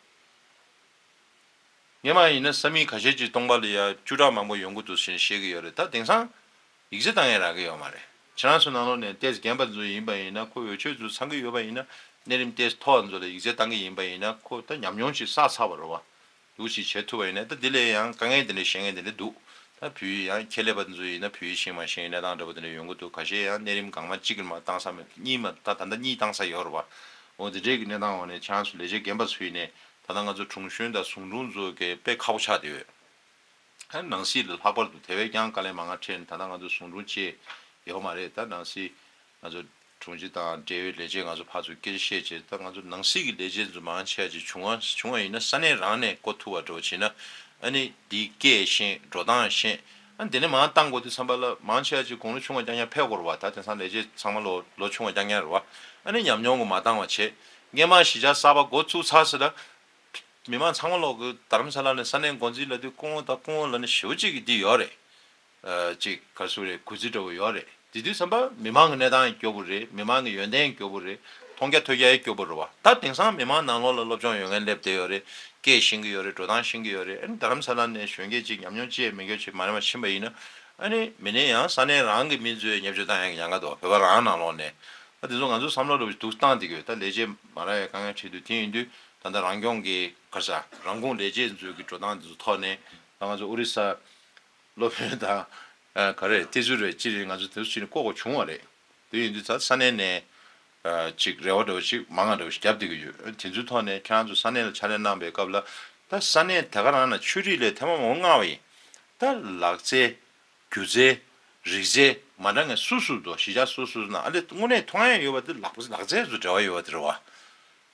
སྔོན་མ་ཡིན་ན་ས་མིག་ཁ་ཤས་ཅིག་སྟོང་པ་ལ་ཡ་བཅུ་ཕྲག་མང་པོ་ཡོང་གི་འདུག་ཟེར་ནས་བཤད་ཀྱི་ཡོད་རེད། ད་དེང་སང་ཡིག་ཚད་བཏང་ཡས་རག་གི་ཡོད་མ་རེད། ཁྱེད་རང་ཚོ་ནང་ལོགས་ནས་ཏོག་ཙམ་རྒན་པ་ཚོ་ཡིན་པ་ཡིན་ན། ཁོ་འོས་ཆོས་ཚོ་ཚང་གི་ཡོད་པ་ཡིན་ན། གནས་རིམ་ཏོག་ཙམ་མཐོ་བ་ཚོ་ལ་ཡིག་ཚད་བཏང་གི་ཡིན་པ་ཡིན་ན། ཁོ་ད་ཉམས་མྱོང་ཅིག་བསགས་ཚར་བ་རེད་བ། འདུག་ཅིག་བྱེད་ཐུབ་པ་ཡིན་ན། ད་འདི་ལས་ཡང་དཀའ་ངལ་དེ་འདྲ་བཤད་མཁན་དེ་འདྲ་འདུག་ད་བོད་ཡིག་ཡང་ཁྱད་ལས་པ་ཚོ་ཡིན་ན་བོད་ཡིག་ཤེས་མ་ཤེས་གནས་སྟངས་འདྲ་པོ་དེ་འདྲ་ཡོང་གི་འདུག་ཁ་ཤས་ཡང་གནས་རིམ་གང་མ་གཅིག་མ་བཏང་ས་མེད། གཉིས་མ་ད་ད་ལྟ་གཉིས་བཏང་ས་ཡོད་རེད་བ། འོ་དེ་འདྲའི་གི་གནས་སྟངས་འོག་ནས་ཁྱེད་རང་ཚོ་ལས་བྱེད་རྒན་པ་ཚོ་ཡིན་ནའི་ད་ལྟ་ང་ཚོ་དྲུང་གཞོན་དང་ཟུང་དྲུང་ཚོ་གི་དཔེ་ཁག་པོ་ཆགས་བསྡད་ཡོད། ཨ་ནང་སྲིད་ལ་ལྷག་པར་དུ་དེ་བས་ཀྱང་དཀའ་ལས་མང་ང་འཕྲད་ནས། ད་ལྟ་ང་ཚོ་ཟུང་དྲུང་བཅས་ཡོད་མ་རེད། ད་ནང་སྲིད་ང་ཚོ་དྲུང་ཆེ་དང་འབྲེལ་ཡོད་ལས་བྱེད་ང་ཚོ་ཕར་ཚུར་སྐད་ཆ་བཤད་བྱས། ད་ང་ཚོ་ནང་སྲིད་ཀྱི་ལས་བྱེད་ཚོ་མང་ཆེ་བ་ཅིག་བྱུང་བ་བྱུང་བ་ཡིན་ན་ས་གནས་རང་ནས་བསྐོ་ཐུབ་པ་འདྲ་བོ་བྱས་ན། ཨ་ནི་འདིའི་སྐད་ཤེས། འགྲོ་སྟངས་ཤེས། ཨ་ནི་དེ་ནས་མར་བཏང་དགོས་དུས་ཙམ་པ་ལ་མང་ཆེ་བ་ཅིག་དགུང་ལོ་ཆུང་བ་རྐྱང་རྐྱང་ཕེབས་དགོས་རེད་བ། ད་དེང་སང་ལས་བྱེད་ཚང་མ་ལོ་ལོ་ཆུང་བ་རྐྱང་རྐྱང་རེད་བ། ཨ་ནི་ཉམས་མྱོང་གི་མ་འདང་བ་བྱས། སྔོན་མ་གཞིས་ཆགས་གསར་པ་འགོ་བཙུགས་ཚར་ཟེར་ད། མི་མང་ཚང་མ་ལོག་གི་རྡ་རམ་ས་ལ་ནས་ས་གནས་འགོ་འཛིན་ལབ་དུས་སྐུ་ངོ་དང་སྐུ་ངོ་ལབ་ནས་ཞེ་པོ་ཅིག་གི་འདི་ཡོད་རེད། ཨ་ཅིག་ག་རེ་ཟེར་རེད། གུས་བརྩི་འདྲ་བོ་ཡོད་རེད། དེ་དུས་ཙམ་པ་མི་མང་གི་གནས་སྟངས་ཡང་སྐྱོ་པོ་རེད། མི་མང་གི་ཡོན་ཏན་ཡང་སྐྱོ་པོ་རེད། མཐོང་རྒྱ་ཐོས་རྒྱ་ཡང་སྐྱོ་པོ་རེད་བ། ད་དེང་སང་མི་མང་ནང་ལོགས་ལ་སློབ་སྦྱོང་ཡོད་མཁན་སླེབས་བསྡད་ཡོད་རེད། སྐད་ཤེས་ཀྱི་ཡོད་རེད། འགྲོ་སྟངས་ཤེས་ཀྱི་ཡོད་རེད། ཨ་ནི་རྡ་རམ་ས་ལ་ནས་གཞོན་སྐྱེས་ཅིག་ཉམས་མྱོང་ཅི་ཡང་མེད་མཁན་ཅིག་མ་རེད་མ་ཕྱིན་པ་ཡིན་ན། ཨ་ནི་མི་ནས་ཡང་ས་གནས་རང་གི་མི་ཚོས་བརྙས་བཅོས་བཏང་ཡག་གི་ཉེན་ཁ་འདུག་བོད་པ་རང་ནང་ལོགས་ནས། ད་དེ་ཚོ་ང་ཚོ་བསམ་བློ་འདྲ་བོ་ཞིག་འདུག་བཏང་བསྡད་ཀྱི་ཡོད། ད་ལས་བྱེད་མ་རག་ཡ་དཀའ་ངལ་འཕྲད་དུས། དེ་ཡིན་དུས་ད་ལྟ་རང་སྐྱོང་གི་ག་རེ་ཟེར། རང་ཁོངས་ལས་བྱེད་ཚོའི་གི་འགྲོ་སྟངས་དེ་ཚོ་ཐོག་ནས། ད་ང་ཚོ་ཨོ་རི་ས་སློབ་དཔོན་དང་ཨ་ག་རེ་ཏི་ཛུ་རེད། ཅི་རེད། ང་ཚོ་དེ་ཚོ་ཅིག་ནས་བསྐོ་དགོས་བྱུང་བ་རེད། དེ་ཡིན་དུས་ད་ས་གནས་ནས་ཨ་ཅིག་རེ་བ་འདྲ་བོ་ཞིག་མང་ང་འདྲ་བོ་ཞིག་བརྒྱབ་བསྡད་ཀྱི་ཡོད། དེ་ཚོའི་ཐོག་ནས་ཁྱེད་རང་ཚོ་ས་གནས་ལ་ཕྱག་ལས་གནང་པའི་སྐབས་ལ། ད་ས་གནས་དེ་ག་རང་ན་ཆོས་རིག་ལས་ཐེངས་མ་མང་པོ་མངགས་པ་ཡིན། ད་ལག་རྩལ། སྒྱུ་རྩལ། རིག་རྩལ་མ་འདྲ་མཁན་སུ་སུ་འདུག་གཞིས་ཆགས་སོ་སོ་ནང་ཨ་ལས་དངོས་གནས་མཐོང་ཡ་ཡོད་པ་དེ་ལག་ལག་རྩལ་ཚོ་འབྲེལ་བ་ཡོད་པ་དེ་རེད་བ།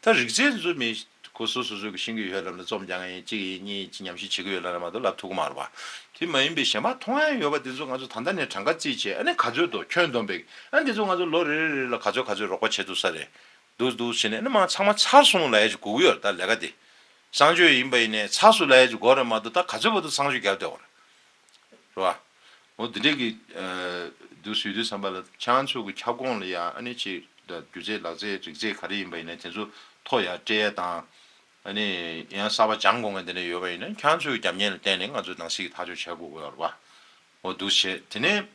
ད་རིག་རྩལ་ཚོ་མི་ སོ་སོ་སོ་སོ་གི་ཤེས་ཀྱི་ཡོད་ལབ་ན་རྩོམ་རྒྱག་མཁན་ཡིན། གཅིག་ཡིན་གཉིས་ཡིན། གཅིག་ཉམས་ཞིབ་བྱེད་ཀྱི་ཡོད་ལབ་ན་མ་གཏོགས་ལབ་ཐུབ་ཀྱི་མ་རེད་པ། དེ་མ་ཡིན་པའི་གཞན་པ་མཐོང་ཡ་ཡོད་པ་དེ་ཚོ་ང་ཚོ་ད་ལྟ་ནས་གྲངས་ཀ་རྩིས་བྱས། ཨ་ནི་ག་ཚོད་འདུག་ཁྱོན་བསྡོམས་པའི། ཨ་ནི་དེ་ཚོ་ང་ཚོ་ལོ་རེ་རེ་རེ་ལ་ག་ཚོད་ག་ཚོད་རོགས་པ་བྱེད་ཐུབ་ས་རེད། འདུག་འདུག་བྱས་ནས། ཨ་ནི་མ་ཚང་མ་ཚར་སོང་ལབ་ཡ་ཅིག་དགོས་ཀྱི་ཡོད་རེད། ད་ལས་ཀ་དེ་གསང་སྤྱོད་ཡིན་པ་ཡིན་ནའི་ཚར་སོང་ལབ་ཡ་ཅིག་དགོས་རེད་མ་གཏོགས། ད་ག་ཚོད་བར་དུ་གསང་སྤྱོད་རྒྱབ་བསྡད་པ་རེད། རེད་བ། འོ་འདི་འདྲས་ཀྱི་འདུག་ཟེར་དུས་ཙམ་པ་ལ། ཁྱེད་རང་ཚོ་གི་ཁྱབ་ཁོངས་ལ་ཡ་ཨ་ནི་ཅིག་སྒྱུ་རྩལ་ལག་རྩལ་རིག་རྩལ་ག་རེ་ཡིན་པ་ཡིན་ན་དེ་ཚོ་ཐོག་ཡ་སྤྲད་ཡ་དང་། ཨ་ནི་ཡང་གསར་པ་སྦྱང་དགོས་མཁན་དེ་འདྲ་ཡོད་པ་ཡིན་ན་ཁྱེད་རང་ཚོའི་རྒྱབ་གཉེར་ལ་བརྟེན་ནས་ང་ཚོས་ནང་སྲིད་ཀྱི་ཐག་གཅོད་བྱ་དགོས་ཀྱི་ཡོད་རེད་བ། འོ་འདུག་བྱས། དེ་ནས་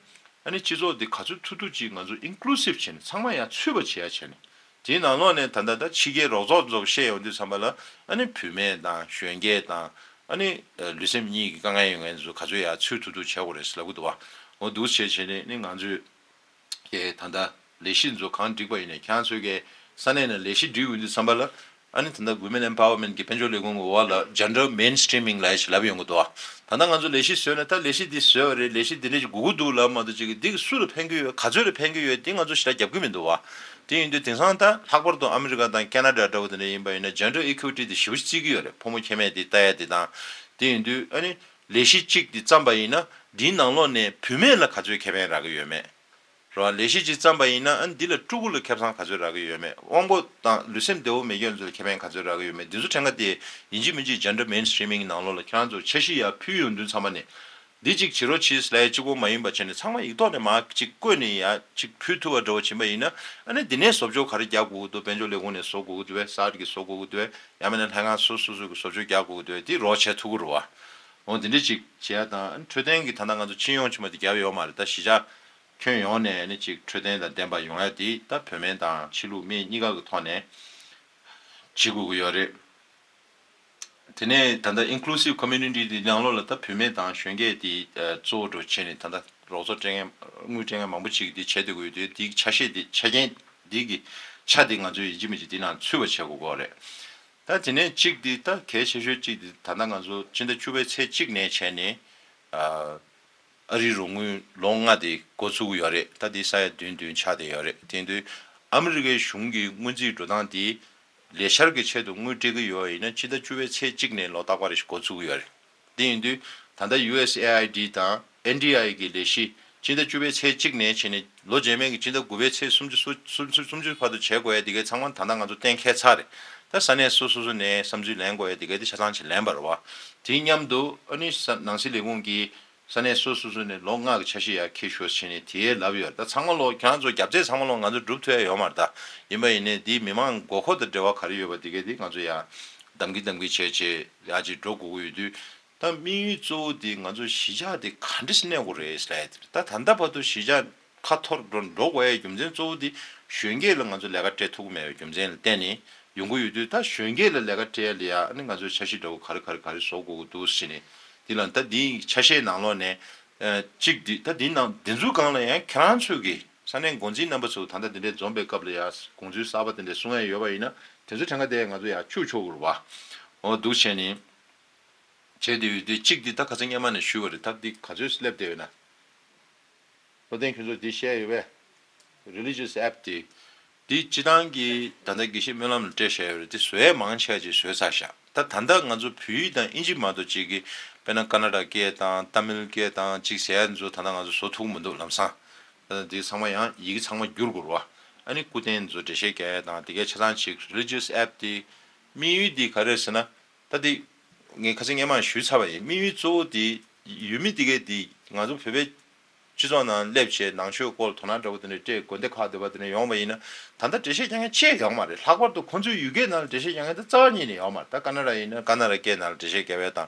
ཨ་ནི་སྤྱི་ཚོགས་འདི་ག་ཚོད་ཐུབ་ཐུབ་ཅིག་ང་ཚོ་ཨིན་ཀུ་ལུ་སིབ་བྱས་ནས་ཚང་མ་ཡ་ཚུད་པ་བྱེད་ཡ་བྱས་ནས། དེའི་ནང་ལོགས་ནས་ད་ལྟ་ད་ཕྱི་རྒྱལ་རོགས་ཚོགས་ཚོ་བཤད་ཡོང་དུས་ཙམ་པ་ལ། ཨ་ནི་བུད་མེད་དང་གཞོན་སྐྱེས་དང་། ཨ་ནི་ལུས་སེམས་གཉིས་ཀྱི་དཀའ་ངལ་ཡོད་མཁན་ཚོ་ག་ཚོད་ཡ་ཚུད་ཐུབ་ཐུབ་བྱེད་དགོས་རེད་ཟེར་ལབ་ཀྱི་འདུག་བ། འོ་འདུག་བྱས་བྱས་ནས་ནི་ང་ཚོས་ཀྱི་ད་ལྟ་ལས་གཞི་ཚོ་གང་སྒྲིག་པ་ཡིན་ནའི། ཁྱེད་རང་ཚོས་ཀྱི་ས་གནས་ནང་ལས་གཞི་སྒྲིག་ཡོང་དུས་ཙམ་པ་ལ། ཨ་ནི་ད་ལྟ་Women Empowerment གི་དཔལ་འབྱོར་ལས་ཁུངས་ཀྱི་འོག་ལ་Gender Mainstreaming ལབ་ཡ་ཞིག་ལབ་ཡོང་གི་འདུག་བ། ད་ལྟ་ང་ཚོ་ལས་གཞི་བཟོས་ནས། ད་ལས་གཞི་འདི་བཟོས་པ་རེད། ལས་གཞི་འདི་འདྲ་ཞིག་དགོས་ཀྱི་འདུག་ལབ་མ་གཏོགས། ཅིག་གི་འདི་གིས་སུ་ལ་ཕན་གྱི་ཡོད། ག་ཚོད་ལ་ཕན་གྱི་ཡོད། འདི་ང་ཚོ་ཞེ་དྲག་རྒྱབ་ཀྱི་མི་འདུག་བ། དེ་ཡིན་དུས་དེང་སང་ད་ལྷག་པར་དུ་ཨ་མི་རི་ཀ་དང་ཁེ་ན་ཌ་འདྲ་བོ་དེ་འདྲ་ཡིན་པ་ཡིན་ན། Gender Equity དེ་ཞེ་པོ་ཅིག་བརྩི་གི་ཡོད་རེད། ཕོ་མོ་ཁྱད་མེད་དེ་ལྟ་ཡ་དེ་དང་། དེ་ཡིན་དུས་ཨ་ནི་ལས་གཞི་གཅིག་དེ་བརྩམས་པ་ཡིན་ན། འདིའི་ནང་ལོགས་ནས་བུད་མེད་ལ་ག་ཚོད་ཁེ་ཕན་རག་གི་ཡོད་མེད། རེད་བ། ལས་གཞི་གཅིག་བརྩམས་པ་ཡིན་ན། ཨ་ནི་འདི་ལ་ཕྲུ་གུ་ལ་ཁེ་བཟང་ག་ཚོད་རག་གི་ཡོད་མེད། དབང་པོ་དང་ལུས་སེམས་བདེ་བོ་མེད་མཁན་ཚོ་ལ་ཁེ་ཕན་ག་ཚོད་རག་གི་ཡོད་མེད། འདི་ཚོ་ཕྲན་ཁ་དེ་ཡིན་གཅིག་མིན་གཅིག་Gender Mainstreaming ནང་ལོགས་ལ་ཁྱེད་རང་ཚོ་འཆར་གཞི་ཡར་ཕུལ་ཡོང་དུས་ཙམ་པ་ནས། འདི་གཅིག་བྱེད་རོགས་གྱིས་ལབ་ཡ་གཅིག་པོ་མ་ཡིན་པ་བྱས་ནས། ཚང་མ་ཡིག་ཐོག་ནས་མར་གཅིག་བཀོད་ནས་ཡར་གཅིག་ཕུལ་ཐུབ་པ་འདྲ་བོ་ཕྱིན་པ་ཡིན་ན། ཨ་ནི་འདི་ནས་བཟོ་བཅོས་ག་རེ་རྒྱག་དགོས་ཀྱི་འདུག་དཔལ་འབྱོར་ལས་ཁུངས་ནས་བཟོ་དགོས་ཀྱི་འདུག་པས། གསར་གྱི་བཟོ་དགོས་ཀྱི་འདུག་པས། ཡང་མིན་ན་ལྷན་ཁང་སོ་སོ་སོ་གི་བཟོ་བཅོས་རྒྱག་དགོས་ཀྱི་འདུག་པས། འདི་རོགས་བྱེད་ཐུབ་ཀྱི་རེད་བ། འོ་འདི་འདྲ་ཅིག་བྱེད་ཡ་དང་། ཨ་ནི་འཕྲོད་བསྟེན་གྱི་ད་ལྟ་ང་ཚོ་སྤྱི་ཡོངས་ཕྱི་མ་དེ་རྒྱབ་ཡོད་མ་རེད། ད་གཞིས་ཆགས་ཁྱོན་ཡོངས་ནས་ཨ་ནི་ཅིག་འཕྲོད་བསྟེན་དང་ལྡན་པ་ཡོང་ཡ་དེ་ད་བུད་མེད་དང་ཕྱི་ལུགས་མི་གཉིས་ཀ་གི་ཐོག་ནས་བྱེད་དགོས་ཀྱི་ཡོད་རེད། དེ་ནས་ད་ལྟ་Inclusive Community དེ་ནང་ལོགས་ལ་ད་བུད་མེད་དང་གཞོན་སྐྱེས་དེ་གཙོ་བོ་འདྲ་བྱས་ནས། ད་ལྟ་རོགས་ཚོགས་སྤྲད་མཁན། དངུལ་སྤྲད་མཁན་མང་པོ་ཅིག་གིས་དེ་བྱས་བསྡད་ཀྱི་ཡོད་དུས། དེའི་ཆ་ཤས་དེ། ཆ་རྐྱེན་འདི་གི་ཆ་དེ་ང་ཚོས་ཡིན་གཅིག་མིན་གཅིག་དེ་ནང་ཚུད་པ་བྱེད་དགོས་ཀྱི་རེད། ད་དེ་ནས་གཅིག་དེ། ད་གལ་ཆེ་ཤོས་གཅིག་དེ། ད་ལྟ་ང་ཚོ་སྤྱི་ཟླ་བཅུ་པའི་ཚེས་གཅིག་ནས་བྱས་ནས། ཨ་རིའི་རོགས་དངུལ་ལོ་ལྔ་དེ་འགོ་ཚུགས་ཀྱི་ཡོད་རེད། ད་དེ་ས་ཡ་བདུན་བདུན་ཆགས་བསྡད་ཡོད་རེད། དེ་ཡིན་དུས་ཨ་མི་རི་ཀའི་གཞུང་གི་སྔོན་རྩིས་འགྲོ་སྟངས་དེ། ལས་འཆར་གྱི་ཆེད་དུ་དངུལ་སྤྲད་ཀྱི་ཡོད་པ་ཡིན་ན། སྤྱི་ཟླ་བཅུ་པའི་ཚེས་གཅིག་ནས་ལོ་རྟག་པར་རེ་བཞིན་འགོ་ཚུགས་ཀྱི་ཡོད་རེད། དེ་ཡིན་དུས་ད་ལྟ་ཡུ་ཨེས་ཨེ་ཨའི་ཌི་དང་ཨེན་ཌི་ཨའི་གི་ལས་གཞི་སྤྱི་ཟླ་བཅུ་པའི་ཚེས་གཅིག་ནས་བྱས་ནས་ལོ་རྗེས་མའི་གི་སྤྱི་ཟླ་དགུ་པའི་ཚེས་སུམ་ཅུ། སུམ་ཅུ། སུམ་ཅུ་བར་དུ་བྱེད་དགོས་ཡ་དེ་གའི་ཚང་མ་ད་ལྟ་ང་ཚོ་གཏན་འཁེལ་ཚར་རེད། ད་ས་གནས་སོ་སོ་སོ་ནས་བསམ་ཚུལ་ལེན་དགོས་ཡ་དེ་གའི་དེ་ཆ་ཚང་ཅིག་ལེན་པ་རེད་བ། དེའི་མཉམ་དུ་ཨ་ནི་ས། ནང་སྲིད་ལས་ཁུངས་ཀྱིས་ས་གནས་སོ་སོ་སོ་ནས་ལོ་ལྔ་གི་འཆར་གཞི་ཡར་འཁྱེར་ཤོག་ཟེར་ནས་དེ་ལབ་ཡོད། ད་ཚང་མ་ལོ་ཁྱེད་རང་ཚོ་རྒྱབ་རྩེ་ཚང་མ་ལོ་ང་ཚོ་སྒྲུབ་ཐུབ་ཡ་ཡོད་མ་རེད། ད་ཡིན་པ་ཡིན་ནའི་དེའི་མི་མང་དགོས་མཁོ་དང་འབྲེལ་བ་ག་རེ་ཡོད་པ་དེ་གའི་དེ་ང་ཚོ་ཡར་གདམ་གྱི་གདམ་གྱི་བྱས་བྱས་ཡར་ཅིག་འགྲོ་དགོས་ཀྱི་ཡོད་དུས། ད་དམིགས་ཡུལ་གཙོ་བོ་དེ་ང་ཚོ་གཞིས་ཆགས་དེ་ག་འདྲ་ཞིག་གནས་དགོས་རེད་ཟེར་ཡ་དེ་རེད། ད་ད་ལྟ་བར་དུ་གཞིས་ཆགས་ཁ་འཐོར་འགྲོ་འགྲོ་དགོས་ཡའི་རྒྱུ་མཚན་གཙོ་བོ་དེ་གཞོན་སྐྱེས་ལ་ང་ཚོ་ལས་ཀ་སྤྲད་ཐུབ་ཀྱི་མེད་པའི་རྒྱུ་མཚན་ལ་བརྟེན་ནས་ཡོང་གི་ཡོད་དུས། ད་གཞོན་སྐྱེས་ལ་ལས་ཀ་སྤྲད་ཡ་ལ་ཡ་ཨ་ནི་ང་ཚོས་འཆར་གཞི་འདྲ་བོ་ག་རེ་ག་རེ་ག་རེ་བཟོ་དགོས་ཀྱི་འདུག་ཟེར་ནས། དེ་ལ་ད་འདིའི་ཆ་ཤས་ནང་ལོགས་ནས། ཨ། གཅིག་འདི། ད་འདི་ནང་འདི་ཚོའི་སྒང་ལ་ཡང་ཁྱེད་རང་ཚོས་ཀྱི་ས་གནས་འགོ་འཛིན་རྣམ་པ་ཚོ་ད་ལྟ་འདི་འདྲའི་འཛོམས་པའི་སྐབས་ལ་ཡ་དགོངས་ཚུལ་གསར་པ་དེ་འདྲ་གསུང་ཡ་ཡོད་པ་ཡིན་ན། དེ་ཚོ་ཕྲན་ཁ་དེ་ང་ཚོ་ཡར་བཅུག་ཆོག་གི་རེད་བ། འོ་འདུག་བྱས་ནས་བྱས་བསྡད་ཡོད་དུས། གཅིག་འདི་ད་ཁ་སང་སྔོན་མ་ནས་ཞུས་པ་རེད། ད་འདི་ག་ཚོད་སླེབས་བསྡད་ཡོད་ན། བློ་བརྟན་ཁྱོད་ཚོ་འདི་བཤད་ཡོད་པས། Religious App དེ། འདི་སྤྱི་བཏང་གི་ད་ལྟ་དགེ་བཤེས་སྨོན་ལམ་ལ་སྤྲད་བཞག་ཡོད་རེད། དེ་བཟོ་ཡས་མང་ཆེ་བ་ཅིག་བཟོས་ཚར་བཞག་ད་ད་ལྟ་ང་ཚོ་བོད་ཡིག་དང་ཨིན་ཇི་མ་གཏོགས་ཅིག་གི། དཔེར་ན་ཀ་ན་ཌ་སྐད་དང་ཏ་མིལ་སྐད་དང་ཅིག་ཟེར་ཡ་ཚོ་ད་ལྟ་ང་ཚོ་བཟོ་ཐུབ་ཀྱི་མི་འདུག་ལམ་སང་། ད་ལྟ་འདི་ཚང་མ་ཡང་ཡི་གེ་ཚང་མ་བསྒྱུར་དགོས་རེད་བ། ཨ་ནི་སྐུ་རྟེན་ཚོ་འགྲེལ་བཤད་རྒྱག་ཡ་དང་དེ་གའི་ཆ་ཚང་ཅིག Religious App དེ་དམིགས་ཡུལ་འདི་ག་རེ་རེད་ཟེར་ན། ད་འདི་ངས་ཁ་སང་སྔོན་མ་ཞུས་ཚར་བ་ཡིན། དམིགས་ཡུལ་གཙོ་བོ་དེ་ཡུལ་མི་དེ་གས་དེ་ང་ཚོ་བོད་པའི་སྤྱི་ཚོགས་ནང་སླེབས་བྱས་ནང་ཆོས་སྐོར་དོ་སྣང་འདྲ་བོ་དེ་འདྲ་སྤྲད། དགོན་སྡེ་ཁག་འདི་པ་དེ་འདྲ་ཡོང་བ་ཡིན་ན། ད་ལྟ་འགྲེལ་བཤད་རྒྱག་མཁན་གཅིག་ཡོད་མ་རེད། ལྷག་པར་དུ་ཁོང་ཚོའི་ཡུལ་སྐད་ནང་ལ་འགྲེལ་བཤད་རྒྱག་མཁན་དེ་རྩ་བ་ཉིད་ནས་ཡོད་མ་རེད། ད་ཀ་ན་ཌ་ཡིན་ན་ཀ་ན་ཌ་སྐད་ནང་ལ་འགྲེལ་བཤད་རྒྱག་པ་དང་།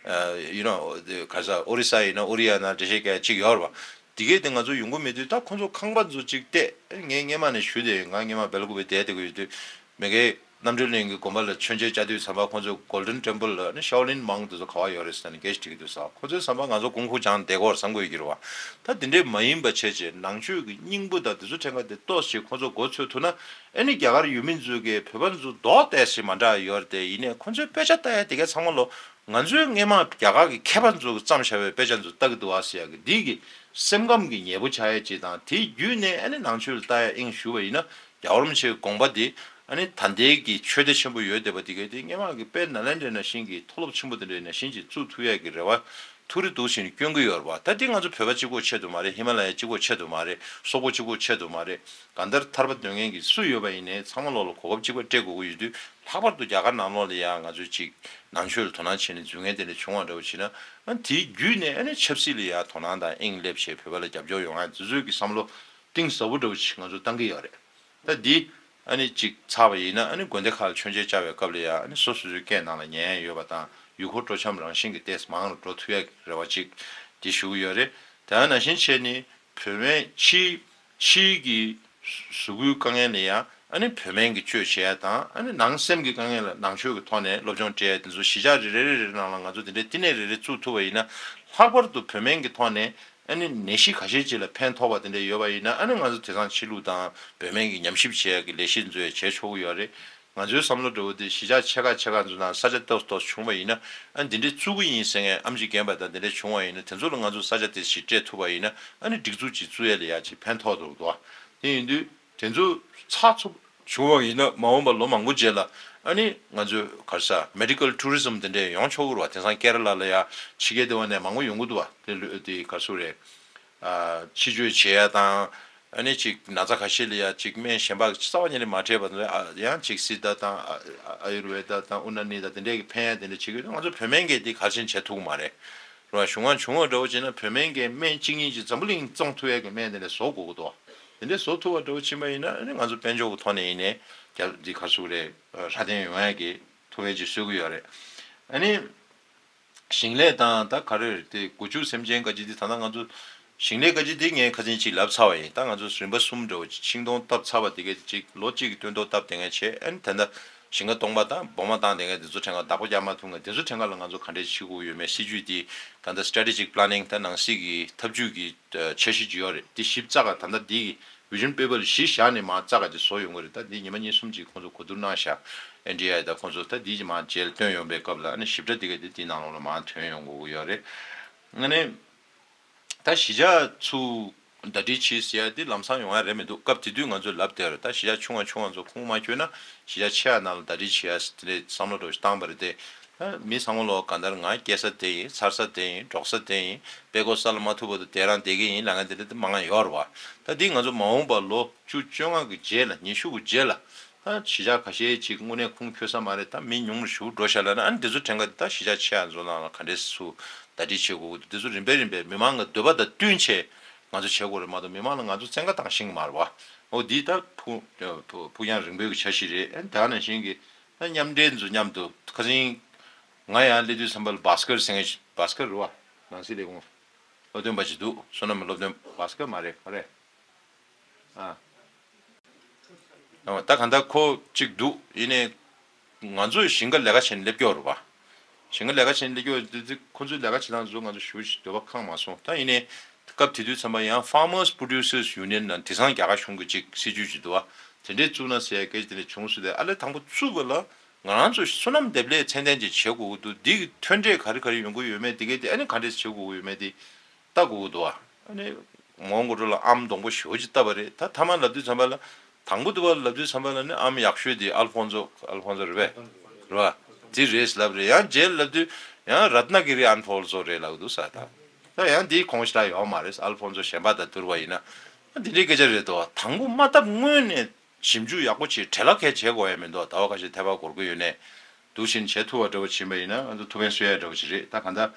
ཨ། you know ག་རེ་ཟེར། ཨོ་རི་ས་ཡིན་ན་ཨོ་རི་ཡ་ནང་འགྲེལ་བཤད་རྒྱག་མཁན་གཅིག་ཡོད་རེད་བ། དེ་གས་དེ་ང་ཚོ་ཡོང་གི་མེད་དུས། ད་ཁོང་ཚོ་ཁང་པ་ཚོ་གཅིག་བལྟས། ངས་སྔོན་མ་ནས་ཞུས་བསྡད་ཡོད། ང་སྔོན་མ་སྦེལ་ཀོབ་བསྡད་བསྡད་ཀྱི་ཡོད་དུས། མ་གི་རྣམ་གྲོལ་གླིང་གི་དགོན་པ་ལ་མཆོད་མཇལ་བཅར་དུས་ཙམ་པ། ཁོང་ཚོས་Golden Temple ལ་ནི་Shaolin Monk དེ་ཚོ་ག་པར་ཡོད་རེད་ཟེར་ནས་སྐད་ཆ་དྲི་གི་འདུག་ཟེར། ཁོང་ཚོའི་བསམ་པ་ང་ཚོ་ཀུང་ཧྥུ་སྦྱངས་བསྡད་ཀྱི་ཡོད་རེད་བསམ་གྱི་ཡོད་ཀྱི་རེད་བ། ད་དེ་འདྲས་མ་ཡིན་པ་བྱས་བྱས་ནང་ཆོས་ཀྱི་སྙིང་པོ་དང་དེ་ཚོ་ཕྲན་ཁ་དེ་ཏོག་ཙམ་ཁོང་ཚོ་མགོ་ཚོད་ཐུབ་ན། ཨ་ནི་རྒྱ་གར་ཡུལ་མི་ཚོས་ཀྱི་བོད་པ་ཚོ་མདོག་ཏོག་ཙམ་མ་འདྲ་ཡོད་རེད་དེ། ཡིན་ནའི་ཁོང་ཚོའི་དཔེ་ཆ་ལྟ་ཡ་དེ་ག་ཚང་མ་ལོ། ང་ཚོའི་སྔོན་མ་རྒྱ་གར་གྱི་མཁས་པ་ཚོ་གིས་བརྩམས་བཞག་པའི་དཔེ་ཆ་ཚོ་ལྟ་གི་འདུག་ཨ་ཟེར་ཡ་གི། འདི་གི་སེམས་ཁམས་ཀྱི་ཉེ་པོ་ཆགས་ཡ་ཅིག་དང་། དེ་བརྒྱུད་ནས་ཨ་ནི་ནང་ཆོས་ལ་ལྟ་ཡ་དབྱིངས་ཞུགས་པ་ཡིན་ན། རྒྱལ་བ་རིན་པོ་ཆེའི་དགོངས་པ་འདི་ ཨ་ནི་ད་ལྟའི་གི་ཆོས་སྡེ་ཆེན་པོ་ཡོད་བསྡད་པ་དེ་གའི་དེ་སྔོན་མ་གི་དཔེ་ནཱ་ལེནྡྲའི་ནང་བཞིན་གྱི་མཐོ་སློབ་ཆེན་པོ་དེ་འདྲའི་ནང་བཞིན་ཅིག་བཙུགས་ཐུབ་ཡས་ཀྱི་རེ་བ་ཐུགས་རེ་འདུག་བཞིན་བསྐྱོན་གྱི་ཡོད་རེད་བ། ད་དེ་ང་ཚོ་བོད་པ་གཅིག་པོ་ཆེད་དུ་མ་རེད། ཧི་མ་ལ་ཡ་གཅིག་པོ་ཆེད་དུ་མ་རེད། སོག་པོ་གཅིག་པོ་ཆེད་དུ་མ་རེད། གང་ལྟར་ཐར་པ་འདོད་མཁན་གྱི་སུ་ཡོད་པ་ཡིན་ནའི་ཚང་མ་ལོག་ལ་གོ་སྐབས་གཅིག་པ་སྤྲད་དགོས་ཀྱི་ཡོད་དུས། ལྷག་པར་དུ་རྒྱ་གར་ནང་ལོགས་ལ་ཡང་ང་ཚོས་ཅིག་ནང་ཆོས་ལ་དོ་སྣང་བྱས་ནས་འཛུལ་མཁན་དེ་འདྲ་བྱུང་བ་འདྲ་བོ་བྱས་ན། ཨ་དེའི་བརྒྱུད་ནས་ཨ་ནི་ཆབ་སྲིད་ལ་ཡང་དོ་སྣང་དང་དབྱིངས་སླེབས་བྱས་བོད་པ་ལ་རྒྱབ་སྐྱོར་ཡོང་ཡ་དེ་ཚོའི་གི་བསམ་བློ་གཏིང་ཟབ་པོ་འདྲ་བོ་ཅིག་ང་ཚོ་བཏང་གི་ཡོད་རེད། ད་འདི་ཨ་ནི་ཅིག་ཚར་བ་ཡིན་ན། ཨ་ནི་དགོན་སྡེ་ཁག་ལ་མཆོད་མཇལ་བཅར་བའི་སྐབས་ལ་ཡང་ཨ་ནི་སོ་སོ་སོའི་སྐད་ནང་ལ་ཉན་ཡ་ཡོད་པ་དང་། ཡུལ་སྐོར་སྤྲོ་འཆམ་རང་བཞིན་གྱི་ཏོག་ཙམ་མང་རུ་འགྲོ་ཐུབ་ཡ་གི་རེ་བ་ཅིག་འདི་ཞུ་གི་ཡོད་རེད། དེ་ནང་བཞིན་བྱས་ནས་བོད་སྨན་ཕྱིའི་ཕྱིའི་གི་གཟུགས་པོའི་དཀའ་ངལ་ལ་ཡང་ཨ་ནི་བོད་སྨན་གྱིས་བཅོས་བྱེད་ཡ་དང་། ཨ་ནི་ནང་སེམས་ཀྱི་དཀའ་ངལ་ལ་ནང་ཆོས་ཀྱི་ཐོག་ནས་སློབ་སྦྱོང་སྤྲད་ཡ་དེ་ཚོ་གཞིས་ཆགས་རེ་རེ་རེ་རེ་ནང་ལ་ང་ཚོ་དེ་འདྲའི་བསྟི་གནས་རེ་རེ་བཙུགས་ཐུབ་པ་ཡིན་ན། ལྷག་པར་དུ་བོད་སྨན་གྱི་ཐོག་ནས་ཨ་ནི་ནད་གཞི་ཁ་ཤས་ཅིག་ལ་ཕན་ཐོགས་པ་དེ་འདྲ་ཡོད་པ་ཡིན་ན། ཨ་ནི་ང་ཚོ་དེང་སང་ཕྱི་ལུགས་དང་བོད་སྨན་གྱི་ཉམས་ཞིབ་བྱེད་ཡ་གི་ལས་གཞི་འཛུགས་ཡ་བྱེད་ཆོག་གི་ཡོད་རེད། ང་ཚོའི་བསམ་བློ་འདྲ་བོ་དེ་གཞིས་ཆགས་ཆེ་ཁག་ཆེ་ཁག་ཚོ་ནང་ས་ཆ་ཏོག་ཙམ་ཏོག་ཙམ་བྱུང་བ་ཡིན་ན། ཨ་འདི་འདྲའི་བཙུགས་ཀྱི་ཡིན་ཟེར་མཁན་ཨེམ་ཆི་རྒན་པ་དང་དེ་འདྲ་བྱུང་བ་ཡིན་ན། དེ་ཚོ་ལ་ང་ཚོ་ས་ཆ་དེ་ཞིག་སྤྲད་ཐུབ་པ་ཡིན་ན། ཨ་ནི་སྒྲིག་འཛུགས་ཅིག་བཙུགས་ཡ་ལ་ཡ་ཅིག་ཕན་ཐོགས་འདུག་འདུག་བ། དེ་ཡིན་དུས་དེ་ཚོ་ཚགས་ཚུད་བྱུང་བ་ཡིན་ན། མ་འོངས་པ་ལོ་མང་པོ་རྗེས་ལ་ཨ་ནི་ང་ཚོའི་ག་རེ་ཟ་མེ་ཌི་ཀལ་ཊུ་རི་ཛམ་དེ་འདྲ་ཡོང་ཆོག་གི་རེད་བ། དེང་སང་ཀེ་ར་ལ་ལ་ཡ་ཕྱི་རྒྱལ་དེ་བ་ནས་མང་པོ་ཡོང་གི་འདུག་བ། དེ་ལོ་དེ་ག་རེ་ཟེར་དགོས་རེད། ཨ་ཕྱི་བཅོས་བྱེད་ཡ་དང་། ཨ་ནི་ཅིག་ན་ཚ་ཁ་ཤས་ལ་ཡ་ཅིག་སྨན་གཞན་པ་རྩ་བ་ཉིད་ནས་མ་སྤྲད་པ་དང་། ཨ་ཡང་ཅིག་སི་ཏཱ་དང་ཨ་ཨ་ཡུར་ཝེ་ད་དང་ཨུ་ན་ནི་ད་དེ་འདྲས་ཀྱི་ཕན་ཡ་དེ་འདྲ་བྱེད་ཀྱི་ཡོད་ན། ང་ཚོ་བོད་སྨན་གྱིས་དེ་གལ་ཆེན་བྱེད་ཐུབ་ཀྱི་མ་རེད། རེད་བ། གཞུང་ང་བྱུང་བ་འདྲ་བོ་བྱས་ན་བོད་སྨན་གྱིས་སྨན་གཅིག་གཉིས་ཅིག་འཛམ་བུ་གླིང་བཙོང་ཐུབ་ཡ་གི་སྨན་དེ་འདྲ་བཟོ་དགོས་ཀྱི་འདུག་དེ་འདྲ་བཟོ་ཐུབ་པ་འདྲ་བོ་ཕྱིན་པ་ཡིན་ན། ཨ་ནི་ང་ཚོ་དཔལ་འབྱོར་གྱི་ཐོག་ནས་ཡིན་ནའི་རྒྱ་འདི་ག་རེ་ཟེར་དགོས་རེད། སྲ་བརྟན་ཡོང་ཡ་གི་ཐུགས་ཕན་ཅིག་གསོས་ཀྱི་ཡོད་རེད། ཨ་ནི། ཞིང་ལས་དང་ད་ག་རེ་རེད། དེ་སྒོ་ཕྱུགས་སེམས་ཅན་བཀའ་སྤྱི་དེ། ད་ལྟ་ང་ཚོ་ཞིང་ལས་བཀའ་སྤྱི་དེ་ངས་ཁ་སང་ཅིག་ལབ་ཚར་བ་ཡིན། ད་ང་ཚོ་རིམ་པ་གསུམ་འདྲ་བོ་ཅིག་ཤིང་སྡོང་བཏབ་ཚར་བ་དེ་གས་ཅིག་ལོ་གཅིག་གི་སྟོན་ཐོག་བཏབ་དེ་གས་བྱས། ཨ་ནི་ད་ལྟ་ཞིང་ཁ་སྟོང་པ་དང་སྦོ་མ་བཏང་དེ་གས་དེ་ཚོ་ཕྲན་ཁ་བདག་པོ་རྒྱག་མ་ཐུབ་མཁན་དེ་ཚོ་ཕྲན་ཁ་ལ་ང་ཚོ་ག་འདྲས་བྱེད་དགོས་ཡོད་མེད། སྲིད་ཇུས་དེ་ད་ལྟ་སི་ཊེ་ཊེ་ཇིག་པི་ལེ་ནིང་། ད་ནང་སྲིད་ཀྱི་ཐབས་ཇུས་ཀྱི་འཆར་གཞི་ཅིག་ཡོད་རེད། དེ་ཞིབ་ཚགས་ཀ་ད་ལྟ་འདི་གི་བི་ཞན་པེ་པར་གཞི་བཞག་ནས་མར་རྩ་ཁ་ཅིག་བཟོ་ཡོང་གི་རེད། ད་འདི་ཉི་མ་གཉིས་གསུམ་ཅིག་ཁོང་ཚོ་གོ་བསྡུར་གནང་བཞག་ཨེན་ཌི་ཨའི་དང་ཁོང་ཚོ། ད་འདི་ཅིག་མར་རྗེས་ལ་བཏོན་ཡོང་པའི་སྐབས་ལ་ཨ་ནི་ཞིབ་ཕྲ་དེ་ག་དེ་འདི་ནང་ལོགས་ལ་མར་ཐོན་ཡོང་དགོས་ཀྱི་ཡོད་རེད། ཨ་ནི་ད་གཞིས་ཆགས་ཚུར་ཟླ་སྒྲིལ་བྱེད་ཟེར་ཡ་འདི་ལམ་སང་ཡོང་ཡ་རེད་མི་འདུག་སྐབས་དེ་དུས་ང་ཚོས་ལབ་བསྡད་རེད། ད་གཞིས་ཆགས་ཆུང་བ་ཆུང་བ་ཚོ་ཁུངས་མ་འཁྱོལ་ན་གཞིས་ཆགས་ཆེ་བ་ནང་ལ་ཟླ་སྒྲིལ་བྱེད་ཡ་དེ་འདྲའི་བསམ་བློ་འདྲ་བོ་ཞིག་བཏང་པ་རེད་དེ། ད་མི་ཚང་མ་ལོག་གང་ལྟར་ང་སྐྱེས་ས་དེ་ཡིན། འཚར་ས་དེ་ཡིན། འབྲོག་ས་དེ་ཡིན། དཔེ་ཀོ་ས་ལ་མ་ཐུག་བར་དུ་དེ་རང་བསྡད་ཀྱི་ཡིན་ལབ་མཁན་དེ་འདྲ་དེ་མང་ང་ཡོད་རེད་བ། ད་འདི་ང་ཚོ་མ་འོངས་པ་ལོ་བཅུ་བཅོ་ལྔ་གི་རྗེས་ལ། ཉི་ཤུ་གི་རྗེས་ལ་ད་གཞིས་ཆགས་ཁ་ཤས་ཅིག་དངོས་གནས་ཁུངས་འཁྱོལ་ས་མ་རེད། ད་མི་ཉུང་རུ་ཞེ་པོ་འགྲོ་ཤག་ལབ་ན། ཨ་ནི་འདི་ཚོ་ཕྲན་ཁ་ད་གཞིས་ཆགས་ཆེ་ཡ་ཚོ་ནང་ལ་ག་འདྲས་སུ་ཟླ་སྒྲིལ་བྱེད་དགོས་ཀྱི་འདུག་འདི་ཚོ་རིམ་པས་རིམ་པས་མི་མང་གི་འདོད་པ་དང་བསྟུན་བྱས་ང་ཚོ་བྱེད་དགོས་རེད་མ་གཏོགས། མི་མང་ལ་ང་ཚོ་བཙན་བཀའ་བཏང་ཤེས་ཀྱི་མ་རེད་བ། འོ་འདི་ད་ཕུགས་ཕུགས་རྒྱང་རིང་པོའི་གི་འཆར་གཞི་རེད། ཨ་ནི་ད་ག་ནང་བཞིན་གྱི་ད་མཉམ་འབྲེལ་ཚོ་མཉམ་དུ། ཁ་སང་ང་ཡང་སླེབས་དུས་ཙམ་པ་ལ་བྷ་སྐར་ཟེར་མཁན་ཞིག་བྷ་སྐར་རེད་བ། ནང་སྲིད་ལས་ཁུངས་སློབ་སྟོན་པ་ཞིག་འདུག་བསོད་ནམས་སློབ་སྟོན། བྷ་སྐར་མ་རེད། ག་རེ། ཨ། ཨ། ད་གང་ལྟར་ཁོ་གཅིག་འདུག་ཡིན་ནའི་ང་ཚོས་ཞིང་ཁ་ལས་ཀ་བྱས་ནས་སླེབས་ཀྱི་ཡོད་རེད་བ། ཞིང་ཁ་ལས་ཀ་བྱས་ནས་སླེབས་ཀྱི་ཡོད་དུས། ཁོ་ཚོའི་ལས་ཀ་བྱེད་སྟངས་ཚོ་ང་ཚོ་ཞེ་པོ་ཅིག་འདོད་པ་ཁེངས་མ་སོང་། ད་ཡིན་ནའི་སྐབས་དེ་དུས་ཙམ་པ་ཡང་Farmers Producers Union ལབ་དེང་སང་རྒྱ་གར་གཞུང་གི་ཅིག་སྲིད་ཇུས་ཅིག་འདུག་བ། དེ་འདྲས་བཙུགས་ན་ཟེར་ཡ་སྐད་ཆ་དེ་འདྲས་བྱུང་སོང་སྟེ། ཨ་ལས་དང་པོ་བཙུགས་པ་ལ་ང་རང་ཚོ་བསོད་ནམས་འདེབས་ལས་ཚད་ལྡན་ཅིག་བྱེད་དགོས་ཀྱི་འདུག་འདི་གི་ཐོན་འབྲས་ག་རེ་ག་རེ་ཡོང་གི་ཡོད་མེད། འདི་གས་དེ་ཨ་ནི་ག་འདྲས་བྱེད་དགོས་ཀྱི་ཡོད་མེད་དེ་ལྟ་དགོས་ཀྱི་འདུག་བ། ཨ་ནི་མོན་གྷོ་རུ་ལ་ཨམ་སྡོང་པོ་ཞེ་པོ་ཅིག་བཏབ་པ་རེད། ད་མཐའ་མ་ལབ་དུས་ཙམ་པ་ལ། དང་པོ་དུ་བ་ལབ་དུས་ཙམ་པ་ལ་ནི་ཨམ་ཡག་ཤོས་དེ་ཨལ་ཕོན་ཛོ། ཨལ་ཕོན་ཛོ་རེད་པས། རེད་བ། དེ་རེད་ལབ་རེད། ཡང་རྗེས་ལབ་དུས་ཡང་རཏྣ་གི་རི་ཨན་ཕོལ་ཛོ་རེད་ལབ་འདུག་ས། ད་ད་ཡང་དེའི་ཁོངས་ཤིག་ད་ཡོད་མ་རེད། ཨལ་ཕོན་ཛོ་གཞན་པ་དང་བསྡུར་བ་ཡིན་ན། ཨ་འདི་འདྲའི་སྐད་ཆ་རེད་དོ། དང་པོ་མ་བཏབ་སྔོན་ནས་ཞིབ་འཇུག་ཡག་པོ་བྱས། བྲེལ་བ་གས་བྱེད་དགོས་ཡ་མི་འདུག་ཟླ་བ་ཁ་ཤས་ཐལ་བ་འགོར་གི་ཡོད་ནས། འདུག་བཞིན་བྱེད་ཐུབ་པ་འདྲ་བོ་ཕྱིན་པ་ཡིན་ན་ང་ཚོ་ཐུགས་ཕན་གསོས་ཡ་འདྲ་བོ་ཞིག་རེད། ད་གང་ལྟར་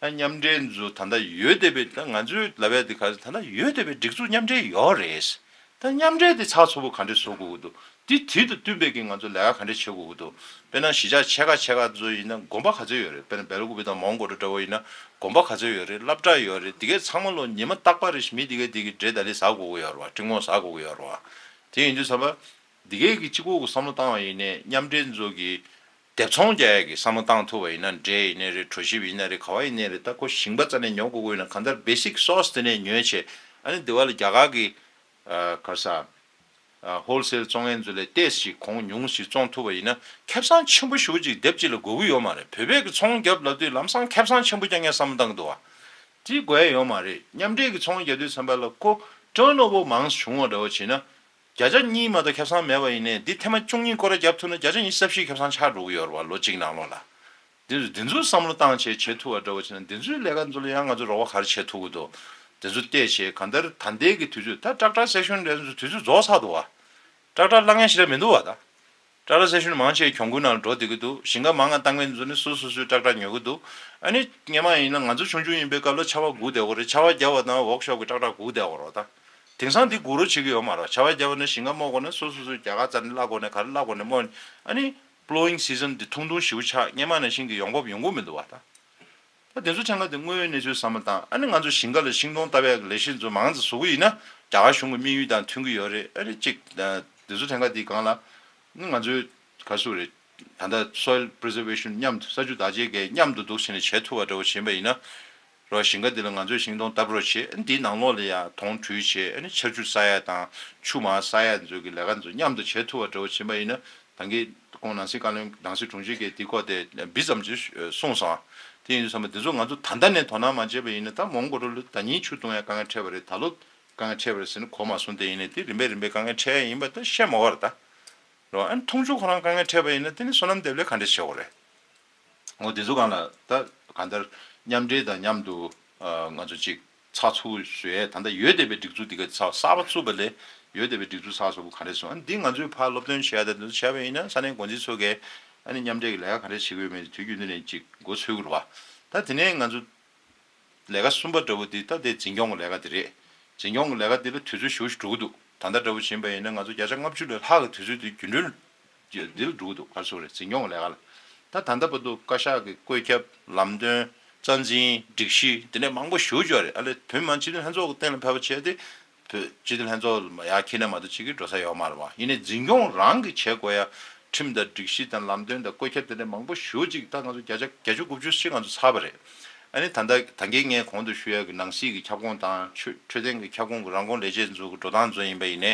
ཨ་མཉམ་འབྲེལ་ཚོ་ད་ལྟ་ཡོད་བསྡད་པའི། ད་ང་ཚོས་ལབ་ཡ་དེ་ག་རེ། ད་ལྟ་ཡོད་བསྡད་པའི་སྒྲིག་འཛུགས་མཉམ་འབྲེལ་ཡོད་རེད། ད་མཉམ་འབྲེལ་དེ་ཚགས་ཚུད་པོ་ག་འདྲས་བཟོ་དགོས་ཀྱི་འདུག་དེ་དེ་དང་བསྟུན་པའི་གི་ང་ཚོ་ལས་ཀ་ག་འདྲས་བྱེད་དགོས་ཀྱི་འདུག་དཔེར་ན་གཞིས་ཆགས་ཆེ་ཁག་ཆེ་ཁག་ཚོ་ཡིན་ན་དགོན་པ་ག་ཚོད་ཡོད་རེད། དཔེར་ན་སྦེལ་ཀོབ་དང་མོན་གྷོ་རུ་འདྲ་བོ་ཡིན་ན་དགོན་པ་ག་ཚོད་ཡོད་རེད། སློབ་གྲྭ་ཡོད་རེད། དེ་གའི་ཚང་མ་ལོ་ཉི་མ་རྟག་པར་རེ་བཞིན་མི་དེ་གའི་དེ་གི་འབྲས་ད་ལི་ཟ་དགོས་ཀྱི་ཡོད་རེད་བ། འབྲི་སྔོ་ཟ་དགོས་ཀྱི་ཡོད་རེད་བ། དེ་ཡིན་དུས་ཙམ་པ། འདི་གའི་གི་གཅིག་པོ་གི་བསམ་བློ་བཏང་བ་ཡིན་ནའི་མཉམ་འབྲེལ་ཚོ་གི་སྡེབ་ཚོང་རྒྱག་ཡ་གི་བསམ་བློ་བཏང་ཐུབ་པ་ཡིན་ན། འབྲས་ཡིན་ནའི་རེད། གྲོ་ཞིབ་ཡིན་ནའི་རེད། ག་བ་ཡིན་ནའི་རེད། ད་ཁོ་ཞིང་པ་རྩ་ནས་ཉོ་དགོས་ཀྱི་ཡོད་ན་གང་ལྟར་བེ་སིག་སོར་སི་དེ་ནས་ཉོས་བྱས། ཨ་ནི་འདི་བ་ལ་རྒྱ་གར་གི་ཨ་ག་རེ་ཟ། ཨ་ཧོལ་སེལ་བཙོང་མཁན་ཚོ་ལས་ཏོག་ཙམ་གོང་ཉུང་ཞིག་བཙོང་ཐུབ་པ་ཡིན་ན་ཁེ་བཟང་ཆེན་པོ་ཞེ་པོ་ཅིག་སྡེབ་གཅིག་ལ་དགོས་ཀྱི་ཡོད་མ་རེད། བོད་པས་གི་ཚོང་རྒྱབ་ལབ་དུས་ལམ་སང་ཁེ་བཟང་ཆེན་པོ་རྒྱག་མཁན་བསམ་བློ་བཏང་གི་འདུག་བ། དེ་དགོས་ཡ་ཡོད་མ་རེད། མཉམ་འབྲེལ་གི་ཚོང་རྒྱག་དུས་ཙམ་པ་ལ་ཁོ་ཊརན་ཨོ་ཝར་མང་བྱུང་བ་འདྲ་བོ་བྱས་ན། བརྒྱ་ཆ་གཉིས་མ་གཏོགས་ཁེ་བཟང་མེད་པ་ཡིན་ནའི་འདི་ཐེངས་མ་བཅུ་གཉིས་སྐོར་ར་བརྒྱབ་ཐུབ་ན་བརྒྱ་ཆ་ཉི་ཤུ་རྩ་བཞི་ཁེ་བཟང་ཆགས་འགྲོ་གི་ཡོད་རེད་བ། ལོ་གཅིག་ནང་ལོགས་ལ། འདི་ཚོ་འདི་ཚོའི་བསམ་བློ་བཏང་བྱས་བྱེད་ཐུབ་པ་འདྲ་བོ་བྱས་ན། འདི་ཚོའི་ལས་ཀ་ཚོ་ལ་ཡང་ང་ཚོ་རོགས་པ་ག་རེ་བྱེད་ཐུབ་ཀྱི་འདུག་འདི་ཚོ་བལྟས་བྱས་གང་ལྟར་ད་ལྟའི་གི་དུས་ཚོད། ད་ཀྲག་ཀྲག་སེག་ཤོན་འདྲ་ཚོ་དུས་ཚོད་རྫོགས་ཚར་འདུག་བ། ཀྲག་ཀྲག་བརླག་མཁན་ཞིག་ར་མི་འདུག་བ། ད་ཀྲག་ཀྲག་སེག་ཤོན་མང་ཆེ་གྱོང་གུན་ནང་ལ་འགྲོ་བསྡད་ཀྱི་འདུག་ཞིང་ཁ་མང་ང་བཏང་མཁན་ཚོ་ནི་སོ་སོ་སོའི་ཀྲག་ཀྲག་ཉོ་གི་འདུག་ཨ་ནི་སྔོན་མ་ཡིན་ན་ང་ཚོ་ཆུང་ཆུང་ཡིན་པའི་སྐབས་ལ་ཆར་པ་སྒུག་བསྡད་དགོས་རེད། ཆར་པ་བརྒྱབ་པ་དང་ཝོག་ཤོབ་ཀྱི་ཀྲག་ཀྲག་སྒུག་བསྡད་དགོས་རེད། ད་དེང་སང་འདི་སྒུག་རོགས་བྱེད་ཀྱི་ཡོད་མ་རེད། ཆར་པ་བརྒྱབ་པ་ན་ཞིང་ཁ་རྨོ་དགོས་ན་སོ་སོ་སོའི་རྒྱ་གར་རྩ་ནས་བརླག་དགོས་ན་ག་རེ་བརླག་དགོས་ན་རྨོ། ཨ་ནི་plowing season འདི་ཐུང་ཐུང་ཞེ་པོ་ཆགས། སྔོན་མ་ནང་བཞིན་གྱི་ཡོང་འབབ་ཡོང་གི་མི་འདུག་བ། ད་ད་དེ་ཚོ་ཐད་ཀ་དེ་དངོས་ཡོད་གནས་ཚུལ་བསམ་བློ་བཏང་། ཨ་ནི་ང་ཚོ་ཞིང་ཁ་ལ་ཤིང་སྡོང་བཏབ་ཡག་གི་ལས་གཞི་ཚོ་མང་ཙམ་བཟོ་གི་ཡིན་ན་རྒྱ་གར་གཞུང་གི་དམིགས་ཡུལ་དང་མཐུན་གྱི་ཡོད་རེད། ཨ་ནི་གཅིག་དེ་ཚོ་ཐད་ཀ་དེ་སྒང་ལ་ནི་ང་ཚོའི་ག་རེ་ཟེར་དགོས་རེད། ད་ལྟ་soil preservation མཉམ་དུ་ས་ཆུ་བདག་གཅེས་ཀྱི་མཉམ་དུ་འདུག་བྱས་ནས་བྱེད་ཐུབ་པ་འདྲ་བོ་བྱས་པ་ཡིན་ན། རོ་ཞིང་ཁ་འདི་ལ་ང་ཚོས་ཤིང་སྡོང་བཏབ་རོགས་བྱེད། འདིའི་ནང་ལོགས་ལ་ཡང་དོང་བྲུས་བྱེད། ཨ་ནི་ཆར་ཆུ་ཟ་ཡ་དང་ཆུ་མར་ཟ་ཡ་ཚོའི་གི་ལས་ཀ་ཚོ་མཉམ་དུ་བྱེད་ཐུབ་པ་འདྲ་བོ་བྱས་པ་ཡིན་ན། ད་གིན་ཁོང་ནང་སྲིད་བཀའ་བློན། ནང་སྲིད་དྲུང་ཆེ་གིས་འདི་སྐོར་དེ་འབི་ཙམ་ཅིག་གསུངས་སོང་། དེ་ཡིན་དུས་ཙམ་པ་འདི་ཚོ་ང་ཚོ་ད་ལྟ་ནས་དོ་སྣང་མ་བྱས་པ་ཡིན་ན། ད་མོན་གྷོ་རུ་ལ་ད་ཉིན་ཆུ་གཏོང་ཡ་དཀའ་ངལ་འཕྲད་པ་རེད། ད་ལོ་དཀའ་ངལ་འཕྲད་པ་རེད་ཟེར་ནས་གོ་མ་སོང་། དེ་ཡིན་ནའི་དེ་རིམ་པས་རིམ་པས་དཀའ་ངལ་འཕྲད་ཡ་ཡིན་པ་ད་བཤད་མ་དགོས་རེད་ད། རོ། ཨ་ནི་འཐུང་ཆུ་ཁོ་རང་དཀའ་ངལ་འཕྲད་པ་ཡིན་ན་དེ་ནི་སོ་ནམ་འདེབས་ལས་ག་འདྲས་བྱེད་དགོས་རེད། འོ་དེ་ཚོ་སྒང་ལ་ད་གང་ལྟར་མཉམ་འབྲེལ་དང་མཉམ་དུ་ཨ་ང་ཚོ་གཅིག་ཚགས་ཚུད་བཟོས། ད་ལྟ་ཡོད་བསྡད་པའི་སྒྲིག་འཛུགས་འདི་ག་ཚགས་གསར་པ་བཙུགས་པ་ལས་ཡོད་བསྡད་པའི་སྒྲིག་འཛུགས་ཚགས་ཚུད་པོ་ག་འདྲས་སོང་། ཨ་ནི་འདི་ང་ཚོས་ཕར་སློབ་སྟོན་བྱས་ཡ་དང་དེ་ཚོ་བྱས་པ་ཡིན་ན་ས་གནས་འགོ་འཛིན་ཚོ་གིས་ཨ་ནི་མཉམ་འབྲེལ་གྱི་ལས་ཀ་ག་འདྲས་བྱེད་དགོས་མིན་དུས་རྒྱུན་དུ་ནས་གཅིག་འགོ་ཚུགས་ཀྱི་རེད་བ། ད་དེ་ནས་ང་ཚོ་ལས་ཀ་གསུམ་པ་འདྲ་བོ་འདི་ད་ལྟའི་འཛིན་སྐྱོང་གི་ལས་ཀ་འདི་རེད། འཛིན་སྐྱོང་གི་ལས་ཀ་འདི་ལ་དུས་ཚོད་ཞེ་པོ་ཞིག་འགྲོ་གི་འདུག་ད་ལྟ་འདྲ་བོ་ཕྱིན་པ་ཡིན་ན་ང་ཚོ་བརྒྱ་ཆ་ལྔ་བཅུ་ལས་ལྷག་གི་དུས་ཚོད་འདི་རྒྱུན་འགྲུལ་འདི་ལ་འགྲོ་གི་འདུག་ག་རེ་ཟེར་དགོས་རེད། འཛིན་སྐྱོང་གི་ལས་ཀ་ལ། ད་ད་ལྟ་བར་དུ་བཀའ་ཤག་གི་བཀོད་ཁྱབ། ལམ་སྟོན། རྩ་འཛིན། སྒྲིག་གཞི་འདི་འདྲ་མང་པོ་ཞེ་པོ་ཅིག་ཡོད་རེད། ཨ་ལས་བོད་མི་མང་སྤྱི་འཐུས་ལྷན་ཚོགས་ཀྱི་སྟེང་ལ་ཕེབས་པ་བྱས་ཏེ། བོད་སྤྱི་འཐུས་ལྷན་ཚོགས་ལ་ཡར་འཁྱེར་ན་མ་གཏོགས་ཅིག་གིས་འགྲོ་ས་ཡོད་མ་རེད་བ། ཡིན་ནའི་འཛིན་སྐྱོང་རང་གིས་བྱེད་དགོས་ཡ་ཁྲིམས་དང་སྒྲིག་གཞི་དང་ལམ་སྟོན་དང་བཀོད་ཁྱབ་དེ་འདྲ་མང་པོ་ཞེ་པོ་ཅིག་ད་ང་ཚོ་བརྒྱ་ཆ་བརྒྱད་ཅུ་དགུ་བཅུ་ཞིག་ང་ཚོ་ཚར་བ་རེད། ཨ་ནི་ད་ལྟ་ད་གིན་ངས་གོང་དུ་ཞུ་ཡ་གི་ནང་སྲིད་ཀྱི་ཁྱབ་ཁོངས་དང་འཕྲོད་འཕྲོད་བསྟེན་གྱི་ཁྱབ་ཁོངས་ཀྱི་རང་ཁོངས་ལས་བྱེད་ཚོ་གི་འགྲོ་སྟངས་ཚོ་ཡིན་པ་ཡིན་ནའི།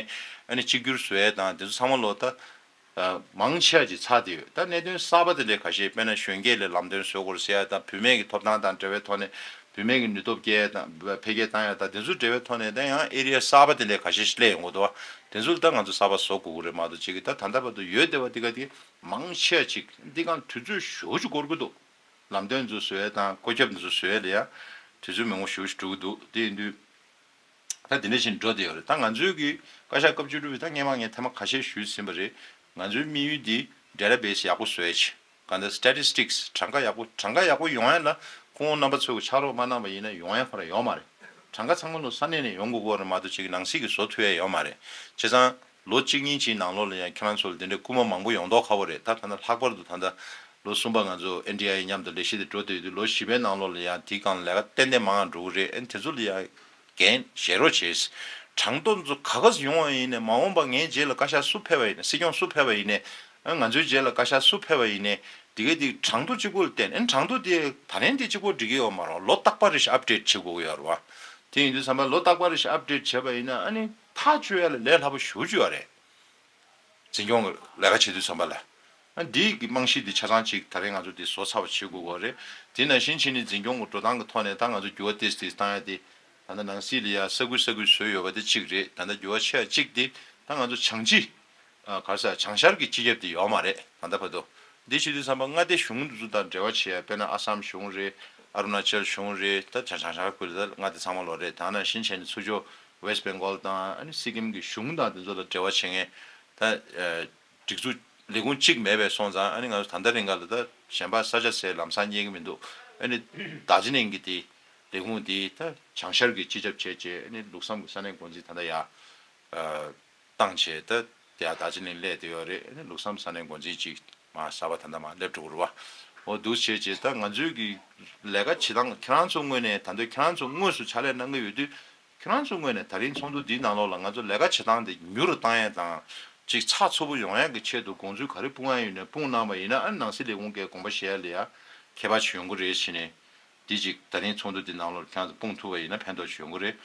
ཨ་ནི་གཅིག་གྱུར་བཟོ་ཡ་དང་དེ་ཚོ་ཚང་མ་ལོ་ད་མང་ཆེ་བ་ཅིག་ཚར་བསྡད་ཡོད། ད་གནད་དོན་གསར་པ་དེ་འདྲའི་ཁ་ཤས། དཔེར་ན་གཞོན་སྐྱེས་ལ་ལམ་སྟོན་བཟོ་དགོས་ཟེར་ཡ་དང་། བུད་མེད་ཀྱི་ཐོབ་ཐང་དང་འབྲེལ་བའི་ཐོག་ནས་བུད་མེད་ཀྱི་ནུས་སྟོབས་སྐྱེད་ཡ་དང་འཕེལ་རྒྱས་བཏང་ཡ་དང་། དེ་ཚོ་འབྲེལ་བའི་ཐོག་ནས་ད་ཡང་ཨེ་རི་ཡ་གསར་པ་དེ་འདྲའི་ཁ་ཤས་ཤིག་སླེབས་ཡོང་གི་འདུག་བ། དེ་ཚོ་ལ་ད་ང་ཚོ་གསར་པ་བཟོ་དགོས་ཀྱི་རེད་མ་གཏོགས་ཅིག་གིས་ད་ད་ལྟ་བར་དུ་ཡོད་བསྡད་པ་འདི་ག་དེ་མང་ཆེ་བ་ཅིག་འདི་གང་དུས་ཚོད་ཞེ་པོ་ཅིག་འགོར་གྱི་འདུག་ལམ་སྟོན་ཚོ་བཟོ་ཡ་དང་བཀོད་ཁྱབ་འདི་ཚོ་བཟོ་ཡ་ལ་ཡང་དུས་ཚོད་མང་པོ་ཞེ་པོ་ཅིག་འགྲོ་གི་འདུག་དེ་ཡིན་དུས། ད་དེ་འདྲ་བཞིན་འགྲོ་བསྡད་ཡོད་རེད། ད་ང་ཚོའི་གི་བཀའ་ཤག་སྐབས་བཅུ་དྲུག་པའི། ད་སྔོན་མ་ངས་ཐེངས་མ་ཁ་ཤས་ཞུས་ཟིན་པ་རེད། ང་ཚོའི་དམིགས་ཡུལ་འདི་database ཡག་པོ་བཟོ་ཡ་ཆེད། གང་ལྟར་statistics གྲངས་ཀ་ཡག་པོ། གྲངས་ཀ་ཡག་པོ་ཡོང་ཡ་ལ་སྐུ་ངོ་རྣམ་པ་ཚོས་གི་ཕྱག་རོགས་མ་གནང་བ་ཡིན་ན་ཡོང་ཡ་ཁོ་རང་ཡོད་མ་རེད། གྲངས་ཀ་ཚང་མ་ལོ་ས་གནས་ནས་ཡོང་དགོས་ཀྱི་ཡོད་རེད་མ་གཏོགས་ཅིག་གི་ནང་སྲིད་ཀྱིས་བཟོ་ཐུབ་ཡ་ཡོད་མ་རེད། བྱས་ཙང་ལོ་གཅིག་གཉིས་ཀྱི་ནང་ལོགས་ལ་ཡང་ཁྱེད་རང་ཚོ་ལ་དེ་འདྲའི་སྐུལ་མ་མང་པོ་ཡོང་མདོག་ཁ་པོ་རེད། ད་ད་ལྟ་ལྷག་པར་དུ་ད་ལྟ་ལོ་གསུམ་པ་ང་ཚོ་ཨེན་ཌི་ཨའི་མཉམ་དུ་ལས་གཞི་དེ་འགྲོ་བསྡད་དུས་ལོ་བཞི་པའི་ནང་ལོགས་ལ་ཡང་དེའི་སྒང་ལ་ལས་ཀ་ཏན་ཏན་མང་ང་འགྲོ་གི་རེད། ཨ་ནི་དེ་ཚོ་ལ་ཡང་འགན་བཞེས་རོགས་བྱེད། གྲངས་ཐོ་ཚོ་ག་ག་སེ་ཡོང་བ་ཡིན་ནའི། མ་འོངས་པ་ངའི་རྗེས་ལ་བཀའ་ཤག་སུ་ཕེབས་པ་ཡིན་ནའི། སྲིད་སྐྱོང་སུ་ཕེབས་པ་ཡིན་ནའི། ཨ་ང་ཚོའི་རྗེས་ལ་བཀའ་ཤག་སུ་ཕེབས་པ་ཡིན་ནའི། དེ་གའི་དེ་གྲངས་ཐོ་གཅིག་པོ་ལ་བརྟེན། ཨ་ནི་གྲངས་ཐོ་དེ་ད་རིང་དེ་གཅིག་པོ་འགྲིག་གི་ཡོད་མ་རེད། ལོ་རྟག་པ་རེ་བཞིན་ཨབ་ཌེཊ་བྱེད་དགོས་ཀྱི་ཡོད་རེད་བ། དེ་ཡིན་དུས་ཙམ་པ་ལོ་རྟག་པ་རེ་བཞིན་ཨབ་ཌེཊ་བྱས་པ་ཡིན་ན་ཨ་ནི་ཐག་གཅོད་ཡ་ལ་ལས་སླ་པོ་ཞེ་པོ་ཅིག་ཡོད་རེད། འཛིན་སྐྱོང་གི་ལས་ཀ་བྱེད་དུས་ཙམ་པ་ལ། ཨ་འདིའི་གི་རྨང་གཞི་འདི་ཆ་ཚང་ཅིག་ད་རིང་ང་ཚོ་འདི་བཟོ་ཚར་བ་བྱེད་དགོས་ཀྱི་རེད། དེ་ནང་བཞིན་བྱས་ནས་འཛིན་སྐྱོང་གི་འགྲོ་སྟངས་ཀྱི་ཐོག་ནས་ད་ང་ཚོ་འགྱུར་བ་ཏོག་ཙམ་བཏང་ཡ་དེ། ད་ལྟ་ནང་སྲིད་ལ་ཡ་ས་ཁུལ་ས་ཁུལ་བཟོས་ཡོད་པ་དེ་གཅིག་རེད། ད་ལྟ་འགྱུར་བ་ཆེ་བ་གཅིག་དེ་ད་ང་ཚོ་བྱང་སྤྱི། ཨ་ག་རེ་ཟེར། བྱང་ཤར་གྱི་སྤྱི་ཁྱབ་དེ་ཡོད་མ་རེད་ད་ལྟ་བར་དུ། འདི་བྱེད་དུས་ཙམ་པ་མངའ་སྡེ་གཞུང་འདི་ཚོ་དང་འབྲེལ་བ་བྱེད་ཡ། དཔེར་ན་ཨ་སམ་གཞུང་རེད། ཨ་རུ་ན་ཅལ་གཞུང་རེད། ད་བྱང་བྱང་ཤར་ཁུལ་ད་མངའ་སྡེ་ཚང་མ་ལོག་རེད། ད་ནང་བཞིན་བྱས་ནས་ཚུར་ཕྱོགས་ཝེསྟ་བེང་གོལ་དང་ཨ་ནི་སི་ཀིམ་གྱི་གཞུང་དང་དེ་ཚོ་ལ་འབྲེལ་བ་བྱེད་མཁན་ད་ཨ་སྒྲིག་འཛུགས་ལས་ཁུངས་གཅིག་མེད་པས་སོང་ཙང་། ཨ་ནི་ང་ཚོ་ད་ལྟ་རིང་ག་ལ་ད་གཞན་པ་ས་ཆ་ཟེར་ལམ་སང་རྙེད་ཀྱི་མི་འདུག་ཨ་ནི་རྡོ་རྗེ་གླིང་གི་དེ་ལས་ཁུངས་དེ་ད་བྱང་ཤར་གྱི་སྤྱི་ཁྱབ་བྱས་བྱས། ཨ་ནི་ལུགས་བསམ་གྱི་ས་གནས་འགོ་འཛིན་ད་ལྟ་ཡ་ཨ་བཏང་བྱས། ད་དེ་ཡ་རྡོ་རྗེ་གླིང་སླེབས་བསྡད་ཡོད་རེད། ཨ་ནི་ལུགས་བསམ་ས་གནས་འགོ་འཛིན་གཅིག་མར་གསར་པ་ད་ལྟ་མར་སླེབས་འགྲོ་གི་རེད་བ། འོ་འདུག་བྱས་བྱས་ད་ང་ཚོའི་གི་ལས་ཀ་བྱེད་སྟངས། ཁྱེད་རང་ཚོ་ངོས་ནས་ད་དུང་ཁྱེད་རང་ཚོ་དངོས་སུ་ཕྱག་ལས་གནང་གི་ཡོད་དུས། ཁྱེད་རང་ཚོ་ངོས་ནས་ད་རིང་ཚོགས་འདུ་འདིའི་ནང་ལོགས་ལ་ང་ཚོ་ལས་ཀ་བྱེད་སྟངས་དེ་མྱུར་རུ་བཏང་ཡ་དང་། ཅིག་ཚགས་ཚུད་པོ་ཡོང་ཡ་གི་ཆེད་དུ་དགོངས་ཚུལ་ག་རེ་སྤུངས་ཡ་ཡོད་ན་སྤུངས་གནང་བ་ཡིན་ན། ཨ་ནི་ནང་སྲིད་ལས་ཁུངས་ཀྱིས་དགོངས་པ་བཞེས་ཡ་ལ་ཡ་ཁྱད་པར་ཅིག་ཡོང་གི་རེད་ཟེར་ནས། འདི་ཅིག་ད་རིང་ཚོགས་འདུ་འདི་ནང་ལོགས་ཁྱེད་རང་ཚོ་སྤུངས་ཐུབ་པ་ཡིན་ན་ཕན་ཐོགས་ཅིག་ཡོང་གི་རེད།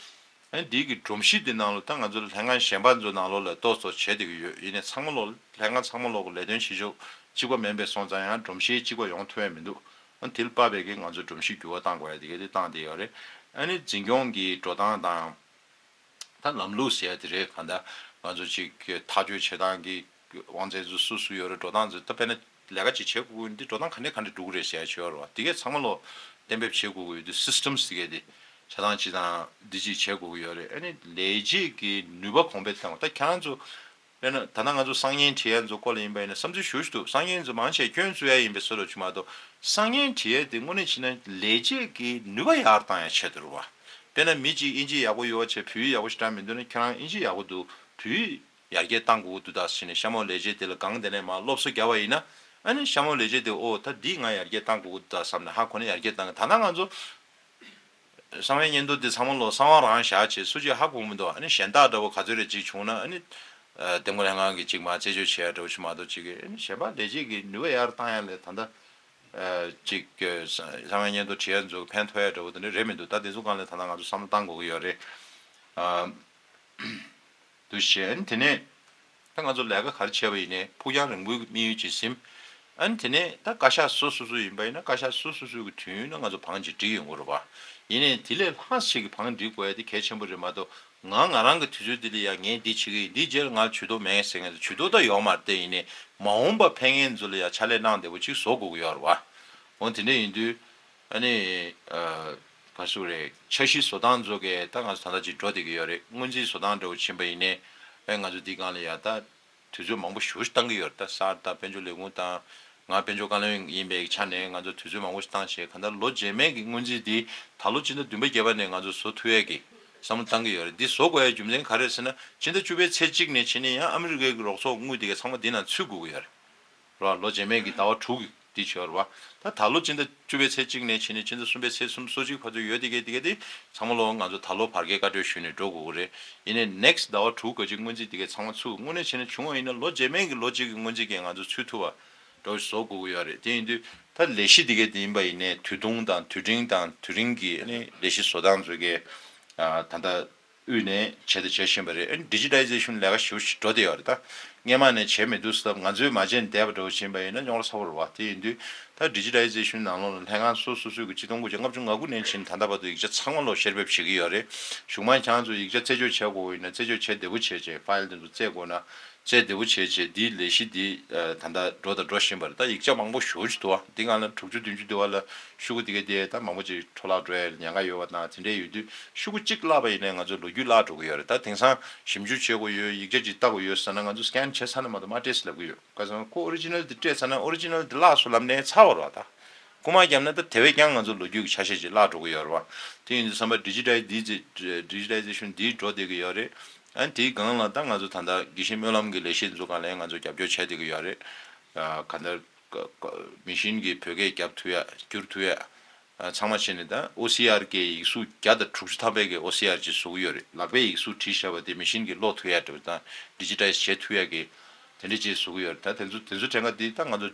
ཨ་ནི་འདི་གི་སྒྲོམ་གཞི་འདི་ནང་ལོགས་ད་ང་ཚོ་ལྷན་ཁང་གཞན་པ་ཚོ་ནང་ལོགས་ལ་ཏོག་ཙམ་བྱེད་བསྡད་ཀྱི་ཡོད། ཡིན་ནའི་ཚང་མ་ལོགས་ལྷན་ཁང་ཚང་མ་ལོགས་ཀྱི་ལས་དོན་བྱེད་ཕྱོགས་གཅིག་པ་མིན་པས་སོང་ཙང་། ཡང་སྒྲོམ་གཞི་གཅིག་པ་ཡོང་ཐུབ་ཡ་མི་འདུག་ཨ་ནི་དེ་ལ་དཔག་པའི་གི་ང་ཚོ་སྒྲོམ་གཞི་འགྱུར་བ་གཏང་དགོས་ཡ་དེ་ག་དེ་བཏང་བསྡད་ཡོད་རེད། ཨ་ནི་འཛིན་སྐྱོང་གི་འགྲོ་སྟངས་དང་། ད་ལམ་ལུགས་ཟེར་ཡ་དེ་རེད། གང་ལྟར་ ང་ཚོ་ཅིག་ཐག་གཅོད་བྱེད་སྟངས་ཀྱི་དབང་ཚད་ཚོ་སུ་སུ་ཡོད་རེད། འགྲོ་སྟངས་ཚོ་ད་དཔེར་ན་ལས་ཀ་ཅིག་བྱེད་དགོས་ཀྱི་འདི་འགྲོ་སྟངས་ག་འདྲ་ག་འདྲ་འགྲོ་གི་རེད་ཟེར་ཡ་ཅིག་ཡོད་རེད་བ། དེ་གས་ཚང་མ་ལོ་གཏན་འབེབས་བྱེད་དགོས་ཀྱི་ཡོད་དུས་སི་སི་ཊམ་སི་དེ་གས་དེ་ཆ་ཚང་ཅིག་དང་འདི་ཅིག་བྱེད་དགོས་ཀྱི་ཡོད་རེད། ཨ་ནི་ལས་བྱེད་ཀྱི་ནུས་པ་གོང་འཕེལ་བཏང་བ། ད་ཁྱེད་རང་ཚོ་དཔེར་ན་ད་ལྟ་ང་ཚོ་གསང་བརྙན་བྲིས་ཡ་ཚོ་སྐོར་ལ་ཡིན་པ་ཡིན་ན་བསམ་ཚུལ་ཞུ་ཞུ་འདུག་གསང་བརྙན་ཚོ་མང་ཆེ་སྐྱོན་བཙུགས་ཡ་ཡིན་པའི་བཟོ་འདྲ་ཅིག་མ་གཏོགས། གསང་བརྙན་བྲིས་ཡ་དེ་དངོས་གནས་བྱས་ན་ལས་བྱེད་ཀྱི་ནུས་པ་ཡར་བཏང་ཡ་ཆེད་དུ་རེད་བ། དཔེར་ན་མི་གཅིག་ཨིན་ཇི་ཡག་པོ་ཡོད་པ་བྱས། བོད་ཡིག་ཡག་པོ་ཞེ་དྲག་མི་འདུག་ན་ཁྱེད་རང་ཨིན་ཇི་ཡག་པོ་འདུག་བོད་ཡིག་ཡར་རྒྱས་གཏང་དགོས་ཀྱི་འདུག་ད་ཟེར་ནས་གཤམ་འོག་ལས་བྱེད་དེ་ལ་སྒང་དེ་ནས་མར་སློབ་གསོ་བརྒྱབ་པ་ཡིན་ན། ཨ་ནི་གཤམ་འོག་ལས་བྱེད་དེ་ཨོ་ད་འདི་ང་ཡར་རྒྱས་གཏང་དགོས་ཀྱི་འདུག་ད་བསམ་ནས་ཧ་གོ་ནས་ཡར་རྒྱས་གཏང་གི། ད་ལྟ་ང་ཚོ་གསང་བའི་སྙན་ཐོ་འདི་ཚང་མ་ལོ་གསང་བ་རང་བཞག་བྱས་སུ་གཅིག་ཧ་གོ་མི་འདུག་ཨ་ནི་གཞན་དག་འདྲ་བོ་ག་ཚོད་རེ་ཅིག་བྱུང་ན་ཨ་ནི་འདེམས་བསྐོ་ལྷན་ཁང་གིས་ཅིག་མར་རྩད་གཅོད་བྱེད་ཡ་འདྲ་བོ་ཅིག་མ་གཏོགས་ཅིག་གིས་ཨ་ནི་གཞན་པ་ལས་བྱེད་ཀྱི་ནུས་པ་ཡར་བཏང་ཡ་ལས་ད་ལྟ་ཅིག་གསང་བའི་སྙན་ཐོ་བྲིས་ཡ་ཚོ་ཕན་ཐོགས་ཡ་འདྲ་བོ་དེ་འདྲ་རེད་མི་འདུག་ད་དེ་ཚོ་སྒང་ལ་ད་ལྟ་ང་ཚོ་བསམ་བློ་བཏང་དགོས་ཀྱི་ཡོད་རེད། འདུག་བྱས། ཨ་ནི་དེ་ནས་ད་ང་ཚོ་ལས་ཀ་ག་རེ་བྱས་པ་ཡིན་ནའི་ཕུགས་རྒྱང་རིང་པོའི་དམིགས་ཡུལ་ཅིག་ཟིན། ཨ་ནི་དེ་ནས་ད་བཀའ་ཤག་སོ་སོ་སོ་ཡིན་པ་ཡིན་ན་བཀའ་ཤག་སོ་སོ་སོའི་གི་དུས་ཡུན་ལ་ང་ཚོ་བང་ཅིག་སྒྲིག་ཡོང་གི་རེད་བ། ཡིན་ནའི་དེ་ལས་ལྷག་ཅིག་གི་བང་སྒྲིག་དགོས་ཡ་དེ་གལ་ཆེན་པོ་རེད་མ་གཏོགས། ང་ང་རང་གི་དུས་ཚོད་འདི་ལ་ཡ་ངས་འདི་བྱེད་ཀྱི་ཡིན། འདིའི་རྗེས་ལ་ང་ཇུས་གཏོགས་མེད་ཟེར་མཁན་དེ་ཇུས་གཏོགས་ད་ཡོད་མ་རེད། དེ་ཡིན་ནའི་མ་འོངས་པ་ཕན་མཁན་ཚོ་ལ་ཡ་ཕྱག་ལས་གནང་བདེ་པོ་ཅིག་བཟོ་དགོས་ཀྱི་ཡོད་རེད་བ། འོ་དེ་འདྲ་ཡིན་དུས། ཨ་ནི། ཨ། ག་ཟེར་དགོས་རེད། འཆར་གཞི་བཟོ་སྟངས་ཚོ་གས་ད་ང་ཚོ་ད་ལྟ་ཅིག་འགྲོ་བསྡད་ཀྱི་ཡོད་རེད། སྔོན་རྩིས་བཟོ་སྟངས་འདྲ་བོ་ཕྱིན་པ་ཡིན་ནའི། ཨེ་ང་ཚོ་འདི་སྒང་ལ་ཡ་ད་དུས་ཚོད་མང་པོ་ཞེ་པོ་ཞིག་བཏང་གི་ཡོད་རེད། ད་གསར་དང་དཔལ་འབྱོར་ལས་ཁུངས་དང་། ང་དཔལ་འབྱོར་བཀའ་བློན་ཡིན་པའི་ཆ་ནས་ང་ཚོ་དུས་ཚོད་མང་པོ་ཞིག་བཏང་བྱས། གང་ལྟར་ལོ་རྗེས་མའི་གི་སྔོན་རྩིས་འདི་ད་ལོ་སྤྱི་ཟླ་བདུན་པ་བརྒྱད་པ་ནས་ང་ཚོ་བཟོ་ཐུབ་ཡས་ཀྱི་བསམ་བློ་བཏང་གི་ཡོད་རེད། འདི་བཟོ་དགོས་ཡའི་རྒྱུ་མཚན་ག་རེ་རེད་ཟེར་ན། སྤྱི་ཟླ་བཅུ་པའི་ཚེས་གཅིག་ནས་བྱས་ནས་ཡང་ཨ་མི་རི་ཀའི་གི་རོགས་ཚོགས་དངུལ་དེ་གས་ཚང་མ་འདི་ནང་ཚུད་དགོས་ཀྱི་ཡོད་རེད། རོ། ལོ་རྗེས་མའི་གི་ཟླ་བ་དྲུག་གི་འདི་བྱས་རེད་བ། ད་ད་ལོ་སྤྱི་ཟླ་བཅུ་པའི་ཚེས་གཅིག་ནས་བྱས་ནས་སྤྱི་ཟླ་གསུམ་པའི་ཚེས་སུམ་ཅུ་སོ་གཅིག་བར་དུ་ཡོད་དེ་གས་དེ་གས་དེ་ཚང་མ་ལོ་ང་ཚོ་ད་ལོ་བར་བརྒལ་བཀའ་འཁྲོལ་ཞུས་ནས་འགྲོ་དགོས་ཀྱི་རེད། ཡིན་ནའི་ནེག་སི་ཟླ་བ་དྲུག་ག་ཅིག་སྔོན་རྩིས་དེ་གས་ཚང་མ་ཚུད། དངོས་གནས་བྱས་ན་བྱུང་བ་ཡིན་ན་ལོ་རྗེས་མའི་གི་ལོ་གཅིག་གི་སྔོན་རྩིས་གས་ང་ཚོ་ཚུད་ཐུབ་པ་འགྲོ་བཟོ་དགོས་ཀྱི་ཡོད་རེད། དེ་ཡིན་དུས་ད་ལས་གཞི་དེ་གས་དེ་ཡིན་པ་ཡིན་ནའི་དུས་ཐུང་དང་དུས་འབྲིང་དང་དུས་རིང་གི་ཨ་ནི་ལས་གཞི་བཟོ་སྟངས་ཚོ་གས་ད་ལྟ། དབུས་ནས་བྱས་དང་བྱེད་བཞིན་པ་རེད། ཨ་ནི་ཌི་ཇི་ཊའི་ཟེ་ཤན་ལས་ཀ་ཞེ་པོ་ཞིག་འགྲོ་བསྡད་ཡོད་རེད། ད་སྔས་མ་ནས་བྱས་མི་འདུག་ཟེར་སྟབས་ང་ཚོས་མ་བྱས་ནས་བསྡད་པ་འདྲ་བོ་ཕྱིན་པ་ཡིན་ན་རྙོག་དྲ་ཚ་པོ་རེད་བ། དེ་ཡིན་དུས་ད་ཌི་ཇི་ཊའི་ཟེ་ཤན་ནང་ལོགས་ལ་ལྷན་ཁང་སོ་སོ་སོའི་གི་ཆིག་སྟོང་དགུ་བརྒྱ་ལྔ་བཅུ་ང་དགུ་ནས་བྱས་ནས་ད་ལྟ་བར་དུ་ཡིག་ཆ་ཚང་མ་ལོག་བཤེར་འབེབས་བྱེད་ཀྱི་ཡོད་རེད། གཞུག་མ་ཁྱེད་རང་ཚོ་ཡིག་ཆ་རྩད་གཅོད་བྱེད་དགོས་ཡིན་ན་རྩད་གཅོད་བྱས་བདེ་པོ་བྱས་བྱས། ཕ་ཡིལ་དེ་ཚོ་རྩད་དགོས་ན་རྩད་བདེ་པོ་བྱས་བྱས། འདིའི་ལས་གཞི་འདི་ད་ལྟ་འགྲོ་དང་འགྲོ་བཞིན་པ་རེད། ད་ཡིག་ཆ་མང་པོ་ཞེ་པོ་ཅིག་འདུག་བ། འདི་སྒང་ལ་དྲུག་ཅུ་བདུན་ཅུ་འདུག་བ་ལ་ཤོག་གུ་འདི་ག་དེ་ད་མང་པོ་ཅིག་འཕྲོ་བརླག་འགྲོ་ཡ་ཉེན་ཁ་ཡོད་པ་དང་། དེ་འདྲས་ཡོད་དུས་ཤོག་གུ་གཅིག་བརླག་པ་ཡིན་ནའི་ང་ཚོ་ལོ་རྒྱུས་བརླག་འགྲོ་གི་ཡོད་རེད། ད་དེང་སང་ཞིབ་འཇུག་བྱེད་དགོས་ཡོད། ཡིག་ཆ་ཅིག་ལྟ་དགོས་ཡོད་ཟེར་ན་ང་ཚོ་སི་ཀེན་བྱས་ཚར་ན་མ་གཏོགས་མ་སྤྲད་ཟེར་ལབ་གི་ཡོད། ཁ་སང་ཁོ་ཨོ་རི་ཇི་ནལ་དེ་སྤྲད་ཚར་ན་ཨོ་རི་ཇི་ནལ་དེ་བརླག་སོང་ལབ་ནའི་ཚར་བ་རེད་བ། ད་རྐུ་མ་བརྒྱབ་ན་ད་དེ་བས་ཀྱང་ང་ཚོ་ལོ་རྒྱུས་ཀྱི་ཆ་ཤས་ཅིག་བརླག་འགྲོ་གི་ཡོད་རེད་བ། དེ་ཡིན་དུས་ཙམ་པ་ཌི་ཇི་ཊའི་འདི་ཌི་ཇི་ཊའི་ཟེ་ཤན་འདི་འགྲོ་བསྡད་ཀྱི་ཡོད་རེད། ཨ་ནི་དེའི་སྒང་ལ་ད་ང་ཚོ་ད་ལྟ་དགེ་བཤེས་སྨོན་ལམ་གྱི་ལས་གཞི་འཛུགས་སྒང་ལ་ང་ཚོ་རྒྱབ་སྐྱོར་བྱས་བསྡད་ཀྱི་ཡོད་རེད། ཨ། གང་ལྟར་མི་ཤིན་གྱིས་བོད་སྐད་རྒྱབ་ཐུབ་ཡ། བསྒྱུར་ཐུབ་ཡ། ཨ། ཚང་མ་བྱས་ནས་ད་ཨོ་སི་ཨར་ཀའི་ཡིག་གཟུགས་བརྒྱ་དང་དྲུག་ཅུ་ཐམ་པའི་གི་ཨོ་སི་ཨར་ཅིག་བཟོ་གི་ཡོད་རེད། ལག་པས་ཡིག་གཟུགས་བྲིས་བཞག་པ་དེ་མི་ཤིན་གྱིས་ཀློག་ཐུབ་ཡ་འདྲ་བོ་དང་ཌི་ཇི་ཊའིཛ་བྱེད་ཐུབ་ཡ་གི་དེ་འདྲ་ཅིག་བཟོ་གི་ཡོད་རེད། ད་དེ་ཚོ་དེ་ཚོ་གྲས་འགའ་འདི་ད་ང་ཚོ་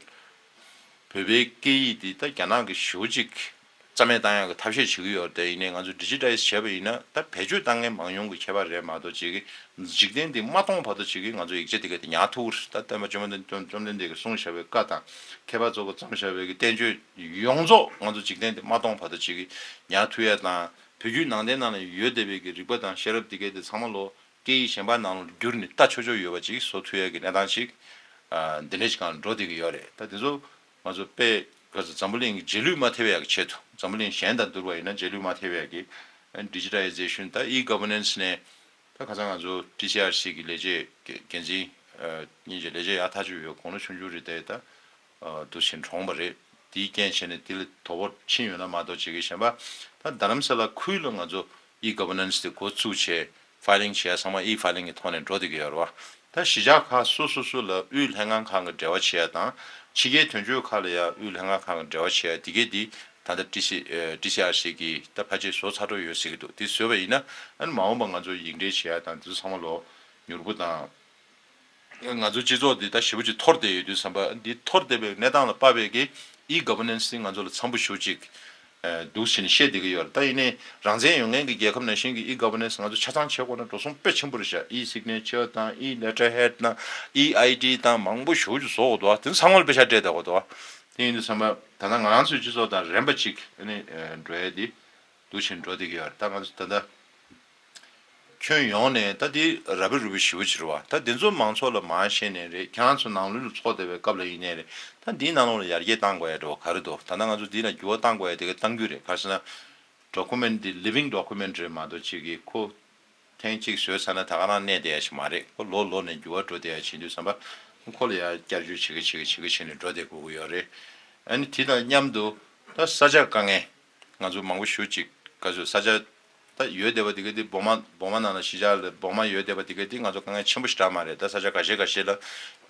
བོད་པའི་སྐད་ཡིག་འདི་ད་རྒྱ་ནག་གི་ཞེ་པོ་ཅིག་རྩ་མེད་བཏང་ཡག་གི་ཐབས་ཤེས་བྱེད་ཀྱི་ཡོད་རེད། དེ་ཡིན་ནའི་ང་ཚོ་ཌི་ཇི་ཊའིཛ་བྱས་པ་ཡིན་ན་ད་བེད་སྤྱོད་བཏང་མཁན་མང་ཉུང་གི་ཁྱད་པར་རེད་མ་གཏོགས། ཅིག་གི་འཇིག་རྟེན་འདི་མ་སྟོངས་བར་དུ་ཅིག་གི་ང་ཚོ་ཡིག་ཆ་འདི་ག་དེ་ཉར་ཐུབ་ཀྱི་རེད། ད་སྟོན་པ་བཅོམ་ལྡན་བཅོམ་ལྡན་འདས་ཀྱིས་གསུངས་བཞག་པའི་བཀའ་དང་། མཁས་པ་ཚོ་གིས་བརྩམས་བཞག་པའི་གི་བསྟན་བཅོས་ཡོངས་རྫོགས་ང་ཚོ་འཇིག་རྟེན་འདི་མ་སྟོངས་བར་དུ་ཅིག་གི་ཉར་ཐུབ་ཡ་དང་། བོད་བརྒྱུད་ནང་བསྟན་ནང་ལ་ཡོད་བསྡད་པའི་གི་རིག་པ་དང་ཤེས་རབ་འདི་ག་དེ་ཚང་མ་ལོ་སྐད་ཡིག་གཞན་པ་ནང་ལ་བསྒྱུར་ནས་ལྟ་ཆོག་ཆོག་ཡོད་པ་ཅིག་བཟོ་ཐུབ་ཡ་གི་གནས་སྟངས་ཤིག་ཨ། འདི་འདྲ་ཞིག་སྒང་འགྲོ་བསྡད་ཀྱི་ཡོད་རེད། ད་དེ་ཚོ་ང་ཚོ་དཔེ་ག་ཚོད་འཛམ་བུ་གླིང་གི་རྗེས་ལུས་མ་ཐེབས་ཡ་གི་ཆེད་དུ། འཛམ་བུ་གླིང་གཞན་དང་བསྡུར་བ་ཡིན་ན་རྗེས་ལུས་མ་ཐེབས་ཡ་གི་ཌི་ཇི་ཊའི་ཛེ་ཤན། ད་ཨི་གྷ་བར་ནན་སི་ནས་ད་ཁ་སང་ང་ཚོ་ཊི་སི་ཨར་སི་གི་ལས་བྱེད་འགན་འཛིན་ཨ། ཉིན་གྱི་ལས་བྱེད་ཡག་ཐག་ཆོད་ཡོད། དགུང་ལོ་ཆུང་ཆུང་རེད་དེ། ད་ཨ། འདུག་སེ་གྲོངས་པ་རེད། དེའི་རྐྱེན་བྱས་ནས་དེ་ལ་དོ་ཕོག་ཕྱིན་ཡོད་ན་མ་གཏོགས། ཅིག་གི་གཞན་པ་ད་རྡ་རམ་ས་ལ་ཁུལ་ལ་ང་ཚོ་ཨི་གྷ་བར་ནན་སི་དེ་འགོ་བཙུགས་བྱས། ཕའི་ལིང་བྱེད་ཡ་ཚང་མ་ཨི་ཕའི་ལིང་གི་ཐོག་ནས་འགྲོ་བསྡད་ཀྱི་ཡོད་རེད་བ། ད་གཞིས་ཆགས་ཁག་སོ་སོ་སོ་ལ་དབུས་ལྷན་ཁང་ཁག་གི་འབྲེལ་བ་བྱེད་ཡ་དང་། ཕྱི་རྒྱལ་དོན་གཅོད་ཁག་ལ་ཡ་དབུས་ལྷན་ཁང་ཁག་གི་འབྲེལ་བ་བྱེད་ཡ་དེ་གས་དེ་ད་ལྟ་ཊི་སི་ཨ། ཊི་སི་ཨར་སི་གིས་ད་ཕལ་ཆེར་བཟོ་ཚར་འགྲོ་ཡོད་ཟེར་གྱི་འདུག་དེ་བཟོས་པ་ཡིན་ན་ཨ་ནི་མ་འོངས་པ་ང་ཚོ་ཡིག་འབྲེལ་བྱེད་ཡ་དང་དེ་ཚོ་ཚང་མ་ལོ་མྱུར་པོ་དང་། ང་ཚོའི་སྤྱི་ཚོགས་འདི་ད་ཞེ་པོ་ཅིག་འཐོར་བསྡད་ཡོད་དུས་ཙམ་པ། འདི་འཐོར་བསྡད་པའི་གནས་སྟངས་ལ་དཔག་པའི་གི་ཨི་གྷ་བར་ནན་སི་ང་ཚོ་ལ་འཚམ་པོ་ཞེ་པོ་ཅིག་འདུག་ཟེར་ནས་བཤད་བསྡད་ཀྱི་ཡོད་རེད། ད་ཡིན་ནའི་རང་བཙན་ཡོད་མཁན་གྱི་རྒྱལ་ཁབ་ནང་བཞིན་གྱི་ཨི་གྷ་བར་ནན་སི་ང་ཚོ་ཆ་ཚང་བྱེད་དགོས་ན་འགྲོ་སོང་དཔེ་ཆེན་པོ་རེད་ཤག་ཨི་སིག་ནེ་ཅར་དང་། ཨི་ལེ་ཊར་ཧེཌ་དང་། ཨི་ཨའི་ཌི་དང་། མང་པོ་ཞེ་པོ་ཅིག་བཟོ་དགོས་འདུག་དེ་ཚང་མ་ལ་པེ་ཤག་སྤྲད་བསྡད་དགོས་འདུག་དེ་ཡིན་དུས་ཙམ་པ་ད་ལྟ་ང་རང་ཚོའི་སྤྱི་ཚོགས་དང་རན་པ་ཅིག་ཨ་ནི་འགྲོ་ཡ་དེ་འདུག་ཟེར་ནས་འགྲོ་བསྡད་ཀྱི་ཡོད་རེད། ད་ང་ཚོ་ད་ལྟ་ ཁྱོན་ཡོངས་ནས་ད་འདི་ར་བི་རུ་བི་ཞེ་པོ་ཅིག་རེད་བ། ད་འདི་ཚོ་མང་ཚོགས་ལ་མར་བཤད་ནས་རེད། ཁྱེད་རང་ཚོ་ནང་ལོགས་ལ་འཚོགས་བསྡད་པའི་སྐབས་ལ་ཡིན་ནའི་རེད། ད་འདིའི་ནང་ལོགས་ལ་ཡར་རྒྱས་གཏང་དགོས་ཡ་འགྲོ་ག་རེ་འདུག་ད་ལྟ་ང་ཚོ་འདི་ལ་འགྱུར་བ་གཏང་དགོས་ཡ་དེ་ག་གཏང་རྒྱུ་རེད། ག་རེ་ཟེར་ན། ཌོ་ཀུ་མེན་ཊི་འདི་ལི་ཝིང་ཌོ་ཀུ་མེན་ཊི་རེད་མ་གཏོགས་ཅིག་གིས་ཁོ་ཐེངས་གཅིག་བཟོས་ཚར་ན་ད་ག་རང་གནས་བསྡད་ཡ་ཞིག་མ་རེད། ཁོ་ལོ་ལོ་ནས་འགྱུར་བ་འགྲོ་བསྡད་ཡ་བྱེད་དུས་ཙམ་པ་ཁོ་ལ་ཡ་བསྐྱར་བཅོས་བྱེད་གི་བྱེད་གི་བྱེད་གི་བྱས་ནས་འགྲོ་བསྡད་དགོས་ཀྱི་ཡོད་རེད། ཨ་ནི་དེ་དང་མཉམ་དུ་ད་ས་ཆ་དཀའ་ངལ། ང་ཚོ་མང་པོ་ཞེ་ཅིག་ག་ཚོད་ས་ཆ་ད་ཡོད་བསྡད་པ་དེ་ག་དེ་སྦོ་མ་སྦོ་མ་ནང་ལ་གཞིས་ཆགས་ལ་སྦོ་མ་ཡོད་བསྡད་པ་དེ་ག་དེ་ང་ཚོ་དཀའ་ངལ་ཆེན་པོ་ཞེ་དྲག་མ་རེད། ད་ས་ཆ་ཁ་ཤས་ཁ་ཤས་ལ་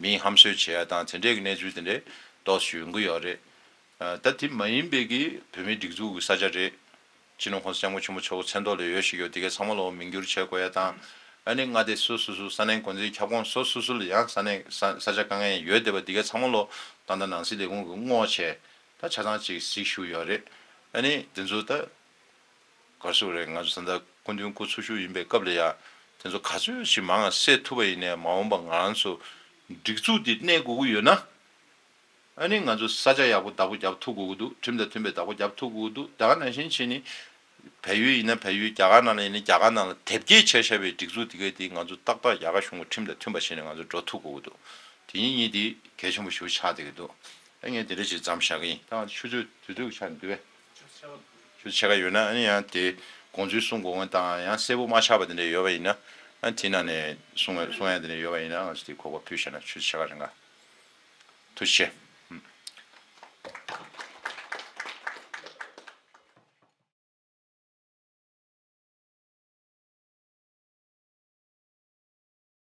མི་ཧམ་གསོད་བྱེད་ཡ་དང་དེ་འདྲས་ཀྱི་གནས་ཚུལ་དེ་འདྲས་ཏོག་ཙམ་ཡོང་གི་ཡོད་རེད། ད་དེ་མ་ཡིན་པའི་གི་བོད་མིའི་སྒྲིག་འཛུགས་ཀྱི་ས་ཆ་རེད། སྤྱི་ནོར་༸གོང་ས་༸སྐྱབས་མགོན་ཆེན་པོ་མཆོག་མཚན་ཐོག་ལ་ཡོད་བཞིན་ཡོད་དེ་ག་ཚང་མ་ལོ་མིང་བསྒྱུར་བྱེད་དགོས་ཡ་དང་། ཨ་ནི་མངའ་སྡེ་སོ་སོ་སོ་ས་གནས་འགོ་འཛིན་ཁྱབ་ཁོངས་སོ་སོ་སོ་ལ་ཡང་ས་གནས་ས་ས་ཆ་དཀའ་ངལ་ཡོད་བསྡད་པ་དེ་ག་ཚང་མ་ལོ་ད་ལྟ་ནང་སྲིད་ལས་ཁུངས་ཀྱི་ངོ་བྱས། ད་ཆ་ཚང་ཅིག་གཟིགས་ཞུས་ཡོད་རེད། ཨ་ནི་དེ་ཚོ་ད་ག་རེ་ཟེར་དགོས་རེད། ང་ཚོ་ད་ལྟ་སྐུ་མདུན་སྐུ་འཚོ་བཞུགས་ཡིན་པའི་སྐབས་ལ་ཡ་དེ་ཚོ་ག་ཚོད་ཅིག་མང་ང་སེལ་ཐུབ་པ་ཡིན་ནའི་མ་འོངས་པ་ང་རང་ཚོ་སྒྲིག་འཛུགས་འདི་གནས་དགོས་ཀྱི་ཡོད་ན། ཨ་ནི་ང་ཚོ་ས་ཆ་ཡག་པོ་བདག་པོ་རྒྱབ་ཐུབ་དགོས་ཀྱི་འདུག་ཁྲིམས་དང་མཐུན་པའི་བདག་པོ་རྒྱབ་ཐུབ་དགོས་ཀྱི་འདུག་ད་ག་ནང་བཞིན་བྱས་ནས་བལ་ཡུལ་ཡིན་ན་བལ་ཡུལ། རྒྱ་གར་ནང་ལ་ཡིན་ན་རྒྱ་གར་ནང་ལ་དེབ་སྐྱེལ་བྱས་བཞག་པའི་སྒྲིག་འཛུགས་དེ་ག་དེ་ང་ཚོ་ཏག་ཏག་རྒྱ་གར་གཞུང་གི་ཁྲིམས་དང་མཐུན་པ་བྱས་ནས་ང་ཚོ་འགྲོ་ཐུབ་དགོས་ཀྱི་འདུག་དེ་གཉིས་གཉིས་དེ་གལ་ཆེན་པོ་ཞེ་པོ་ཆགས་བསྡད་ཀྱི་འདུག་ཨ་ངས་དེ་འདྲ་ཞིག་མཚམས་བཞག་གི་ཡིན། ད་ང་ཚོ་ཆུ་ཚོད་དུས་ཚོད་ཀྱི་ཆ་ནས་འདུག་པས། ཆུ་ཚོད་ཕྱེད་ཀ་ཡོད་ན་ཨ་ནི་ཡང་དེ་དགོངས་ཚུལ་གསུང་དགོས་མཁན་དང་ཡང་གསལ་པོ་མ་ཆགས་པ་དེ་འདྲ་ཡོད་པ་ཡིན་ན། ཨ་དེ་ནང་ནས་གསུང་གསུང་ཡ་དེ་འདྲ་ཡོད་པ་ཡིན་ན་ང་ཚོ་དེ་གོ་སྐབས་ཕུལ་བཞག་ན་ཆུ་ཚོད་ཕྱེད་ཀ་རིང་ག་ཐུགས་རྗེ་ཆེ།